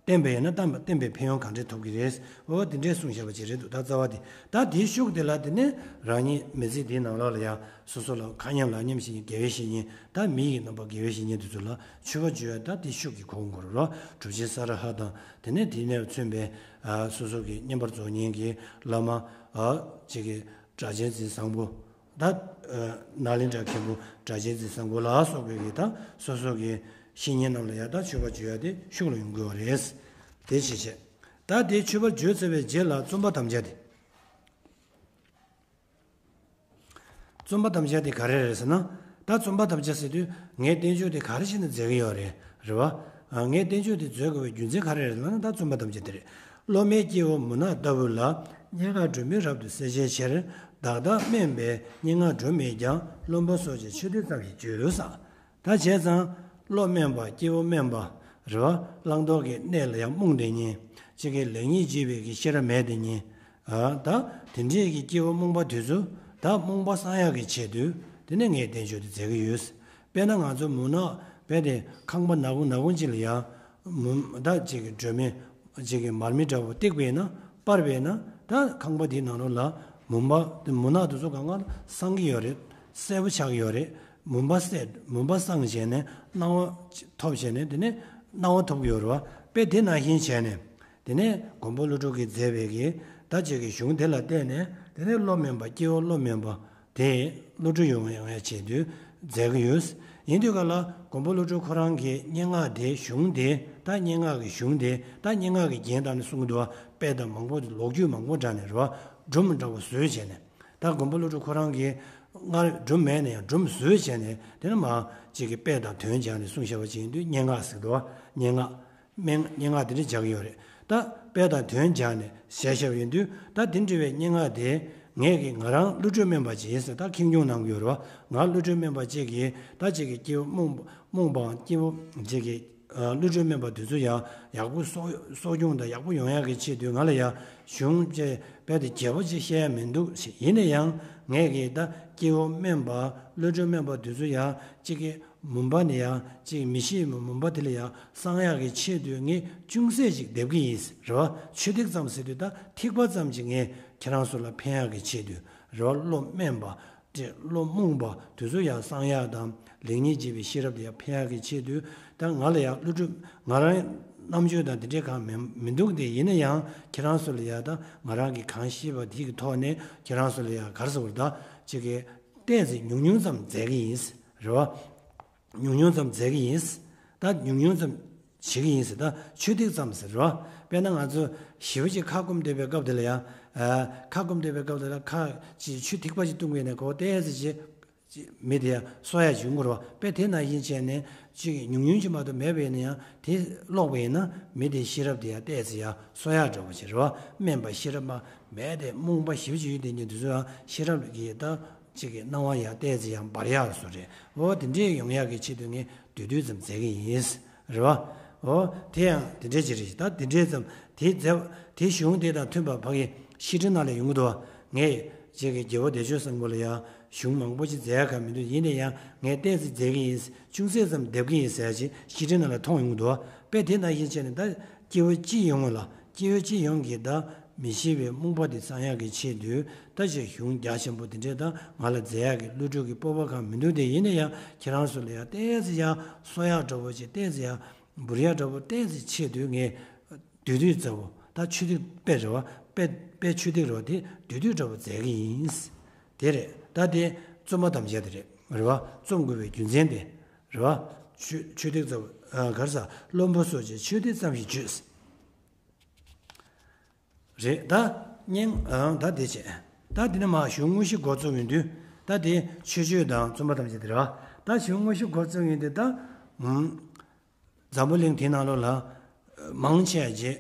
བསྟེན་པས་ཡིན་ན་བསྟེན་པའི་ཕན་ཡོན་གང་འདྲས་ཐོབ་ཀྱི་རེད། འོ། དེ་འདྲས་གསུངས་བཞག་པ་ཅིག་རེད་འདུག་ད་རྩ་བ་དེ། ད་དེའི་ཤུགས་དེ་ལ་དེ་ནས་རང་ཉིད་མི་ཚེ་འདིའི་ནང་ལོགས་ལ་ཡང་སོ་སོ་ལ་མཁའ་མཉམ་ལག་མཉམ་བཞེངས་མཁན། དགེ་བའི་བཤེས་གཉེན། ད་མི་ཡི་རྣམ་པ་དགེ་བའི་བཤེས་གཉེན་དེ་ཚོ་ལ་མཆོད་པ་བརྗོད་ཡ། ད་དེའི་ཤུགས་ཀྱིས་གོ་དགོས་རེད་རོ། གྲུབ་ཆེན་ས་ར་ཧ་དང་། དེ་ནས་དེ་ནས་མཚོན་པའི། ཨ། སོ་སོ་གི་བསྙེན་པར་རྫོགས་མཁན་གྱི་བླ་མ། ཨ། ཅིག་གི་སྒྲ་གཅན་འཛིན་བཟང་པོ། ད། ཨ། ནཱ་ལེནྡྲ་མཁན་པོ་སྒྲ་གཅན་འཛིན་བཟང་པོ་ལ་སོགས་པའི་གི་ད་སོ་སོ་གི་བཤེས་གཉེན་རྣམས་ལ་ཡང་ད་མཆོད་པ་བརྗོད་ཡ་དེ་ཤུགས་ལ་ཡོང་དགོས་པ་རེད། དེ་ཞེས་བྱས། ད་དེ་མཆོད་པ་བརྗོད་ཚར་བའི་རྗེས་ལ་བརྩོན་པ་དམ་བཅའ་དེ། བརྩོན་པ་དམ་བཅའ་དེ་ག་རེ་རེད་ཟེར་ན། ད་བརྩོན་པ་དམ་བཅའ་ཟེར་དུས་ངས་བསྟན་བཅོས་དེ་ག་རེ་བྱས་ནས་མཛད་ཀྱི་ཡོད་རེད། རེད་བ། ཨ། ངས་བསྟན་བཅོས་དེ་མཛད་དགོས་པའི་རྒྱུ་མཚན་ག་རེ་རེད་ལབ་ན། ད་བརྩོན་པ་དམ་བཅའ་དེ་རེད། སློབ་མའི་སྐྱེ་བོ་མུན་ནག་ལྟ་བུ་ལ། སྙན་ངག་སྒྲོན་མེ་རབ་ཏུ་གསལ་བྱའི་ཕྱིར། བདག་ལྟ་དམན་པས་སྙན་ངག་སྒྲོན་མེད་ཀྱང་། བླུན་པ་སོགས་ཀྱིས་མཆོད་བསྟོད་ཙམ་ཞིག་བརྗོད་ཟེར། ད་བྱས་ཙང་སློབ་དམན་པ། སྐྱེ་བོ་དམན་པ། རེད་བ། བླང་དོར་གྱི་གནས་ལ་ཡང་རྨོངས་བསྡད་མཁན། གཅིག་གི་ལེགས་ཉེས་འབྱེད་པའི་གི་ཤེས་རབ་མེད་བསྡད་མཁན། ཨ། ད་དེ་འདྲས་ཀྱི་སྐྱེ་བོ་རྨོངས་པ་དེ་ཚོ། ད་རྨོངས་པ་སངས་ཡག་གི་ཆེད་དུ་དེ་ནས་ངས་བསྟན་བཅོས་དེ་མཛད་ཀྱི་ཡོད། དཔེར་ན་ང་ཚོ་མུན་ནག་དཔེ་དེ་ཁང་པ་ནག་ཁུང་ནག་ཁུང་ཅིག་ལ་ཡང་མུན། ད་ཅིག་གི་སྒྲོན་མེ་ཅིག་གི་མར་མེ་འདྲ་བོ་བཏེགས་པས་ན། སྤར་བས་ན། ད་ཁང་པ་དེའི་ནང་ལོགས་ལ་མུན་པ་དེ། མུན་ནག་དེ་ཚོ་གང་ག་སངས་ཀྱི་ཡོད་རེད། གསལ་པོ་ཆགས་ཀྱི་ཡོད་རེད། མུན་པ་སེལ། མུན་པ་སངས་བྱས་ནས་སྣང་བ་ཐོབ་བྱས་ནས། དེ་ནས་སྣང་བ་ཐོབ་ཀྱི་ཡོད་རེད་བ། དཔེ་དེ་ནང་བཞིན་བྱས་ནས། དེ་ནས་མགོན་པོ་ཀླུ་སྒྲུབ་ཀྱིས་མཛད་པའི་གི་ད་ཅིག་གི་གཞུང་དེ་ལ་བརྟེན་ནས། དེ་ནས་སློབ་དམན་པ། སྐྱེ་བོ་སློབ་དམན་པ་དེ་བློ་གྲོས་ཡོང་ཡོང་ཡ་ཆེད་དུ་མཛད་ཀྱི་ཡོད། ཡིན་དུས་ག་ལ་མགོན་པོ་ཀླུ་སྒྲུབ་ཁོ་རང་གི་སྙན་ངག་དེ། གཞུང་དེ། ད་སྙན་ངག་གི་གཞུང་དེ། ད་སྙན་ངག་གི་རྒྱན་བཏགས་ནས་གསུང་གི་འདུག་བ། དཔེ་དང་མང་པོ། ལོ་རྒྱུས་མང་པོ་དྲངས་ནས། རེད་བ། སྒྲུང་འདྲ་བོ་བཟོས་བྱས་ནས། ད་མགོན་པོ་ཀླུ་སྒྲུབ་ཁོ་རང་གིས་སྔར་སྒྲུང་མེད་ན་ཡང་སྒྲུང་བཟོས་བྱས་ནས། དེ་ནས་མར་ཅིག་གི་དཔེ་དང་དོན་སྦྱར་ནས་གསུངས་བཞག་པ་ཅིག་ཡིན་དུས་སྙན་ངག་ཟེར་གི་འདུག་བ། སྙན་ངག་སྙན། སྙན་ངག་དེ་འདྲ་སྦྱར་གི་ཡོད་རེད། ད་དཔེ་དང་དོན་སྦྱར་ནས་ཞལ་བཞག་པ་ཡིན་དུས། ད་དེ་འདྲ་བའི་སྙན་ངག་དེ་ངས་ཀྱིས། ང་རང་བློ་གྲོས་དམན་པ་ཅིག་ཡིན་ཟེར། ད་ཁེངས་སྐྱུང་གནང་གི་ཡོད་རེད་བ། ང་བློ་གྲོས་དམན་པ་ཅིག་གིས། ད་ཅིག་གི་སྐྱེ་བོ་རྨོངས་པ། རྨོངས་པའམ་སྐྱེ་བོ་ཅིག་གི། ཨ། བློ་གྲོས་དམན་པ་དེ་ཚོ་ཡང་ཡག་པོ་གསོ། གསོ་སྐྱོང་དང་ཡག་པོ་ཡོང་ཡག་གི་ཆེད་དུ། ང་ལ་ཡང་གཞུང་ཅིག་རྦད་དེ་རྒྱས་པོ་ཅིག་བཤད་ཡ་མི་འདུག་ཟེར། ཡིན་ན་ཡང་ངས་ཀྱིས་ད་སྐྱེ་བོ་དམན་པ། བློ་གྲོས་དམན་པ་དེ་ཚོ་ཡང་ཅིག་གི་མུན་པ་ནས་ཡང་། ཅིག་མི་ཤེས་པའི་མུན་པ་དེ་ལས་ཡང་སངས་ཡག་གི་ཆེད་དུ་ངས་ཅུང་ཟད་ཅིག་འདེབས་ཀྱི་ཡིན། རེད་བ། མཆོད་ཐིགས་ཙམ་ཟེར་དུས་ད་ཐིགས་པ་ཙམ་ཅིག་ངས་ཁྱེད་རང་ཚོ་ལ་ཕན་ཡག་གི་ཆེད་དུ། རེད་བ། སློབ་དམན་པ། ཅིག་སློབ་རྨོངས་པ་དེ་ཚོ་ཡང་སངས་ཡག་དང་ལེགས་ཉེས་འབྱེད་པའི་ཤེས་རབ་དེ་ཡང་འཕེལ་ཡག་གི་ཆེད་དུ། ད་ང་ལ་ཡང་བློ་གྲོས། ང་རང་རྣམ་དཔྱོད་དང་དེ་འདྲས་གང་མི་མི་འདུག་སྟེ། ཡིན་ན་ཡང་ཁྱེད་རང་ཚོ་ལ་ཡང་། ད་ང་རང་གིས་གང་ཤེས་པ་དེ་གི་ཐོག་ནས་ཁྱེད་རང་ཚོ་ལ་ཡང་ག་རེ་ཟེར་བ་རེད། ད་ཅིག་གི་ཏོག་ཙམ་ཉུང་ཉུང་ཙམ་མཛད་ཀྱི་ཡིན། རེད་བ། ཉུང་ཉུང་ཙམ་མཛད་ཀྱི་ཡིན། ད་ཉུང་ཉུང་ཙམ་བྱེད་ཀྱི་ཡིན་ཟེར། ད་མཆོད་ཐིགས་ཙམ་ཟེར་རོ། དཔེར་ན་ང་ཚོ་ཞེ་པོ་ཅིག་ཁ་སྐོམ་བསྡད་པའི་སྐབས་དེ་ལ་ཡང་། ཨ། ཁ་སྐོམ་བསྡད་པའི་སྐབས་དེ་ལ་ཁ་ཅིག་ཆུ་ཐིགས་པ་ཅིག་བཏུང་བས་ན། ཁོ་ཏོག་ཙམ་ཅིག་མི་དེ་ཡང་གསོ་ཡག་བྱུང་དགོས་རེད་བ། དཔེ་དེ་ནང་བཞིན་བྱས་ནས་ཅིག་ཉུང་ཉུང་ཅིག་མ་གཏོགས་མེད་པ་ཡིན་ན་ཡང་། དེ་ཀློག་པ་ཡིན་ན་མི་དེའི་ཤེས་རབ་དེ་ཡང་ཏོག་ཙམ་ཡང་གསོ་ཡག་འདྲ་བོ་ཅིག་རེད་བ། དམན་པ་ཤེས་རབ་མ་མེད་དེ་རྨོངས་པ་ཞེ་པོ་ཅིག་ཡོད་དེ་ཉིད་དེ་ཚོ་ཡང་ཤེས་རབ་ཀྱི་ད་ཅིག་གི་སྣང་བ་ཡང་ཏོག་ཙམ་ཡང་འབར་ཡག་བཟོ་རེད། འོ་དེ་འདྲས་ཡོང་ཡག་གི་ཆེད་དུ་ངས་བསྡུས་བསྡུས་ཙམ་མཛད་ཀྱི་ཡིན། རེད་བ། འོ་དེ་ཡང་དེ་འདྲས་ཅིག་རེད། ད་དེ་འདྲས་ཙམ་དེ་མཛད། དེ་གཞུང་དེ་དང་མཐུན་པ་ཕ་གི་བཤེས་སྤྲིང་ནང་ལ་ཡོང་གི་འདུག་བ། ངས་ ཅིག་གི་རྒྱལ་པོ་བདེ་མཆོག་བཟང་པོ་ལ་ཡང་གཞུང་མང་པོ་ཅིག་མཛད་ཡག་ག་མི་འདུག་ཡིན་ན་ཡང་ངས་ཏོག་ཙམ་མཛད་ཀྱི་ཡིན། ཅུང་ཟད་ཙམ་འདེབས་ཀྱི་ཡིན་ཟེར་ཅིག་བཤེས་སྤྲིང་ནང་ལ་མཐོང་ཡོང་གི་འདུག་དཔེ་དེ་ནང་བཞིན་བྱས་ནས་ད་སྐྱེ་བོ་སྤྱི་ཡོངས་ལ་སྐྱེ་བོ་སྤྱི་ཡོངས་ཀྱི་ད་མི་ཤི་བའི་རྨོངས་པ་དེ་སངས་ཡག་གི་ཆེད་དུ་ད་ཅིག་གཞུང་རྒྱ་ཆེན་པོ་དེ་འདྲས་ད་ང་ལ་མཛད་ཡག་གི་བློ་གྲོས་ཀྱི་སྤོབས་པ་གང་མི་འདུག་དེ་ཡིན་ན་ཡང་ཁྱེད་རང་ཚོ་ལ་ཡང་ཏོག་ཙམ་ཡང་གསོ་ཡག་འདྲ་བོ་ཅིག་ཏོག་ཙམ་ཡང་འབུར་ཡག་འདྲ་བོ་ཏོག་ཙམ་ཆེད་དུ་ངས་བསྡུས་བསྡུས་ཙམ་པོ་ད་ཆོས་ཐིག་དཔེ་རེད་བ། དཔེ་དཔེ་ཆོས་ཐིག་རེད་བ། དེ་བསྡུས་བསྡུས་འདྲ་བོ་མཛད་ཀྱི་ཡིན། དེ་རེད། ད་དེ་རྩོམ་པ་དམ་བཅའ་དེ་རེད། རེད་བ། རྩོམ་དགོས་པའི་རྒྱུ་མཚན་དེ་རེད་བ། ཆོས་ཆོས་ཐིག་ཙམ་པོ་ག་རེ་ཟ། བླུན་པོ་སོགས་ཀྱིས་ཆོས་ཐིག་ཙམ་ཞིག་བརྗོད། རེད་ད། སྙན་ཨང་ད་དེ་བྱས། ད་དེ་ནས་མར་གཞུང་དངོས་གཞི་འགོ་རྩོམ་ཡོང་དུས། ད་དེ་ཆོས་སྤྱོད་དང་རྩོམ་པ་ཐམས་ཅད་དེ་རེད་བ། ད་གཞུང་དངོས་གཞི་འགོ་རྩོམ་ཡོང་དུས་ད། ཨུམ། འཛམ་བུ་གླིང་དེའི་ནང་ལོགས་ལ་མང་ཆེ་བ་ཅིག་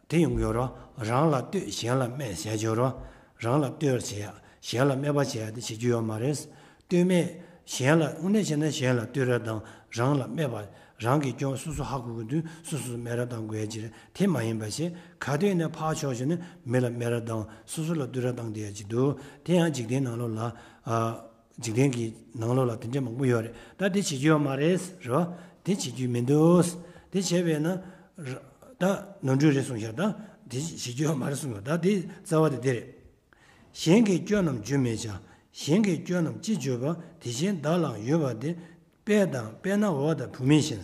དེ་ཡོང་གི་ཡོད་རེད་བ། རང་ལ་ལྟོས་གཞན་ལ་སྨད་ཟེར་ཡག་ཅིག་ཡོད་རེད་བ། རང་ལ་ལྟོས་བྱེད་ཡག་གཞན་ལ་སྨད་པ་བྱེད་ཡག་དེ་བྱེད་རྒྱུ་ཡོད་མ་རེད། ལྟོས་མེད། གཞན་ལ་དངོས་གནས་བྱས་ན་གཞན་ལ་ལྟོས་ར་དང་རང་ལ་སྨད་པ། རང་གི་སྐྱོན་སོ་སོ་ཧ་གོ་གི་དུས་སོ་སོ་སྨད་ར་གཏང་དགོས་ཡ་ཅིག་རེད། དེ་མ་ཡིན་པ་ཞིག་ག་དུས་ནས་ཕར་ཕྱོགས་བཞིན་ནས་མི་ལ་སྨད་ར་དང་སོ་སོ་ལ་ལྟོས་ར་གཏང་བསྡད་ཡ་ཅིག་འདུག་དེ་ཡང་འཇིག་རྟེན་ནང་ལོགས་ལ། ཨ། འཇིག་རྟེན་གྱི་ནང་ལོགས་ལ་དེ་འདྲ་མང་པོ་ཡོད་རེད། ད་དེ་བྱེད་རྒྱུ་ཡོད་མ་རེད་རོ། དེ་བྱེད་རྒྱུ་མི་འདུག་དེ་བྱས་པས་ན། ད་ནོར་འཁྲུལ་རེད་གསུངས་ཤག་ད་དེ་བྱེད་རྒྱུ་ཡོད་མ་རེད་གསུངས་ཡོད། ད་དེ་རྩ་བ་དེ་དེ་རེད། གཞན་གྱི་སྐྱོན་རྣམས་བརྗོད་མི་བྱ། གཞན་གྱི་སྐྱོན་རྣམས་ཅི་བརྗོད་པ། དེ་བཞིན་བདག་ལའང་ཡོད་པ་དེ། དཔེ་དང་དཔེར་ན་འོ་དང་བུད་མེད་བཞིན།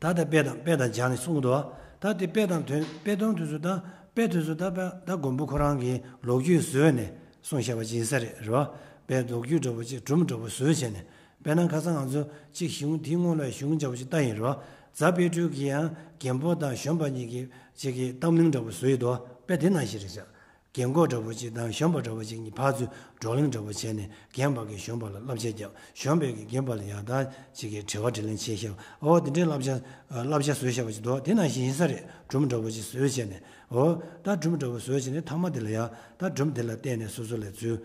ད་ལྟ་དཔེ་དང་དཔེ་དང་སྦྱར་ནས་གསུངས་འདུག་ད་དེ་དཔེ་དང་དོན་དཔེ་དོན་དུས་སུ་ད་དཔེ་དུས་སུ་ད་དཔེ་ད་མགོན་པོ་ཁོ་རང་གིས་ལོ་རྒྱུས་བཟོས་ནས་གསུངས་བཞག་པ་ཅིག་ཡིན་ས་རེད་རེད་བ། དཔེ་ལོ་རྒྱུས་འདྲ་པོ་ཅིག་སྒྲུང་འདྲ་པོ་བཟོས་བྱས་ནས། དཔེར་ན་ཁ་སང་ང་ཚོ་གཅིག་གཞུང་དེའི་སྔོན་ལ་གཞུང་འདྲ་པོ་ཅིག་བལྟ་ཡིན་རེད་བ། རྫ་དཔལ་སྤྲུལ་གྱིས་ཡང་རྒན་པོ་དང་གཞོན་པ་གཉིས་ཀྱི་གཅིག་གི་གཏམ་གླེང་འདྲ་པོ་བཟོས་ཡོད་དོ། དཔེ་དེ་ནང་བཞིན་རེད་ཤག་རྒན་གོག་འདྲ་པོ་ཅིག་དང་གཞོན་པ་འདྲ་པོ་ཅིག་གཉིས་ཕར་ཚུར་བགྲོ་གླེང་འདྲ་པོ་བྱས་ནས་རྒན་པ་གིས་གཞོན་པ་ལ་བསླབ་བྱ་བརྒྱབ། གཞོན་པས་ཀྱིས་རྒན་པ་ལ་ཡང་དག་ཅིག་གི་དྲི་བ་དྲིས་ལན་བྱས་ཤག་འོ་དེ་འདྲའི་བསླབ་བྱ་བསླབ་བྱ་བཟོས་བཞག་པ་ཅིག་འདུག་དེ་ནང་བཞིན་ཡིན་ས་རེད། སྒྲུང་འདྲ་པོ་ཅིག་བཟོས་བྱས་ནས། འོ་ད་སྒྲུང་འདྲ་པོ་བཟོས་བྱས་ནས་མཐའ་མ་དེ་ལ་ཡང་ད་སྒྲུང་དེ་ལ་བལྟས་ནས་སོ་སོ་ལ་ཚུར་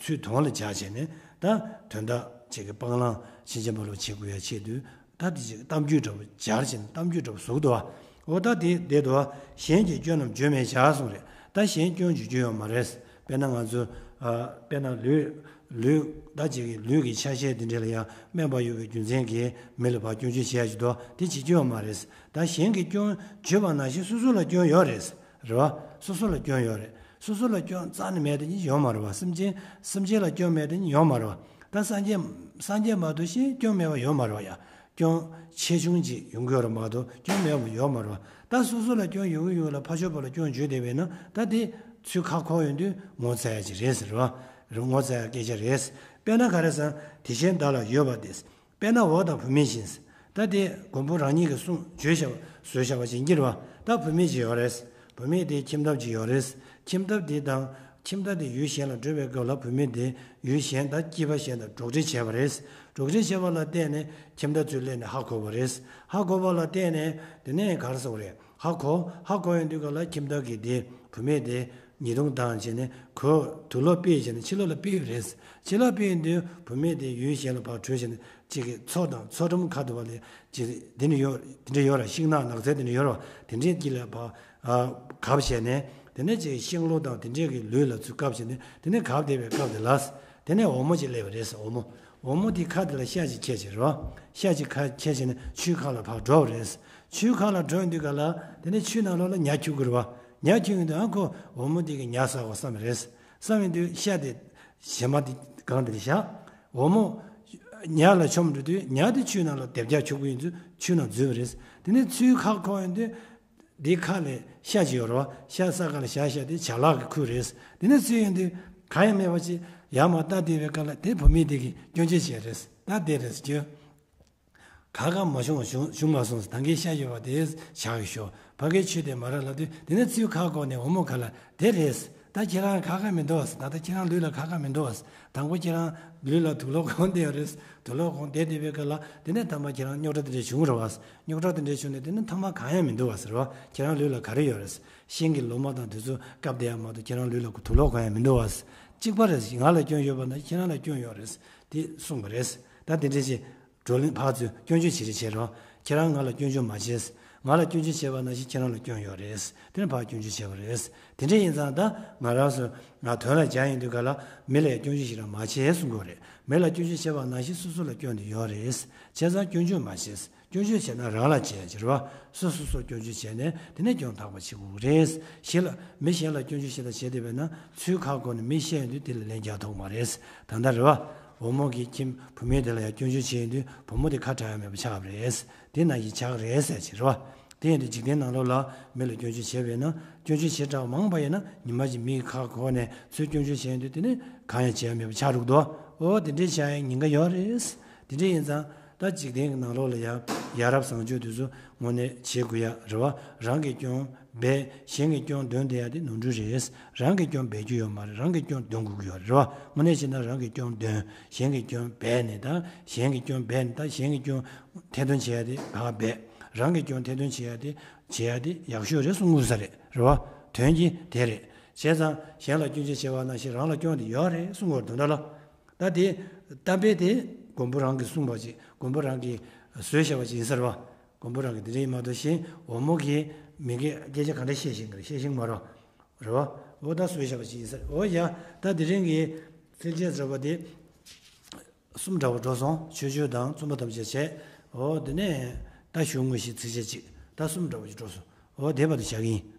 ཚུར་དོན་ལ་སྦྱར་བྱས་ནས་ད་དོན་དག་ཅིག་གི་སྤང་བླང་ཕྱིན་ཅི་མ་ལོག་བྱེད་དགོས་ཡ་ཆེད་དུ། ད་དེ་ཅིག་གཏམ་རྒྱུད་འདྲ་པོ་སྦྱར་བྱས་ནས་གཏམ་རྒྱུད་འདྲ་པོ་བཟོ་གི་འདུག་བ། འོ་ད་དེ་བསྡད་འདུག་བ། གཞན་གྱི་སྐྱོན་རྣམས་བརྗོད་མེད་བྱ་གསུངས་རེད། ད་གཞན་སྐྱོན་བརྗོད་རྒྱུ་ཡོད་མ་རེད། དཔེར་ན་ང་ཚོ། ཨ། དཔེར་ན་ལུས། ལུས། ད་ཅིག་གི་ལུས་ཀྱི་ཆ་ཤས་དེ་འདྲ་ལ་ཡང་སྨན་པ་ཡོད་པའི་རྒྱུ་མཚན་གྱིས་མི་ལ་ཕར་སྐྱོན་བརྗོད་བྱེད་ཡ་ཅིག་འདུག་བ། དེ་བྱེད་རྒྱུ་ཡོད་མ་རེད། ད་གཞན་གྱི་སྐྱོན་བརྗོད་པ་ནང་བཞིན་སོ་སོ་ལ་སྐྱོན་ཡོད་རེད། རེད་བ། སོ་སོ་ལ་སྐྱོན་ཡོད་རེད། སོ་སོ་ལ་སྐྱོན་རྩ་ནས་མེད་དེ་ཉིད་ཡོད་མ་རེད་བ། སེམས་ཅན་སེམས་ཅན་ལ་སྐྱོན་མེད་དེ་ཉིད་ཡོད་མ་རེད་བ། ད་སངས་རྒྱས་སངས་རྒྱས་མ་གཏོགས་གཞན་སྐྱོན་མེད་པ་ཡོད་མ་རེད་བ་ཡ། སྐྱོན་ཆེ་ཆུང་ཅིག་ཡོང་གི་ཡོད་རེད་མ་གཏོགས་སྐྱོན་མེད་པ་ཡོད་མ་རེད་བ། ད་སོ་སོ་ལ་སྐྱོན་ཡོད་ཀྱི་ཡོད་ལ་ཕར་ཕྱོགས་པ་ལ་སྐྱོན་བརྗོད་བསྡད་པས་ན་ད་དེ་ཚུར་ཁ་འཁོར་ཡོང་དུས་ངོ་ཚ་ཡ་ཅིག་རེད་ཟེར་བ། རེད། ངོ་ཚ་ཡ་སྐད་ཆ་རེད། དཔེར་ན་ག་རེ་ཟེར། དེ་བཞིན་བདག་ལ་ཡོད་པ་དེ། དཔེར་ན་འོ་དང་བུད་མེད་བཞིན། ད་དེ་མགོན་པོ་རང་ཉིད་ཀྱིས་གསུངས་བརྗོད་བྱ་བ་བཟོས་བྱ་བ་ཅིག་ཡིན་གྱི་རེད་བ། ད་བུད་མེད་ཅིག་ཡོད་རེད། བུད་མེད་དེ་ཁྱིམ་ཐབ་ཅིག་ཡོད་རེད། ཁྱིམ་ཐབ་དེ་དང་ཁྱིམ་ཐབ་དེ་ཡུལ་གཞན་ལ་འགྲོ་བའི་སྐབས་ལ་བུད་མེད་དེ་ཡུལ་གཞན་དང་སྐྱིད་པ་གཞན་དང་འགྲོགས་འདྲིས་བྱས་པ་རེད། འགྲོགས་འདྲིས་བྱས་པ་ལ་བརྟེན་ནས་ཁྱིམ་ཐབ་ཚུར་སླེབས་ནས་ཧ་གོ་བ་རེད། ཧ་གོ་བ་ལ་བརྟེན་ནས་དེ་ནས་ག་རེ་ཟེར་དགོས་རེད། ཧ་གོ་ཧ་གོ་ཡོང་དུས་སྐབས་ལ་ཁྱིམ་ཐབ་ཀྱིས་དེ་བུད་མེད་དེ་ཉེས་རྡུང་བཏང་བྱས་ནས་ཁོ་དུག་ལོག་ཕུད་བྱས་ནས་ཕྱི་ལོགས་ལ་ཕུད་ཡོད་རེད། ཕྱི་ལོགས་ཕུད་ཡོང་དུས་བུད་མེད་དེ་ཡུལ་གཞན་ལ་ཕར་བྲོས་བྱས་ནས་ཅིག་གི་མཚོ་དང་མཚོ་ཁྲོམ་ཁ་ཐུག་པ་ལས་ཅིག་དེ་འདྲ་ཡོད་དེ་འདྲ་ཡོད་ར། ཤིང་ནགས་ནགས་ཚལ་དེ་འདྲ་ཡོད་ར། དེ་འདྲའི་དཀྱིལ་ལ་ཕར་ཨ་གབ་བྱས་ནས་དེ་ནས་ཅིག་ཤིང་ལོ་དང་དེ་འདྲའི་གི་ལུད་ལ་ཚུར་བཀབ་བྱས་ནས་དེ་ནས་གབ་བསྡད་པའི་སྐབས་དེ་ལ་དེ་ནས་འོལ་མོ་ཅིག་སླེབས་པ་རེད། འོལ་མོ། འོལ་མོ་དེ་ཁ་དེ་ལ་ཤ་ཅིག་འཁྱེར་བྱས་ར། ཤ་ཅིག་ཁ་འཁྱེར་བྱས་ནས་ཆུའི་ཁ་ལ་ཕར་འགྲོ་བ་རེད། ཆུའི་ཁ་ལ་འགྲོ་ཡོང་དུས་སྐབས་ལ་དེ་ནས་ཆུའི་ནང་ལོགས་ལ་ཉ་འཁྱུག་གི་རེད་བ། ཉ་འཁྱུག་ཡོང་དུས་ཨ་ཁོ་འོལ་མོ་དེ་གི་ཉ་ཟ་དགོས་བསམ་པ་རེད། བསམ་ཡོང་དུས་ཤ་དེ་གཞན་མ་དེ་སྒང་དེ་ལ་བཞག་འོལ་མོ་ཉ་ལ་མཆོངས་འགྲོ་དུས་ཉ་དེ་ཆུའི་ནང་ལ་སྡེབ་རྒྱག་འཁྱུག་གི་ཡོང་དུས་ཆུའི་ནང་འཛུལ་བ་རེད། དེ་ནས་ཆུའི་ཁ་འཁོར་ཡོང་དུས་དེའི་ཁ་ལ་ཤ་ཅིག་ཡོད་རེད་བ། ཤ་ས་ཁ་ལ་བཞག་བཞག་དེ་བྱ་ལག་གི་ཁུ་རེད། དེ་ནས་ཚུར་ཡོང་དུས་གང་ཡང་མེད་པ་ཅིག་ཡར་མར་ལྟ་བསྡད་པའི་སྐབས་ལ་དེ་བུད་མེད་དེ་གིས་སྐྱོན་བརྗོད་བྱས་རེད། ད་དེ་རེད་ཟེར་གྱི། ཁ་ཁ་མ་བྱུང་བ་བྱུང་བྱུང་མ་སོང་ཟེར། ད་གིན་ཤ་ཡོད་པ་དེ་བཞག་གི་ཤོག་ཕ་གིའི་ཆུ་དེ་མ་རག་ལབ་དུས་དེ་ནས་ཚུར་ཁ་བསྐོར་ནས་འོལ་མོ་ཁ་ལ་དེ་རེད། ད་ཁྱེད་རང་ཁ་ཁ་མི་འདུག་བ། ད་ལྟ་ཁྱེད་རང་ལུས་ལ་ཁ་ཁ་མི་འདུག་བ། དང་པོ་ཁྱེད་རང་ལུས་ལ་དུག་ལོག་གོན་བསྡད་ཡོད་རེད། དུག་ལོག་གོན་བསྡད་བསྡད་པའི་སྐབས་ལ་དེ་ནས་ཐ་མ་ཁྱེད་རང་རྙོག་དྲ་དེ་འདྲ་བྱུང་རེད་བ། རྙོག་དྲ་དེ་འདྲ་བྱུང་ནས་དེ་ནས་ཐ་མ་གང་ཡང་མི་འདུག་བ་ཟེར་བ། ཁྱེད་རང་ལུས་ལ་ག་རེ་ཡོད་རེད། ཤིང་གི་ལོ་མ་དང་དེ་ཚོ་བཀབ་བསྡད་ཡ་མ་གཏོགས་ཁྱེད་རང་ལུས་ལ་དུག་ལོག་གོན་ཡ་མི་འདུག་བ། གཅིག་པ་རེད། ང་ལ་སྐྱོན་ཡོད་པ་ན་ཁྱེད་རང་ལ་སྐྱོན་ཡོད་རེད། དེ་གསུངས་པ་རེད། ད་དེ་འདྲ་ཞིག་བགྲོ་གླེང་ཕར་ཚུར་སྐྱོན་བརྗོད་བྱེད་རེས་བྱེད་རོགས། ཁྱེད་རང་ང་ལ་སྐྱོན་བརྗོད་མ་བྱེད། ང་ལ་སྐྱོན་བརྗོད་བྱས་པ་ནང་བཞིན་ཁྱེད་རང་ལ་སྐྱོན་ཡོད་རེད། དེ་ནི་ཕར་སྐྱོན་བརྗོད་བྱས་པ་རེད། དེ་འདྲ་ཡིན་ཙང་ད་ང་རང་ཚོ་ང་དོན་ལ་སྦྱར་ཡིན་དུས་ག་ལ་མི་ལ་ཡང་སྐྱོན་བརྗོད་ཞིག་རང་མ་བྱེད་གསུང་གི་ཡོད་རེད། མི་ལ་སྐྱོན་བརྗོད་བྱས་པ་ནང་བཞིན་སོ་སོ་ལ་སྐྱོན་དེ་ཡོད་རེད། བྱས་ཙང་སྐྱོན་བརྗོད་མ་བྱེད། སྐྱོན་བརྗོད་བྱས་ན་རང་ལ་བྱས་ཀྱི་རེད་བ། སོ་སོ་སོར་སྐྱོན་བརྗོད་བྱས་ནས་དེ་ནས་སྐྱོན་ཐག་པ་བྱེད་དགོས་ཀྱི་རེད། གཞན་ལ་མི་གཞན་ལ་སྐྱོན་བརྗོད་བྱེད་དང་བྱེད་བསྡད་པས་ན་ཚུར་ཁ་འཁོར་ནས་མི་བཤད་ཡོང་དུས་དེ་ལ་ལན་རྒྱག་ཐུབ་མ་རེད། ད་ལྟ་རེད་བ། བུ་མོ་གིས་ཁྱིམ་བུད་མེད་དེ་ལ་ཡང་སྐྱོན་བརྗོད་བྱས་ཡོང་དུས་བུ་མོ་དེ་ཁ་གྲག་ཡ་མེད་པ་ཆགས་པ་རེད། དེ་ན་ཡི་ཆགས་རེད་ཟེར་གྱི་རེད་བ། དེ་ཡིན་དུས་འཇིག་རྟེན་ནང་ལོགས་ལ་མི་ལ་སྐྱོན་བརྗོད་བྱས་པས་ན་སྐྱོན་བརྗོད་བྱེད་འདྲ་བ་མང་པ་ཡིན་ན་ཉི་མ་གཅིག་མི་ཡི་ཁ་འཁོར་ནས་ཚུར་སྐྱོན་བརྗོད་བྱས་ཡོང་དུས་དེ་ནི་གང་ཡང་བྱས་ཡ་མེད་པ་ཆགས་འགྲོ་གི་འདུག་འོ་དེ་འདྲའི་ཆགས་ཡ་ཉེན་ཁ་ཡོད་རེད། དེ་འདྲ་ཡིན་ཙང་ད་འཇིག་རྟེན་གྱི་ནང་ལོགས་ལ་ཡང་ཡ་རབས་བཟང་སྤྱོད་དེ་ཚོ་དངོས་གནས་བྱེད་དགོས་ཡ་རེད་བ། རང་གི་སྐྱོན་སྦས་གཞན་གྱི་སྐྱོན་འདོན་བསྡད་ཡ་དེ་ནོར་འཁྲུལ་རེད། རང་གི་སྐྱོན་སྦས་རྒྱུ་ཡོད་མ་རེད། རང་གི་སྐྱོན་འདོན་དགོས་ཀྱི་ཡོད་རེད་བ། དངོས་གནས་བྱས་ན་རང་གི་སྐྱོན་འདོན། གཞན་གྱི་སྐྱོན་སྦས་ནས་ད་གཞན་གྱི་སྐྱོན་སྦས་ནས་ད་གཞན་གྱི་སྐྱོན་ཐེར་འདོན་བྱེད་ཡ་དེ་ཕར་སྦས། རང་གི་སྐྱོན་ཐེར་འདོན་བྱེད་ཡ་དེ་བྱེད་ཡ་དེ་ཡག་ཤོས་རེད་གསུང་དགོས་ས་རེད། རེད་བ། དོན་གྱིས་དེ་རེད། བྱས་ཙང་གཞན་ལ་སྐྱོན་བརྗོད་བྱས་པ་ནང་བཞིན་རང་ལ་སྐྱོན་དེ་ཡོད་རེད་གསུང་དགོས་རེད་དོན་དག་ལ། ད་དེ་གཏམ་དཔེ་དེ་མགོན་པོ་རང་གིས་གསུངས་པ་ཅིག་མགོན་པོ་རང་གིས་བཟོས་བཞག་པ་ཅིག་ཡིན་ས་རེད་བ། མགོན་པོ་རང་གིས་དེ་འདྲ་ཡིན་མ་གཏོགས་གཞན་འོ་མོ་གིས་མི་གིས་སྐད་ཆ་ག་འདྲ་བཤད་བཞིན་གི་རེད། བཤད་བཞིན་མ་རེད་བ། རེད་བ། འོ་ད་བཟོས་བཞག་པ་ཅིག་ཡིན་ས་རེད། འོ་ཡ། ད་དེ་རིང་གི་ཚིགས་བཅད་ཟེར་བ་དེ་གསུམ་འདྲ་བོ་འགྲོ་སོང་། ཆོས་སྤྱོད་དང་བཙུན་པ་ཐམས་ཅད་བྱས། འོ་དེ་ནས་ད་གཞུང་དངོས་གཞི་ཚིགས་བཅད་གཅིག་ད་གསུམ་འདྲ་བོ་ཅིག་འགྲོ་སོང་། འོ་དེ་བར་དུ་བཞག་གི་ཡིན།